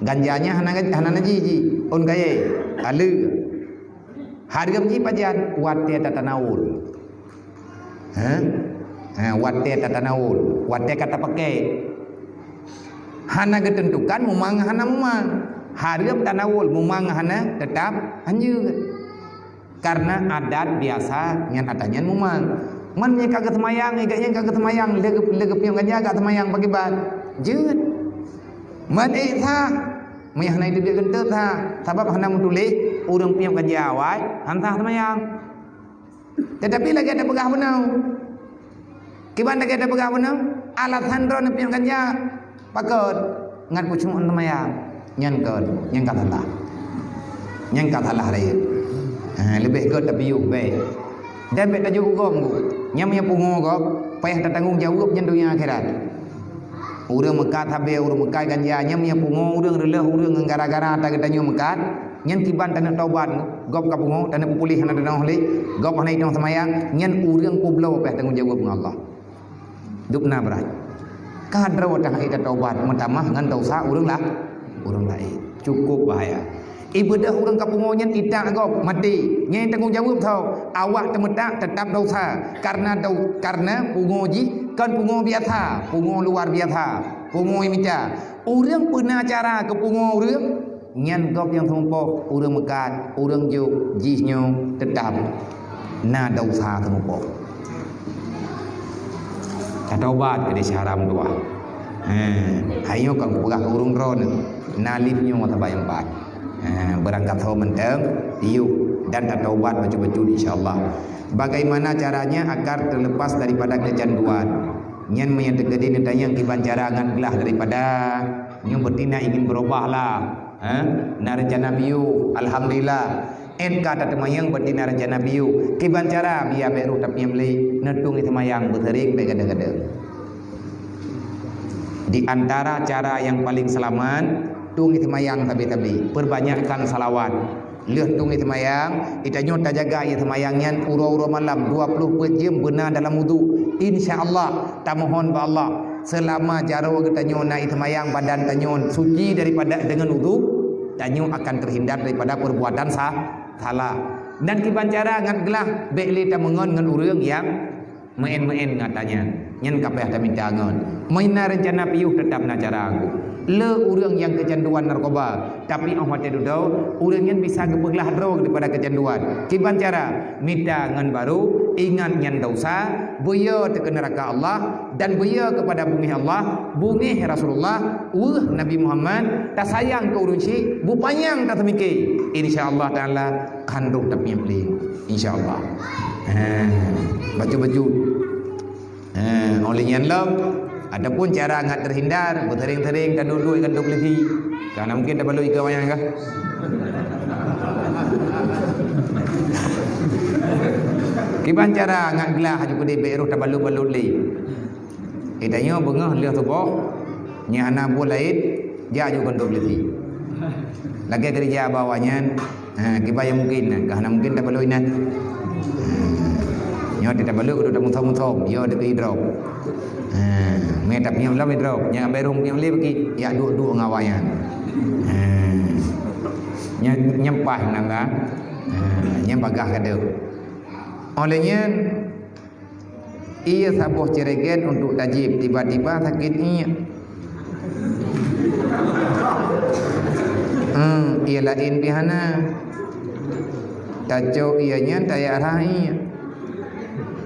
Ganja nyan hana, hana najih jih, ôn kayée, aleue. Hareuem jih pajan? Watée tatanawul. Hah? Ha, watée tatanawul, watée ka tapakée. Hana geuteuntukan mumang hana mumang. Hareuem tanawul, mumang hana, teutap hanjeuet. Karena adat biasa nyan ata nyan mumang. Man nyang ka geuseumayang, igat nyang ka geuseumayang, lé geu-, lé geupiep ganja ka seumayang pakiban. Jeuet. Man ék sah. Meunyoe hana itu biet geunteuk sah. Sabab hana meutuléh ureuëng piep ganja awai, han sah seumayang. Tetapi lagée tapeugah bunoe. Kiban lagée tapeugah bunoe, alasan droe neupiep ganja, pakon? Ngat khusyuk seumayang. Nyan kon, nyan ka salah. Nyan ka salah rayeuk. Ha, leubeh gét tapiôh bék. Dan bék tajok u gob, nyan meunyoe pungo gob, payah tatanggong jaweueb nyan donya akhirat. Ureuëng meukat habéh, ureuëng meukat ganja, nyan meunyoe pungo ureuëng, reuloh ureuëng ngon gara-gara ata geutanyoe meukat, nyan kiban taneuk taubat, gob ka pungo, taneuk peupuléh hana tanoh lé, gob hana itong seumayang, nyan ureuëng peubloe payah tanggong jaweueb ngon Allah. Dubna brat. Ka droe teuh hana taubat, meutamah ngon dosa ureuëng la-, ureuëng laén. Cukup bahaya. Ibadah ureuëng ka pungo nyan itak gob, maté. Nyan tanggong jaweueb tho. Awak teumeutak teutap dosa. Karena dau-, karena pungo jih kon pungo biasa, pungo luar biasa, pungo mita. Ureuëng peuna cara keu pungo ureuëng, nyan gob nyang seumeupoh, ureuëng meukat, ureuëng jok, jih nyoe teutap na dosa seumeupoh. Tatobat keudeh syahra meutuwah. Ha, hai nyoe ka kupeugah keu ureuëng droeneuh, na lheueh nyoe sabab nyang pat. Ha, beurangkat ho mantong, yuk, dan tatobat bacut-bacut, insya Allah. Bagaimana caranya agar terlepas daripada kecanduan? Nyan meunyo teukeudi neutanyong kiban cara ngat glah daripada nyoe, berarti na ingin berubah lah. Ha? Na rencana piôh, alhamdulillah. Ét ka tateumayong, berarti na rencana piôh. Kiban cara biar bèk roh tapiep lé, neutueng seumayang beuseuring bèk gadeuh-gadeuh. Di antara cara yang paling selamat, tueng seumayang sabe-sabe, perbanyakkan salawat. Lheueh tueng seumayang, geutanyoe tajaga ie seumayang nyan uroe-uroe malam dua ploh peuet jeuem beuna dalam udhu. Insya Allah, tamohon bak Allah, seulama jaroe geutanyoe na ie seumayang, badan tanyoe suci daripada deungon udhu, tanyoe akan terhindar daripada perbuatan sa-, salah. Dan kiban cara ngat glah, bèk lé tameungon ngon ureueng nyang meu'én-meu'én ngat tanyan, nyan ka payah tamita ngon. Meunyo na rencana piôh, teutap na cara anggô. Le ureueng nyang keucanduan narkoba, tapi 'oh watèe dudoe, ureueng nyan bisa geupeuglah droe daripada keucanduan. Kiban cara? Mita ngon barô, ingat nyan desya, beuyo teuh keu neuraka Allah, dan beuyo keupada bungéh Allah, bungéh Rasulullah, weueh Nabi Muhammad, tasayang keu ureueng syik, beupanyang taseumike. Insya Allah Taala, han roh tapiep lé. Insya Allah. Ha, bacut-bacut. Ha, 'oh lheueh nyan lom, ataupun cara ngat terhindar, beuseuring-seuring taduek-duek kantô polisi. Ka na mungkin tabalot ikeue awaknyan kah? Kiban cara ngat glah aju keudéh bèk roh tabalot-balot lé. Geutanyoe beungoh lheueh suboh, nyan hana buet laén, jak aju kantô polisi. Lagèe keureuja bak awaknyan, ha, kiban nyang mungkin, ka hana mungkin tabalot inan. Ha, nyoe tabalot keuneuk tamusom-musom, yo dikeue idrop. Ha, mita piep lom idrop, nyang bèk roh piep lé bagi, jak duek-duek ngon awaknyan. Ha, nyan, nyan paih meunan ka. Ha, nyan bagaih ka deuh. 'Oh lheueh nyan, ie saboh ceureugen untuk tajieb, tiba-tiba sakét iek. Hmm, ie laén pih hana. Tacok ie nyan tajak rhah iek.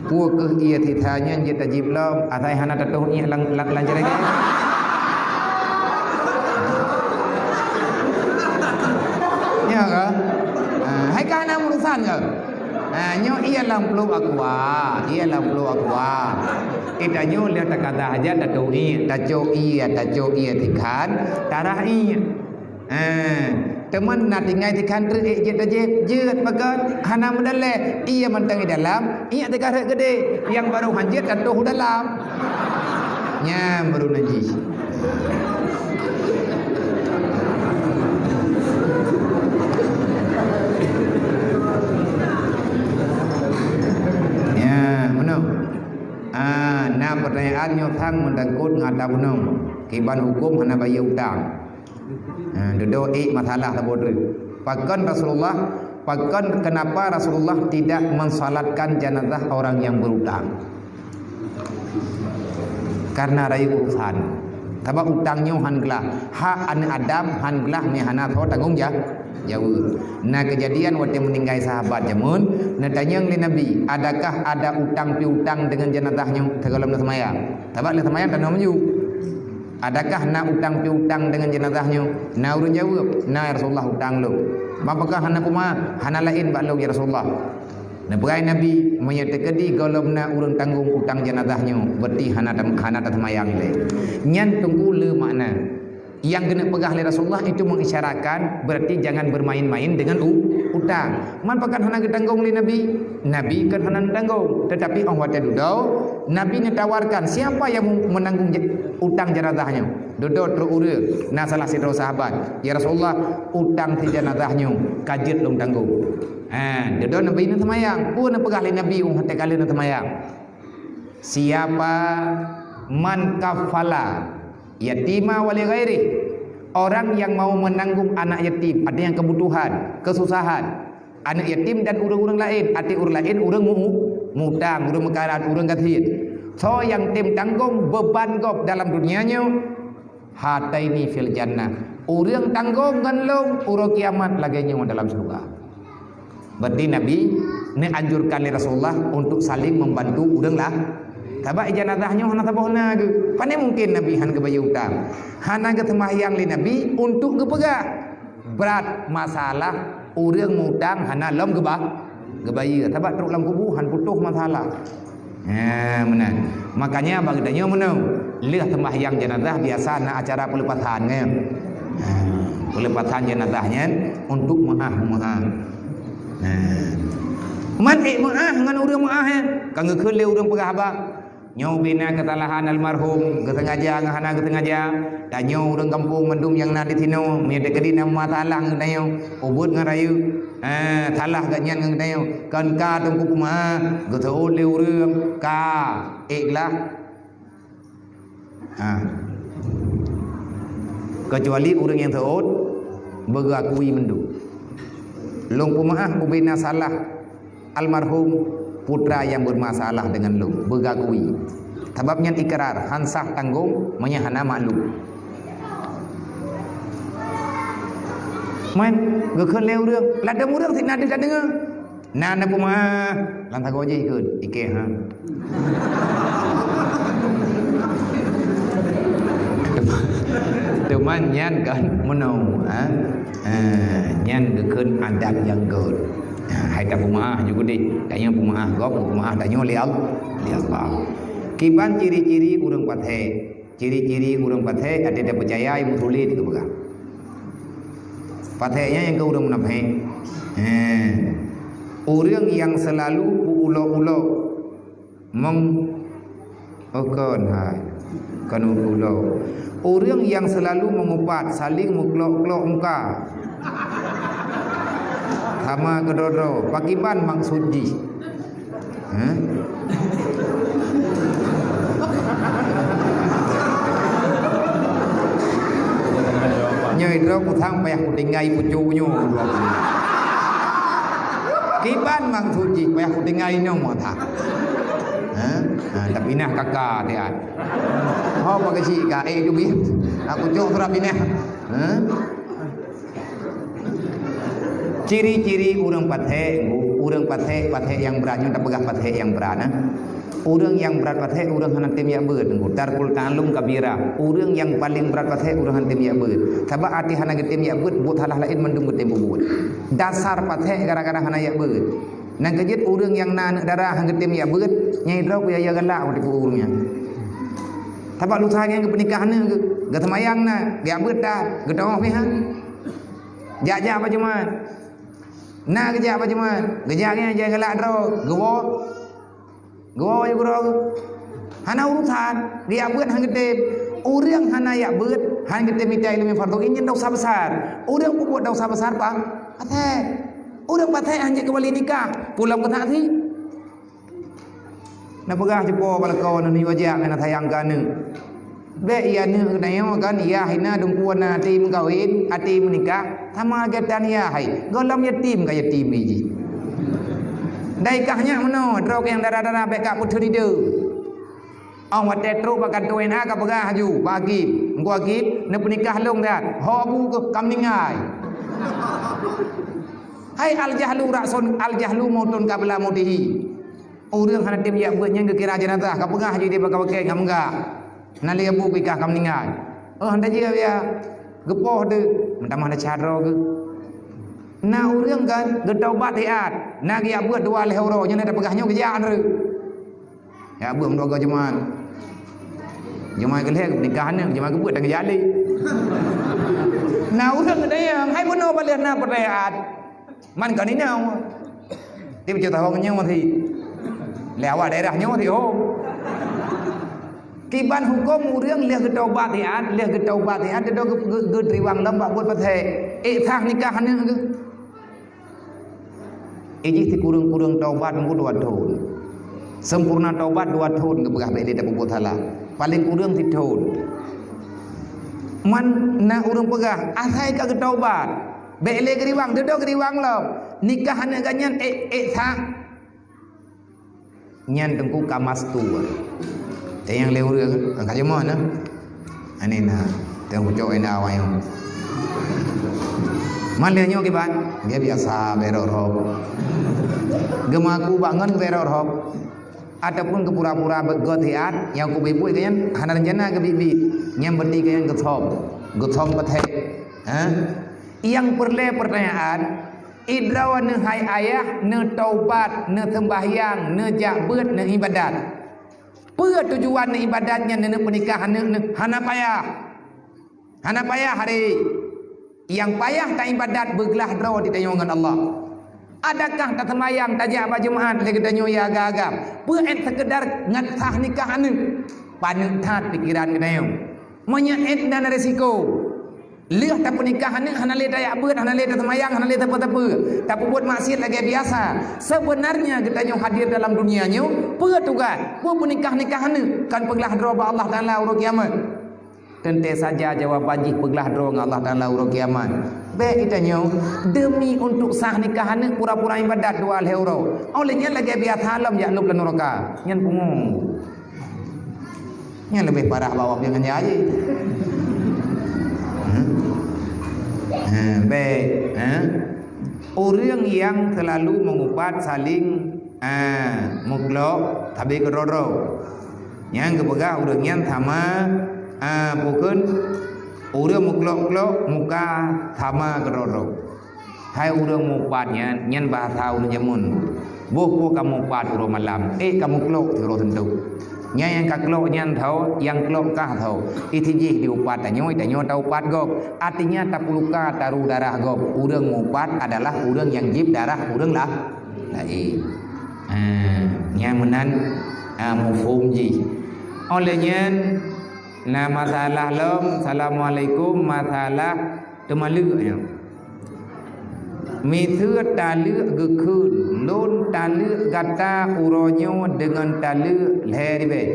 Peu kheueh ie sisa nyan jeuet tajieb lom, asai hana tatoh iek lam, lam, lam ceureugen. Ya ka? Ha, hai ka hana urusan ka? Ha, nyoe ie lam pluek aqua, ie lam pluek aqua. Geutanyoe lheueh takadah hajat tatoh iek, tacok ie, tacok ie tikhan, tarhah iek. Ha, teuma na tinggai tikhan treuk iek jeuet tajieb, jeuet pakon, hana meudaleh, ie mantong di dalam, iek teuka rhot keudéh, nyang barô han jeuet tatoh u dalam. Nyan baru najis. Ya, meunoe. Ah, na pertanyaan nyoe sang meutangkot ngon ata bunoe. Kiban huköm hana bayeue utang. Ah, dudoe ék masalah saboh treuk. Pakon Rasulullah, pakon kenapa Rasulullah tidak mensalatkan jenazah orang yang berutang? Karena rayeuk urusan. Sabab utang nyoe han glah. Hak aneuk Adam han glah meuhana soe tanggong ja-, jaweueb. Na keujadian watée meuninggai sahabat jameun, neutanyong lé Nabi, "Adakah ada utang piutang deungon jeunazah nyoe sigohlom neuseumayang?" Sabab lheueh seumayang tanoh maju. "Adakah na utang piutang deungon jeunazah nyoe?" Na ureuëng jaweueb, "Na, ya Rasulullah, utang lôn." "Mapakah hana peuma-, hana laén bak lôn, ya Rasulullah?" Neupeugah Nabi, "Meunyoe teukeudi gohlom na ureuëng tanggong utang jeunazah nyoe, berarti hana tam-, hana taseumayang ilée." Nyan teungku le makna. Nyang keuneuk peugah lé Rasulullah itu mengisyaratkan, berarti jangan bermain-main dengan u-, utang. Man pakon hana geutanggong lé Nabi? Nabi kan hana neutanggong. Tetapi 'oh watée dudoe, Nabi neutawarkan, siapa yang menanggung je-, utang jenazah nyoe? Dudoe trok ureuëng, na salah sidroe sahabat, "Ya Rasulullah, utang si jenazah nyoe ka jeuet lôn tanggong." Ha, dudoe Nabi neuseumayang. Peue neupeugah lé Nabi 'oh watée ka lheueh neuseumayang? "Siapa man kafala yatima wa li ghairi," orang yang mau menanggung anak yatim, artinya kebutuhan, kesusahan, anak yatim dan ureuëng-ureuëng laén, arti ureuëng laén, ureuëng mu-, mutang, ureuëng meukarat, ureuëng gasien. Soe nyang tem tanggong beban gob dalam dunia nyoe, "Hataini fil jannah." Ureuëng tanggong ngon lôn uroe kiamat lagée nyoe dalam syeuruga. Berarti Nabi neuanjurkan lé Rasulullah untuk saling membantu ureuëng lah. Sabab jenazah nyoe hana saboh na geuh. Pane mungkin Nabi hana geubayeue utang. Hana geuseumbahyang lé Nabi untuk geupeugah. Brat masalah ureuëng mutang hana lom geuba-, geubayeue. Sabab trok lam kubu han putôh masalah. Ha, meunan. Makanya bagi tanyoe meunoe, lheueh sembahyang jenazah biasa na acara pelepasan, kan? Ha, pelepasan jenazah nyan untuk meu'ah-meu'ah. Nah. Man ék meu'ah ngon ureuëng meu'ah, eh? Ka geukheun lé ureuëng peugah haba. Nyoe ubena kesalahan almarhum, geusengaja ngon hana geusengaja. Tanyoe ureuëng gampông mandum nyang na di sinoe, meunyoe teukeudi na masalah ngon tanyoe, ubeuet ngon rayeuk. Eh, salah geuh nyan ngon tanyoe. Kon ka teungku peumeu'ah, geuseuôt lé ureuëng, ka ék lah. Ha. Kecuali ureuëng nyang seuôt beugeuakui mandum. Lôn peumeu'ah ubena salah almarhum putra nyang bermasalah dengan lôn, beugeuakui. Sabab nyan ikrar, han sah tanggong meunyoe hana maklum. Man, geukheun lé ureuëng, ladôm ureuëng sit na deuh tadeungoe. Na, na peumeu'ah, lam sagoe jih ikheun, ikeh, ha. Teuma, teuma nyan kan meunoe, ha. Ha, nyan geukheun adat nyang göt. Ha, hai tapeumeu'ah ju keudeh, tanyoe peumeu'ah gob, peumeu'ah tanyoe lé Al-, lé Allah. Kiban ciri-ciri ureuëng patéh. Ciri-ciri ureuëng patéh, até tapeucaya ilmu sulet geupeugah. Patéh nyan nyang keu ureuëng munafék. He. Ureuëng nyang seulalu peuulok-ulok meng-, oh, kon hai. Kon ulok. Ureuëng nyang seulalu meungupat, saléng meuklok-klok muka. Sama keudroe-droe, pakriban maksud jih? Hah? Nyoe droe kusang payah kutinggai pucuk nyoe. Kiban maksud jih payah kutinggai nyoe mata. Hah? Ha, tapi nah kaka tiat. Ho pakai si ka eh jubit. Aku cok surat pinah. Hah? Ciri-ciri ureuëng patéh, ureuëng patéh, patéh nyang brat nyoe tapeugah patéh nyang brat, nah. Ureuëng nyang brat patéh, ureuëng hana tem jak beuet, tarkul ta'allum kabira. Ureuëng nyang paleng brat patéh, ureuëng hana tem jak beuet. Sabab até hana geutem jak beuet, buet salah laén mandum geutem peubuet. Dasar patéh gara-gara hana jak beuet. Nyang keujeuet ureuëng nyang na aneuëk dara hana geutem jak beuet, nyang droe kuyaya galak meutipu ureuëng nyan. Sabab lusa nyan geupeunikah aneuëk geuh, geuseumayang na, geujak beuet dah, geutoh pih han. Jak-jak bak Jumat. Na geujak bak Jumat. Geujak nyan jai galak droe. Geuwoe. Geuwoe bak uroe geuh. Hana urusan. Geujak beuet han geutem. Ureuëng hana jak beuet, han geutem mita ileumèe fardhu ain nyan desya besar. Ureuëng peubuet desya besar bang patéh. Ureuëng patéh han jeuet keumbali nikah. Pulang keu saksi. Na peugah cupo bak lakoe neuh nyoe jak ngon sayang keu aneuëk. Bék iya aneuëk geutanyoe kan, iya hina dungkuan até meukawen, até meunikah, sama lagée tan iya hai. Gohlom yatim ka yatim jih. Dai kah nyak meunoe, droe nyang dara-dara bék ka peuteun ideuh. Ong watée trok bak kantô N A ka peugah laju bak hakém, "Teungku hakém, neupeunikah lôn that." "Ho bu keuh ka meuninggai." Hai al-jahlu ra'sun, al-jahlu mautun qabla mautihi. Ureuëng hana tem jak beuet nyan geukira jeunazah, ka peugah jih di baka-baka nyang meugah. Na lé bu kikah ka meuninggai. Oh, hana jih ya. Geupoh deuh, meutamah na cadroe geuh. Na ureuëng kan geutaubat hiat, na geujak beuet dua lhée uroe, nyan na tapeugah nyoe geujak nyoe. Jak beuet dua go Jumat. Jumat keu lhée nikah aneuk, Jumat keu beuet dan geujak lé. Na ureuëng geutanyong, hai bunoe baleh na peurayaan. Man kon inoe. Tiep cit tahong nyoe masih. Lé awak daerah nyoe masih hom. Kiban huköm ureuëng lheueh geutaubat hiat, lheueh geutaubat hiat, geudo geu-, geu-, geuteurimong lom bak buet paséh. Ék sah nikah aneuk geuh. Ijih sikureueng-kureueng taubat meuku dua thon. Sempurna taubat dua thon geupeugah bék lé tapeubuet salah. Paleng kureueng sithon. Man na ureuëng peugah, asai ka geutaubat. Bék lé geuriwang, dudoe geuriwang lom. Nikah aneuk geuh nyan ék, ék sah. Nyan teungku ka mastur. Teunyang lé ureuëng, ka jeumoh na. Ani na, teungku cok ina awai. Man lé nyoe kiban, dia biasa berok rok. Geumaku bangon berok rok. Ataupun geupura-pura beugöt hiat, nyang kubit-buet geuh nyan hana rencana geubit-bit. Nyan berarti geuh nyan geuthom. Geuthom paséh. Ha? Nyang peureulée peurtanyaan, idroe neuh hai ayah, neutaubat, neuseumbahyang, neujak beuet, neuibadat. Peue tujuan ibadat nyan neuneuk peunikah aneuk nyoe? Hana payah. Hana payah hari. Nyang payah taibadat beuglah droe di tanyoe ngon Allah. Adakah taseumayang, tajak bak Jumat lé geutanyoe ya agam-agam? Peue ét seukeudar ngat sah nikah aneuk? Paneuk that pikeran geutanyoe. Meunyoe ét dan risiko. Lheueh tapeunikah aneuk hana lé tajak beuet, hana lé taseumayang, hana lé sapeue-sapeue. Tapeubuet maksiat lagée biasa. Sebenarnya geutanyoe hadir dalam dunia nyoe, peue tugaih? Peue peunikah-nikah aneuk? Kan peuglah droe bak Allah Taala uroe kiamat. Teuntée saja jawaban jih peuglah droe ngon Allah Taala uroe kiamat. Bék geutanyoe demi untuk sah nikah aneuk pura-pura ibadat dua lhée uroe. Óh lheueh nyan lagée biasa lom jak lôb lam nuraka. Nyan pungo. Nyan leubeh parah bak awak piôh ngon nyan jih. Hmm. Ha, bék, ha? Ureuëng nyang seulalu meungupat saling, ha, meuklok sabe keudroe-droe. Nyang geupeugah ureuëng nyan sama, ha, bukon ureuëng meuklok-klok muka sama keudroe-droe. Hai ureuëng mupat nyan, nyan bahasa ureuëng jameun. Boh po kamoe upat uroe malam, ék kamoe klok siuroe teuntu. Nyan nyang ka klok nyan tho, nyang klok kah tho. Isi jih diupat tanyoe, tanyoe taupat gob. Artinya tapeuruka taru darah gob. Ureuëng mupat adalah ureuëng nyang jieb darah ureuëng lah laén. Ha, nyan meunan, ha, mufhom jih. Óh lheueh nyan na masalah lom, assalamualaikum, masalah Teumaleuek nyoe. Miseue taleuek geukheun, lôn taleuek gata uroe nyoe deungon taleuek lhée ribée.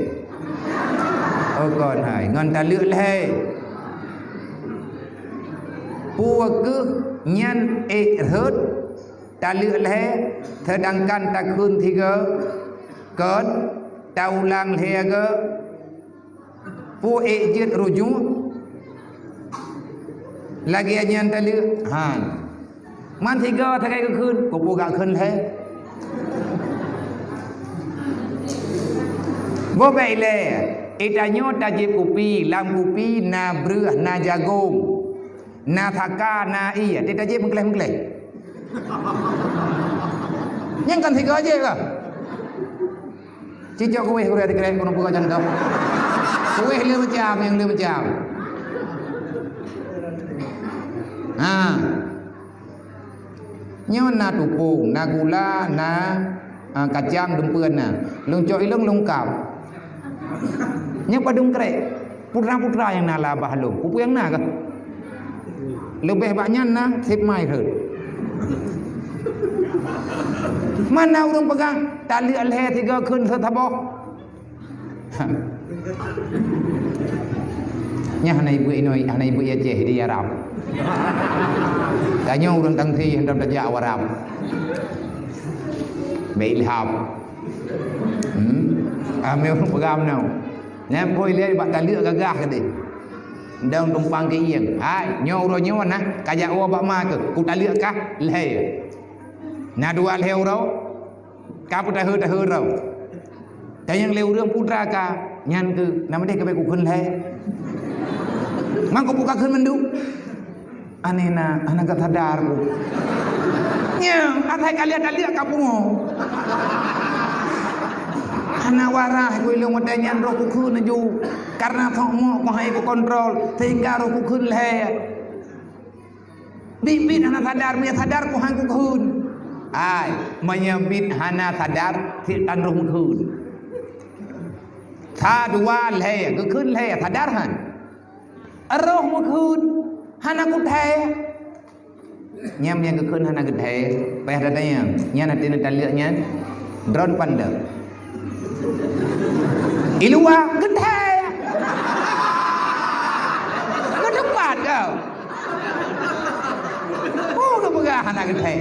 Oh kon hai, ngon taleuek lhée. Peue kheueh nyan ék rhot taleuek lhée, seudangkan takheun sigoe kon, taulang lhée goe? Peue ék jeuet rujuk? Lagée nyan taleuek? Han. Man sigoe sagai geukheun, peue-peue gak kheun lhée. Boh bék ilée, geutanyoe tajieb kupi, lam kupi na breueh, na jagong, na saka, na ié, tajieb meugleh-meugleh. Nyan kan sigoe jieb kah? Cicok kuéh gurée teukrek keuneuk peugah contoh. Kuéh le macam, nyang le macam. Ha. Nyoe na tupông, na gula, na, ha, kacang, dumpeuen na. Lôn cok ilong lôn kap. Nyoe padum krek. Putra-putra nyang na lam babah lôn, peue nyang na kah? Leubeh bak nyan na sép mai rhot. Mana ureuëng peugah taleuek lhée sigoe kheun seusaboh? Nyan hana ibu inoi, hana ibu Aceh di Arab. Tanyoe ureuëng tangsi hantom tajak u Arab. Bek ilham. Hmm? Amé ureuëng peugah meunoe. Nyan phôi lé bak taleuek gagah keudeh. Dong tumpang keu ieng. Hai, nyoe uroe nyoe na, kajak woe bak ma keuh, kutaleuek kah lhée. Na dua lhée uroe, ka peutahe-tahe droe. Tanyong lé ureuëng putra ka, nyan keuh, na meudeh keuh bék kukheun lhée. Mangko peue kakheun mandum? Aneh na, hana gata sadar ku. Nyoe, asai ka lhée taleuek ka pungo. Hana waras ku ilong watée nyan roh kukheun laju. Karena sok mok ku hai kukontrol, sehingga roh kukheun lhée. Biet-biet hana sadar, meunyo sadar ku han kukheun. Ai, meunyo biet hana sadar, sik tan roh meukheun. Sa dua lhée, geukheun lhée, sadar han? Roh meukheun, hana kuthée. Nyam nyang geukheun hana geuthée, payah tatanyong. Nyan até neutaleuek nyan, droen pandang. Di luwa, geuthée. Keudeupat kau. Oh, geupeugah hana geuthée.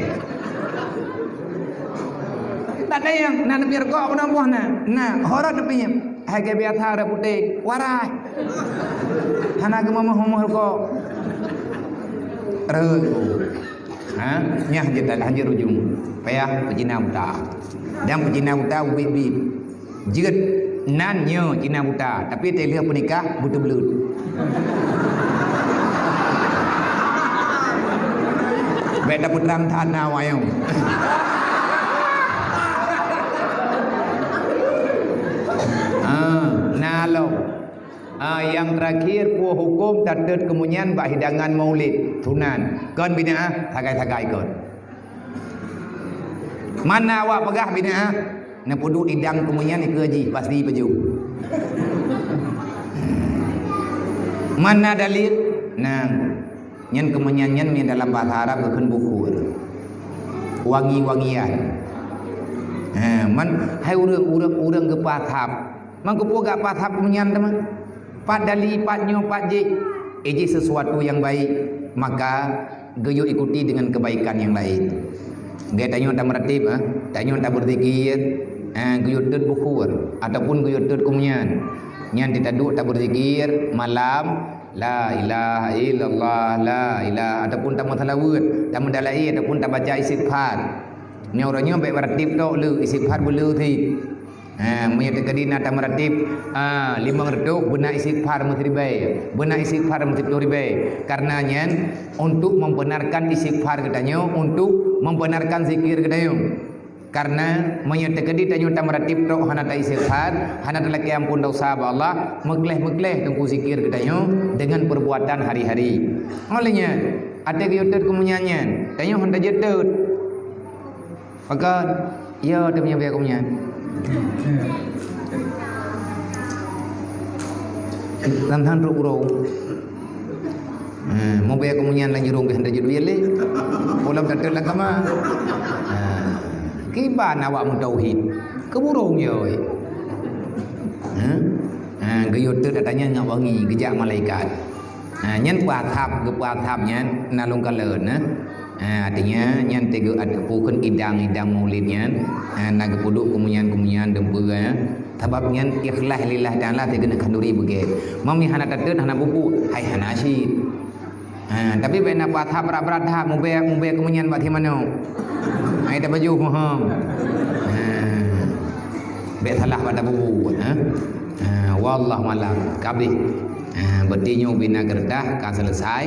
Tatanyong, na neupiep rukok peunoh boh na? Na, horot neupiep. Hai geubiasa rot putéh, warai. Hana geumomoh-momoh rukok. Rot. Ha? Nyan jeuet dah, jeuet ujong. Payah peucina buta. Dan peucina buta ubit-bit. Jeuet nan nyoe cina buta, tapi teuh lheueh peunikah beuteubleuet. Bék tapeutrang that na wayong. Ah. Lom. Ah, nyang terakhir, peue huköm tatot keumeu'en bak hidangan maulid, sunat. Kon bid'ah, sagai-sagai kon. Mana awak peugah bid'ah? Neupeuduek idang keumeu'en ikeue jih, pasti peujeuet. Mana dalil? Nah, nyan keumeu'en nyan, nyan dalam bahasa Arab geukheun bukhur. Wangi-wangian. Ha, man, hai ureuëng, ureuëng, ureuëng geupasab. Man keupeue gak pasab keumeu'en teuma? Pat dali, pat nyoe, pat jih. Iji sesuatu yang baik, maka geuyue ikuti dengan kebaikan yang lain. Geutanyoe tameuratéb, ha? Tanyoe tabeuzikir, ha, geuyue tot bukhur ataupun geuyue tot keumeu'en. Nyan teuduek tabeuzikir malam, la ilaha illallah, la ilaha, ataupun tameusalaweuet, tameudala'i ataupun tabaca istighfar. Nyoe uroe nyoe bék meuratéb tok le, istighfar beule sit. Ha, meunyoe teukeudi na tameuratéb, ha, limong reutôh, beuna istighfar meusiribée, beuna istighfar meusiploh ribée. Karena nyan untuk membenarkan istighfar geutanyoe, untuk membenarkan zikir geutanyoe. Karena meunyoe teukeudi tanyoe tameuratéb tok hana ta-istighfar, hana talakée ampôn desya bak Allah, meukleh-meukleh teungku zikir geutanyoe dengan perbuatan hari-hari. Oleh nyan, até geuyue tot keumeu'en nyan, tanyoe hana jeuet tot. Pakon? Ya, teumeunyoe bak keumeu'en. Lam han ruk urong. Ha, meubak keumeu'en lam jurong bak han jeuet lé. Polam tatot lam kama. Ha, kiban awak meutauhid. Keuburong ya, oi. Ha? Ha, geuyue tot ata nyan ngat wangi, geujak malaikat. Ha, nyan peuasab, geupeuasab nyan na lôn kalon, eh. Ha, artinya nyan teuga at-, pukon idang-idang maulid nyan, ha, na geupeuduek keumeu'en-keumeu'en dum peue, eh. Sabab nyan ikhlas lillah taala, teuga khanduri beugét. Mami hana tatot, hana bubu, hai hana cit. Ha, tapi bék na peuasab brat-brat that, mubée, mubée keumeu'en bak si manok. Hai tapajoh mohom. Ha. Bék salah bak tabubuet, ha. Ha, wallahu alam. Kabeh. Ha, berarti nyoe bina geuredah ka selesai.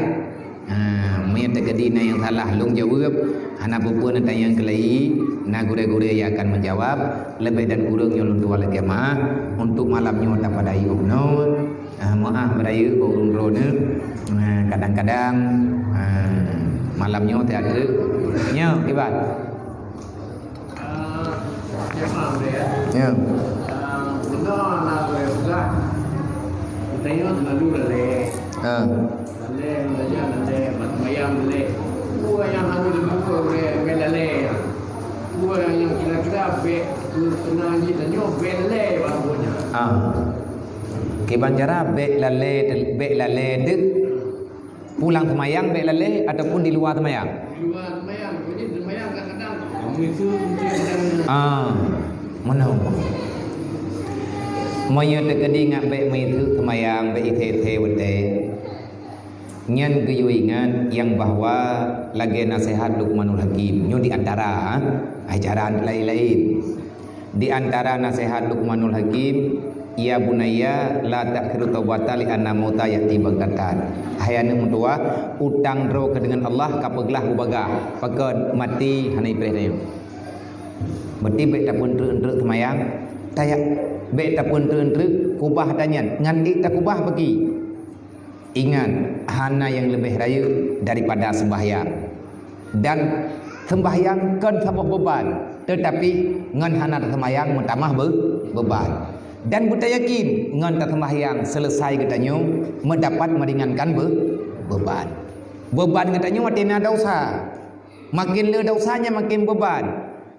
Ha, meunyoe teukeudi na nyang salah lôn jaweueb, hana peue-peue na tanyong keulai, na gurée-gurée nyang akan menjawab, leubeh dan kureueng nyoe lôn tuan lakée meu'ah, untuk malam nyoe tapadai yoh noe. Ah, meu'ah beurayeuk bak ureueng droeneuh. Ah, kadang-kadang, ah, malam nyoe teuka treuk. Nyoe, kiban. Ah, siapa dia? Ya. Ah, benar nak boleh peugah. Kita ni selalu lalai. Ha. Lalai, lalai, lalai, mat mayang lalai. Dua yang harus dibuka oleh, oleh lalai. Dua yang kira-kira bek, kena jih tanyoe bek lalai barunya. Ha. Kiban cara bék lalée, bék lalée deuh pulang seumayang bék lalée ataupun di luwa seumayang? Di luwa seumayang. Jadi seumayang kadang-kadang meuseuh mungkin kadang. Ah, meunan. Meunyoe teukeudi ngat bék meuseuh seumayang, bék isée-isée watée. Nyan geuyue ingat nyang bahwa lagée naseuhat Luqmanul Hakim. Nyoe di antara, ha, ajaran laén-laén. Di antara naseuhat Luqmanul Hakim, "Ya bunayya, la ta'khiru taubata li anna mauta ya'ti baghtatan." Hai aneuëk meutuwah, utang droe keu deungon Allah ka peuglah beubagaih, pakon maté hana ipreh tanyoe. Berarti bék tapeunteuk-teuk seumayang, tayak, bék tapeunteuk-teuk kubah tanyan, ngan ék takubah bagi. Ingat, hana nyang leubeh rayeuk daripada seumbahyang. Dan seumbahyang kon saboh beuban, teutapi ngon hana taseumayang meutamah be-, beuban. Dan beutayakin ngon taseumbahyang seuleusoe geutanyoe meudapat meuringankan be-, beuban. Beuban geutanyoe watée na desya. Maken le desya nyan maken beuban.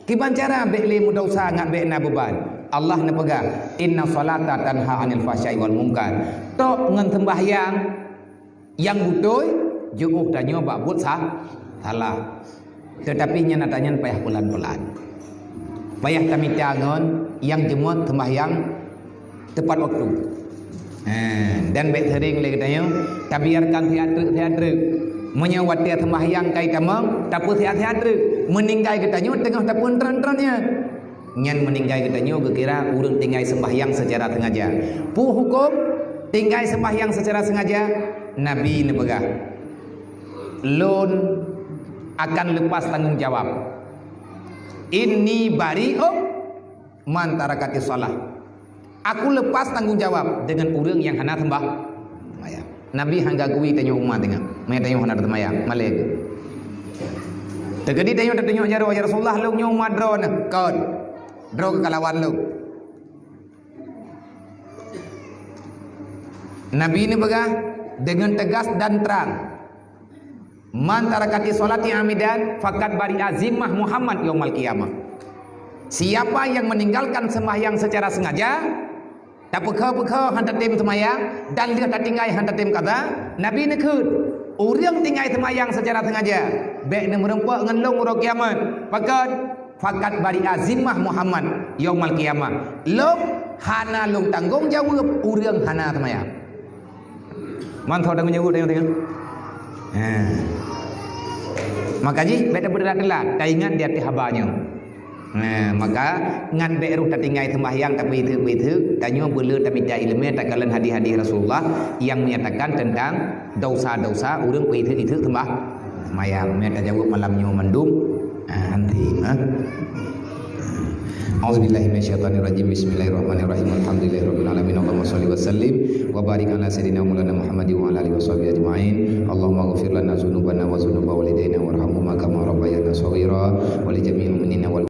Kiban cara bék lé meudesya ngat bék na beuban? Allah neupeugah, "Inna sholata tanha 'anil fahsya'i wal munkar." Tok ngon seumbahyang nyang beutôi, jiôh tanyoe bak buet sa-, salah. Teutapi nyan ata nyan payah pelan-pelan. Payah tamita ngon nyang jeuet seumbahyang tepat waktu. Ha, dan bék seuring lé geutanyoe tabiarkan siat treuk-siat treuk. Meunyoe watée seumbahyang kai tamong, tapeusiat-siat treuk. Meuninggai geutanyoe teungoh tapeutron-tron nyan. Nyan meuninggai geutanyoe geukira ureuëng tinggai seumbahyang seucara seungaja. Peue huköm tinggai seumbahyang seucara seungaja? Nabi neupeugah, "Lôn akan leupah tanggong jawab." "Inni bari'um man tarakatis shalah." Aku lepas tanggong jawab deungon ureuëng nyang hana seumbah-, seumayang. Nabi han gagui tanyoe umat teungoh, meunyo tanyoe hana seumayang, malée. Teukeudi tanyoe tatunyok jaroe, "Ya Rasulullah, lôn nyoe umat droeneuh." Kon. Droe kalawan lôn. Nabi neupeugah deungon teugas dan trang, "Man taraka sholati amidan faqad bari'a zimmah Muhammad yaumal qiyamah." Siapa yang meninggalkan sembahyang secara sengaja, tapeukha-peukha han tatem seumayang dan lheueh tatinggai han tatem qadha, Nabi neukheun, "Ureuëng tinggai seumayang secara sengaja, bék neumeurumpok ngon lôn uroe kiamat." Pakon? "Faqad bari'a zimmah Muhammad yaumal qiyamah." Lôn hana lôn tanggong jaweueb ureuëng hana seumayang. Mantong tanggong jaweueb tanyoe teuka. Ha. Maka jih bék tapeudara teulat, taingat di ateueh haba nyoe. Ha, maka ngat bék roh tatinggai seumahyang, tapi iteuk-iteuk tanyoe beule tamita ileumé takalon hadis-hadis Rasulullah yang menyatakan tentang dosa-dosa ureuëng peuiteuk-iteuk seumbah-, seumayang. Meunan tajaweueb malam nyoe mandum. Ha, anti, ha. A'udzubillahi minasyaitonirrajim. Bismillahirrahmanirrahim. Alhamdulillahirabbil alamin. Allahumma shalli wa sallim wa barik ala sayyidina maulana Muhammad wa ala alihi washabihi ajmain. Allahumma ighfir lana dzunubana wa dzunuba walidaina warhamhuma kama rabbayana shaghira wa li jami'il mu'minina wal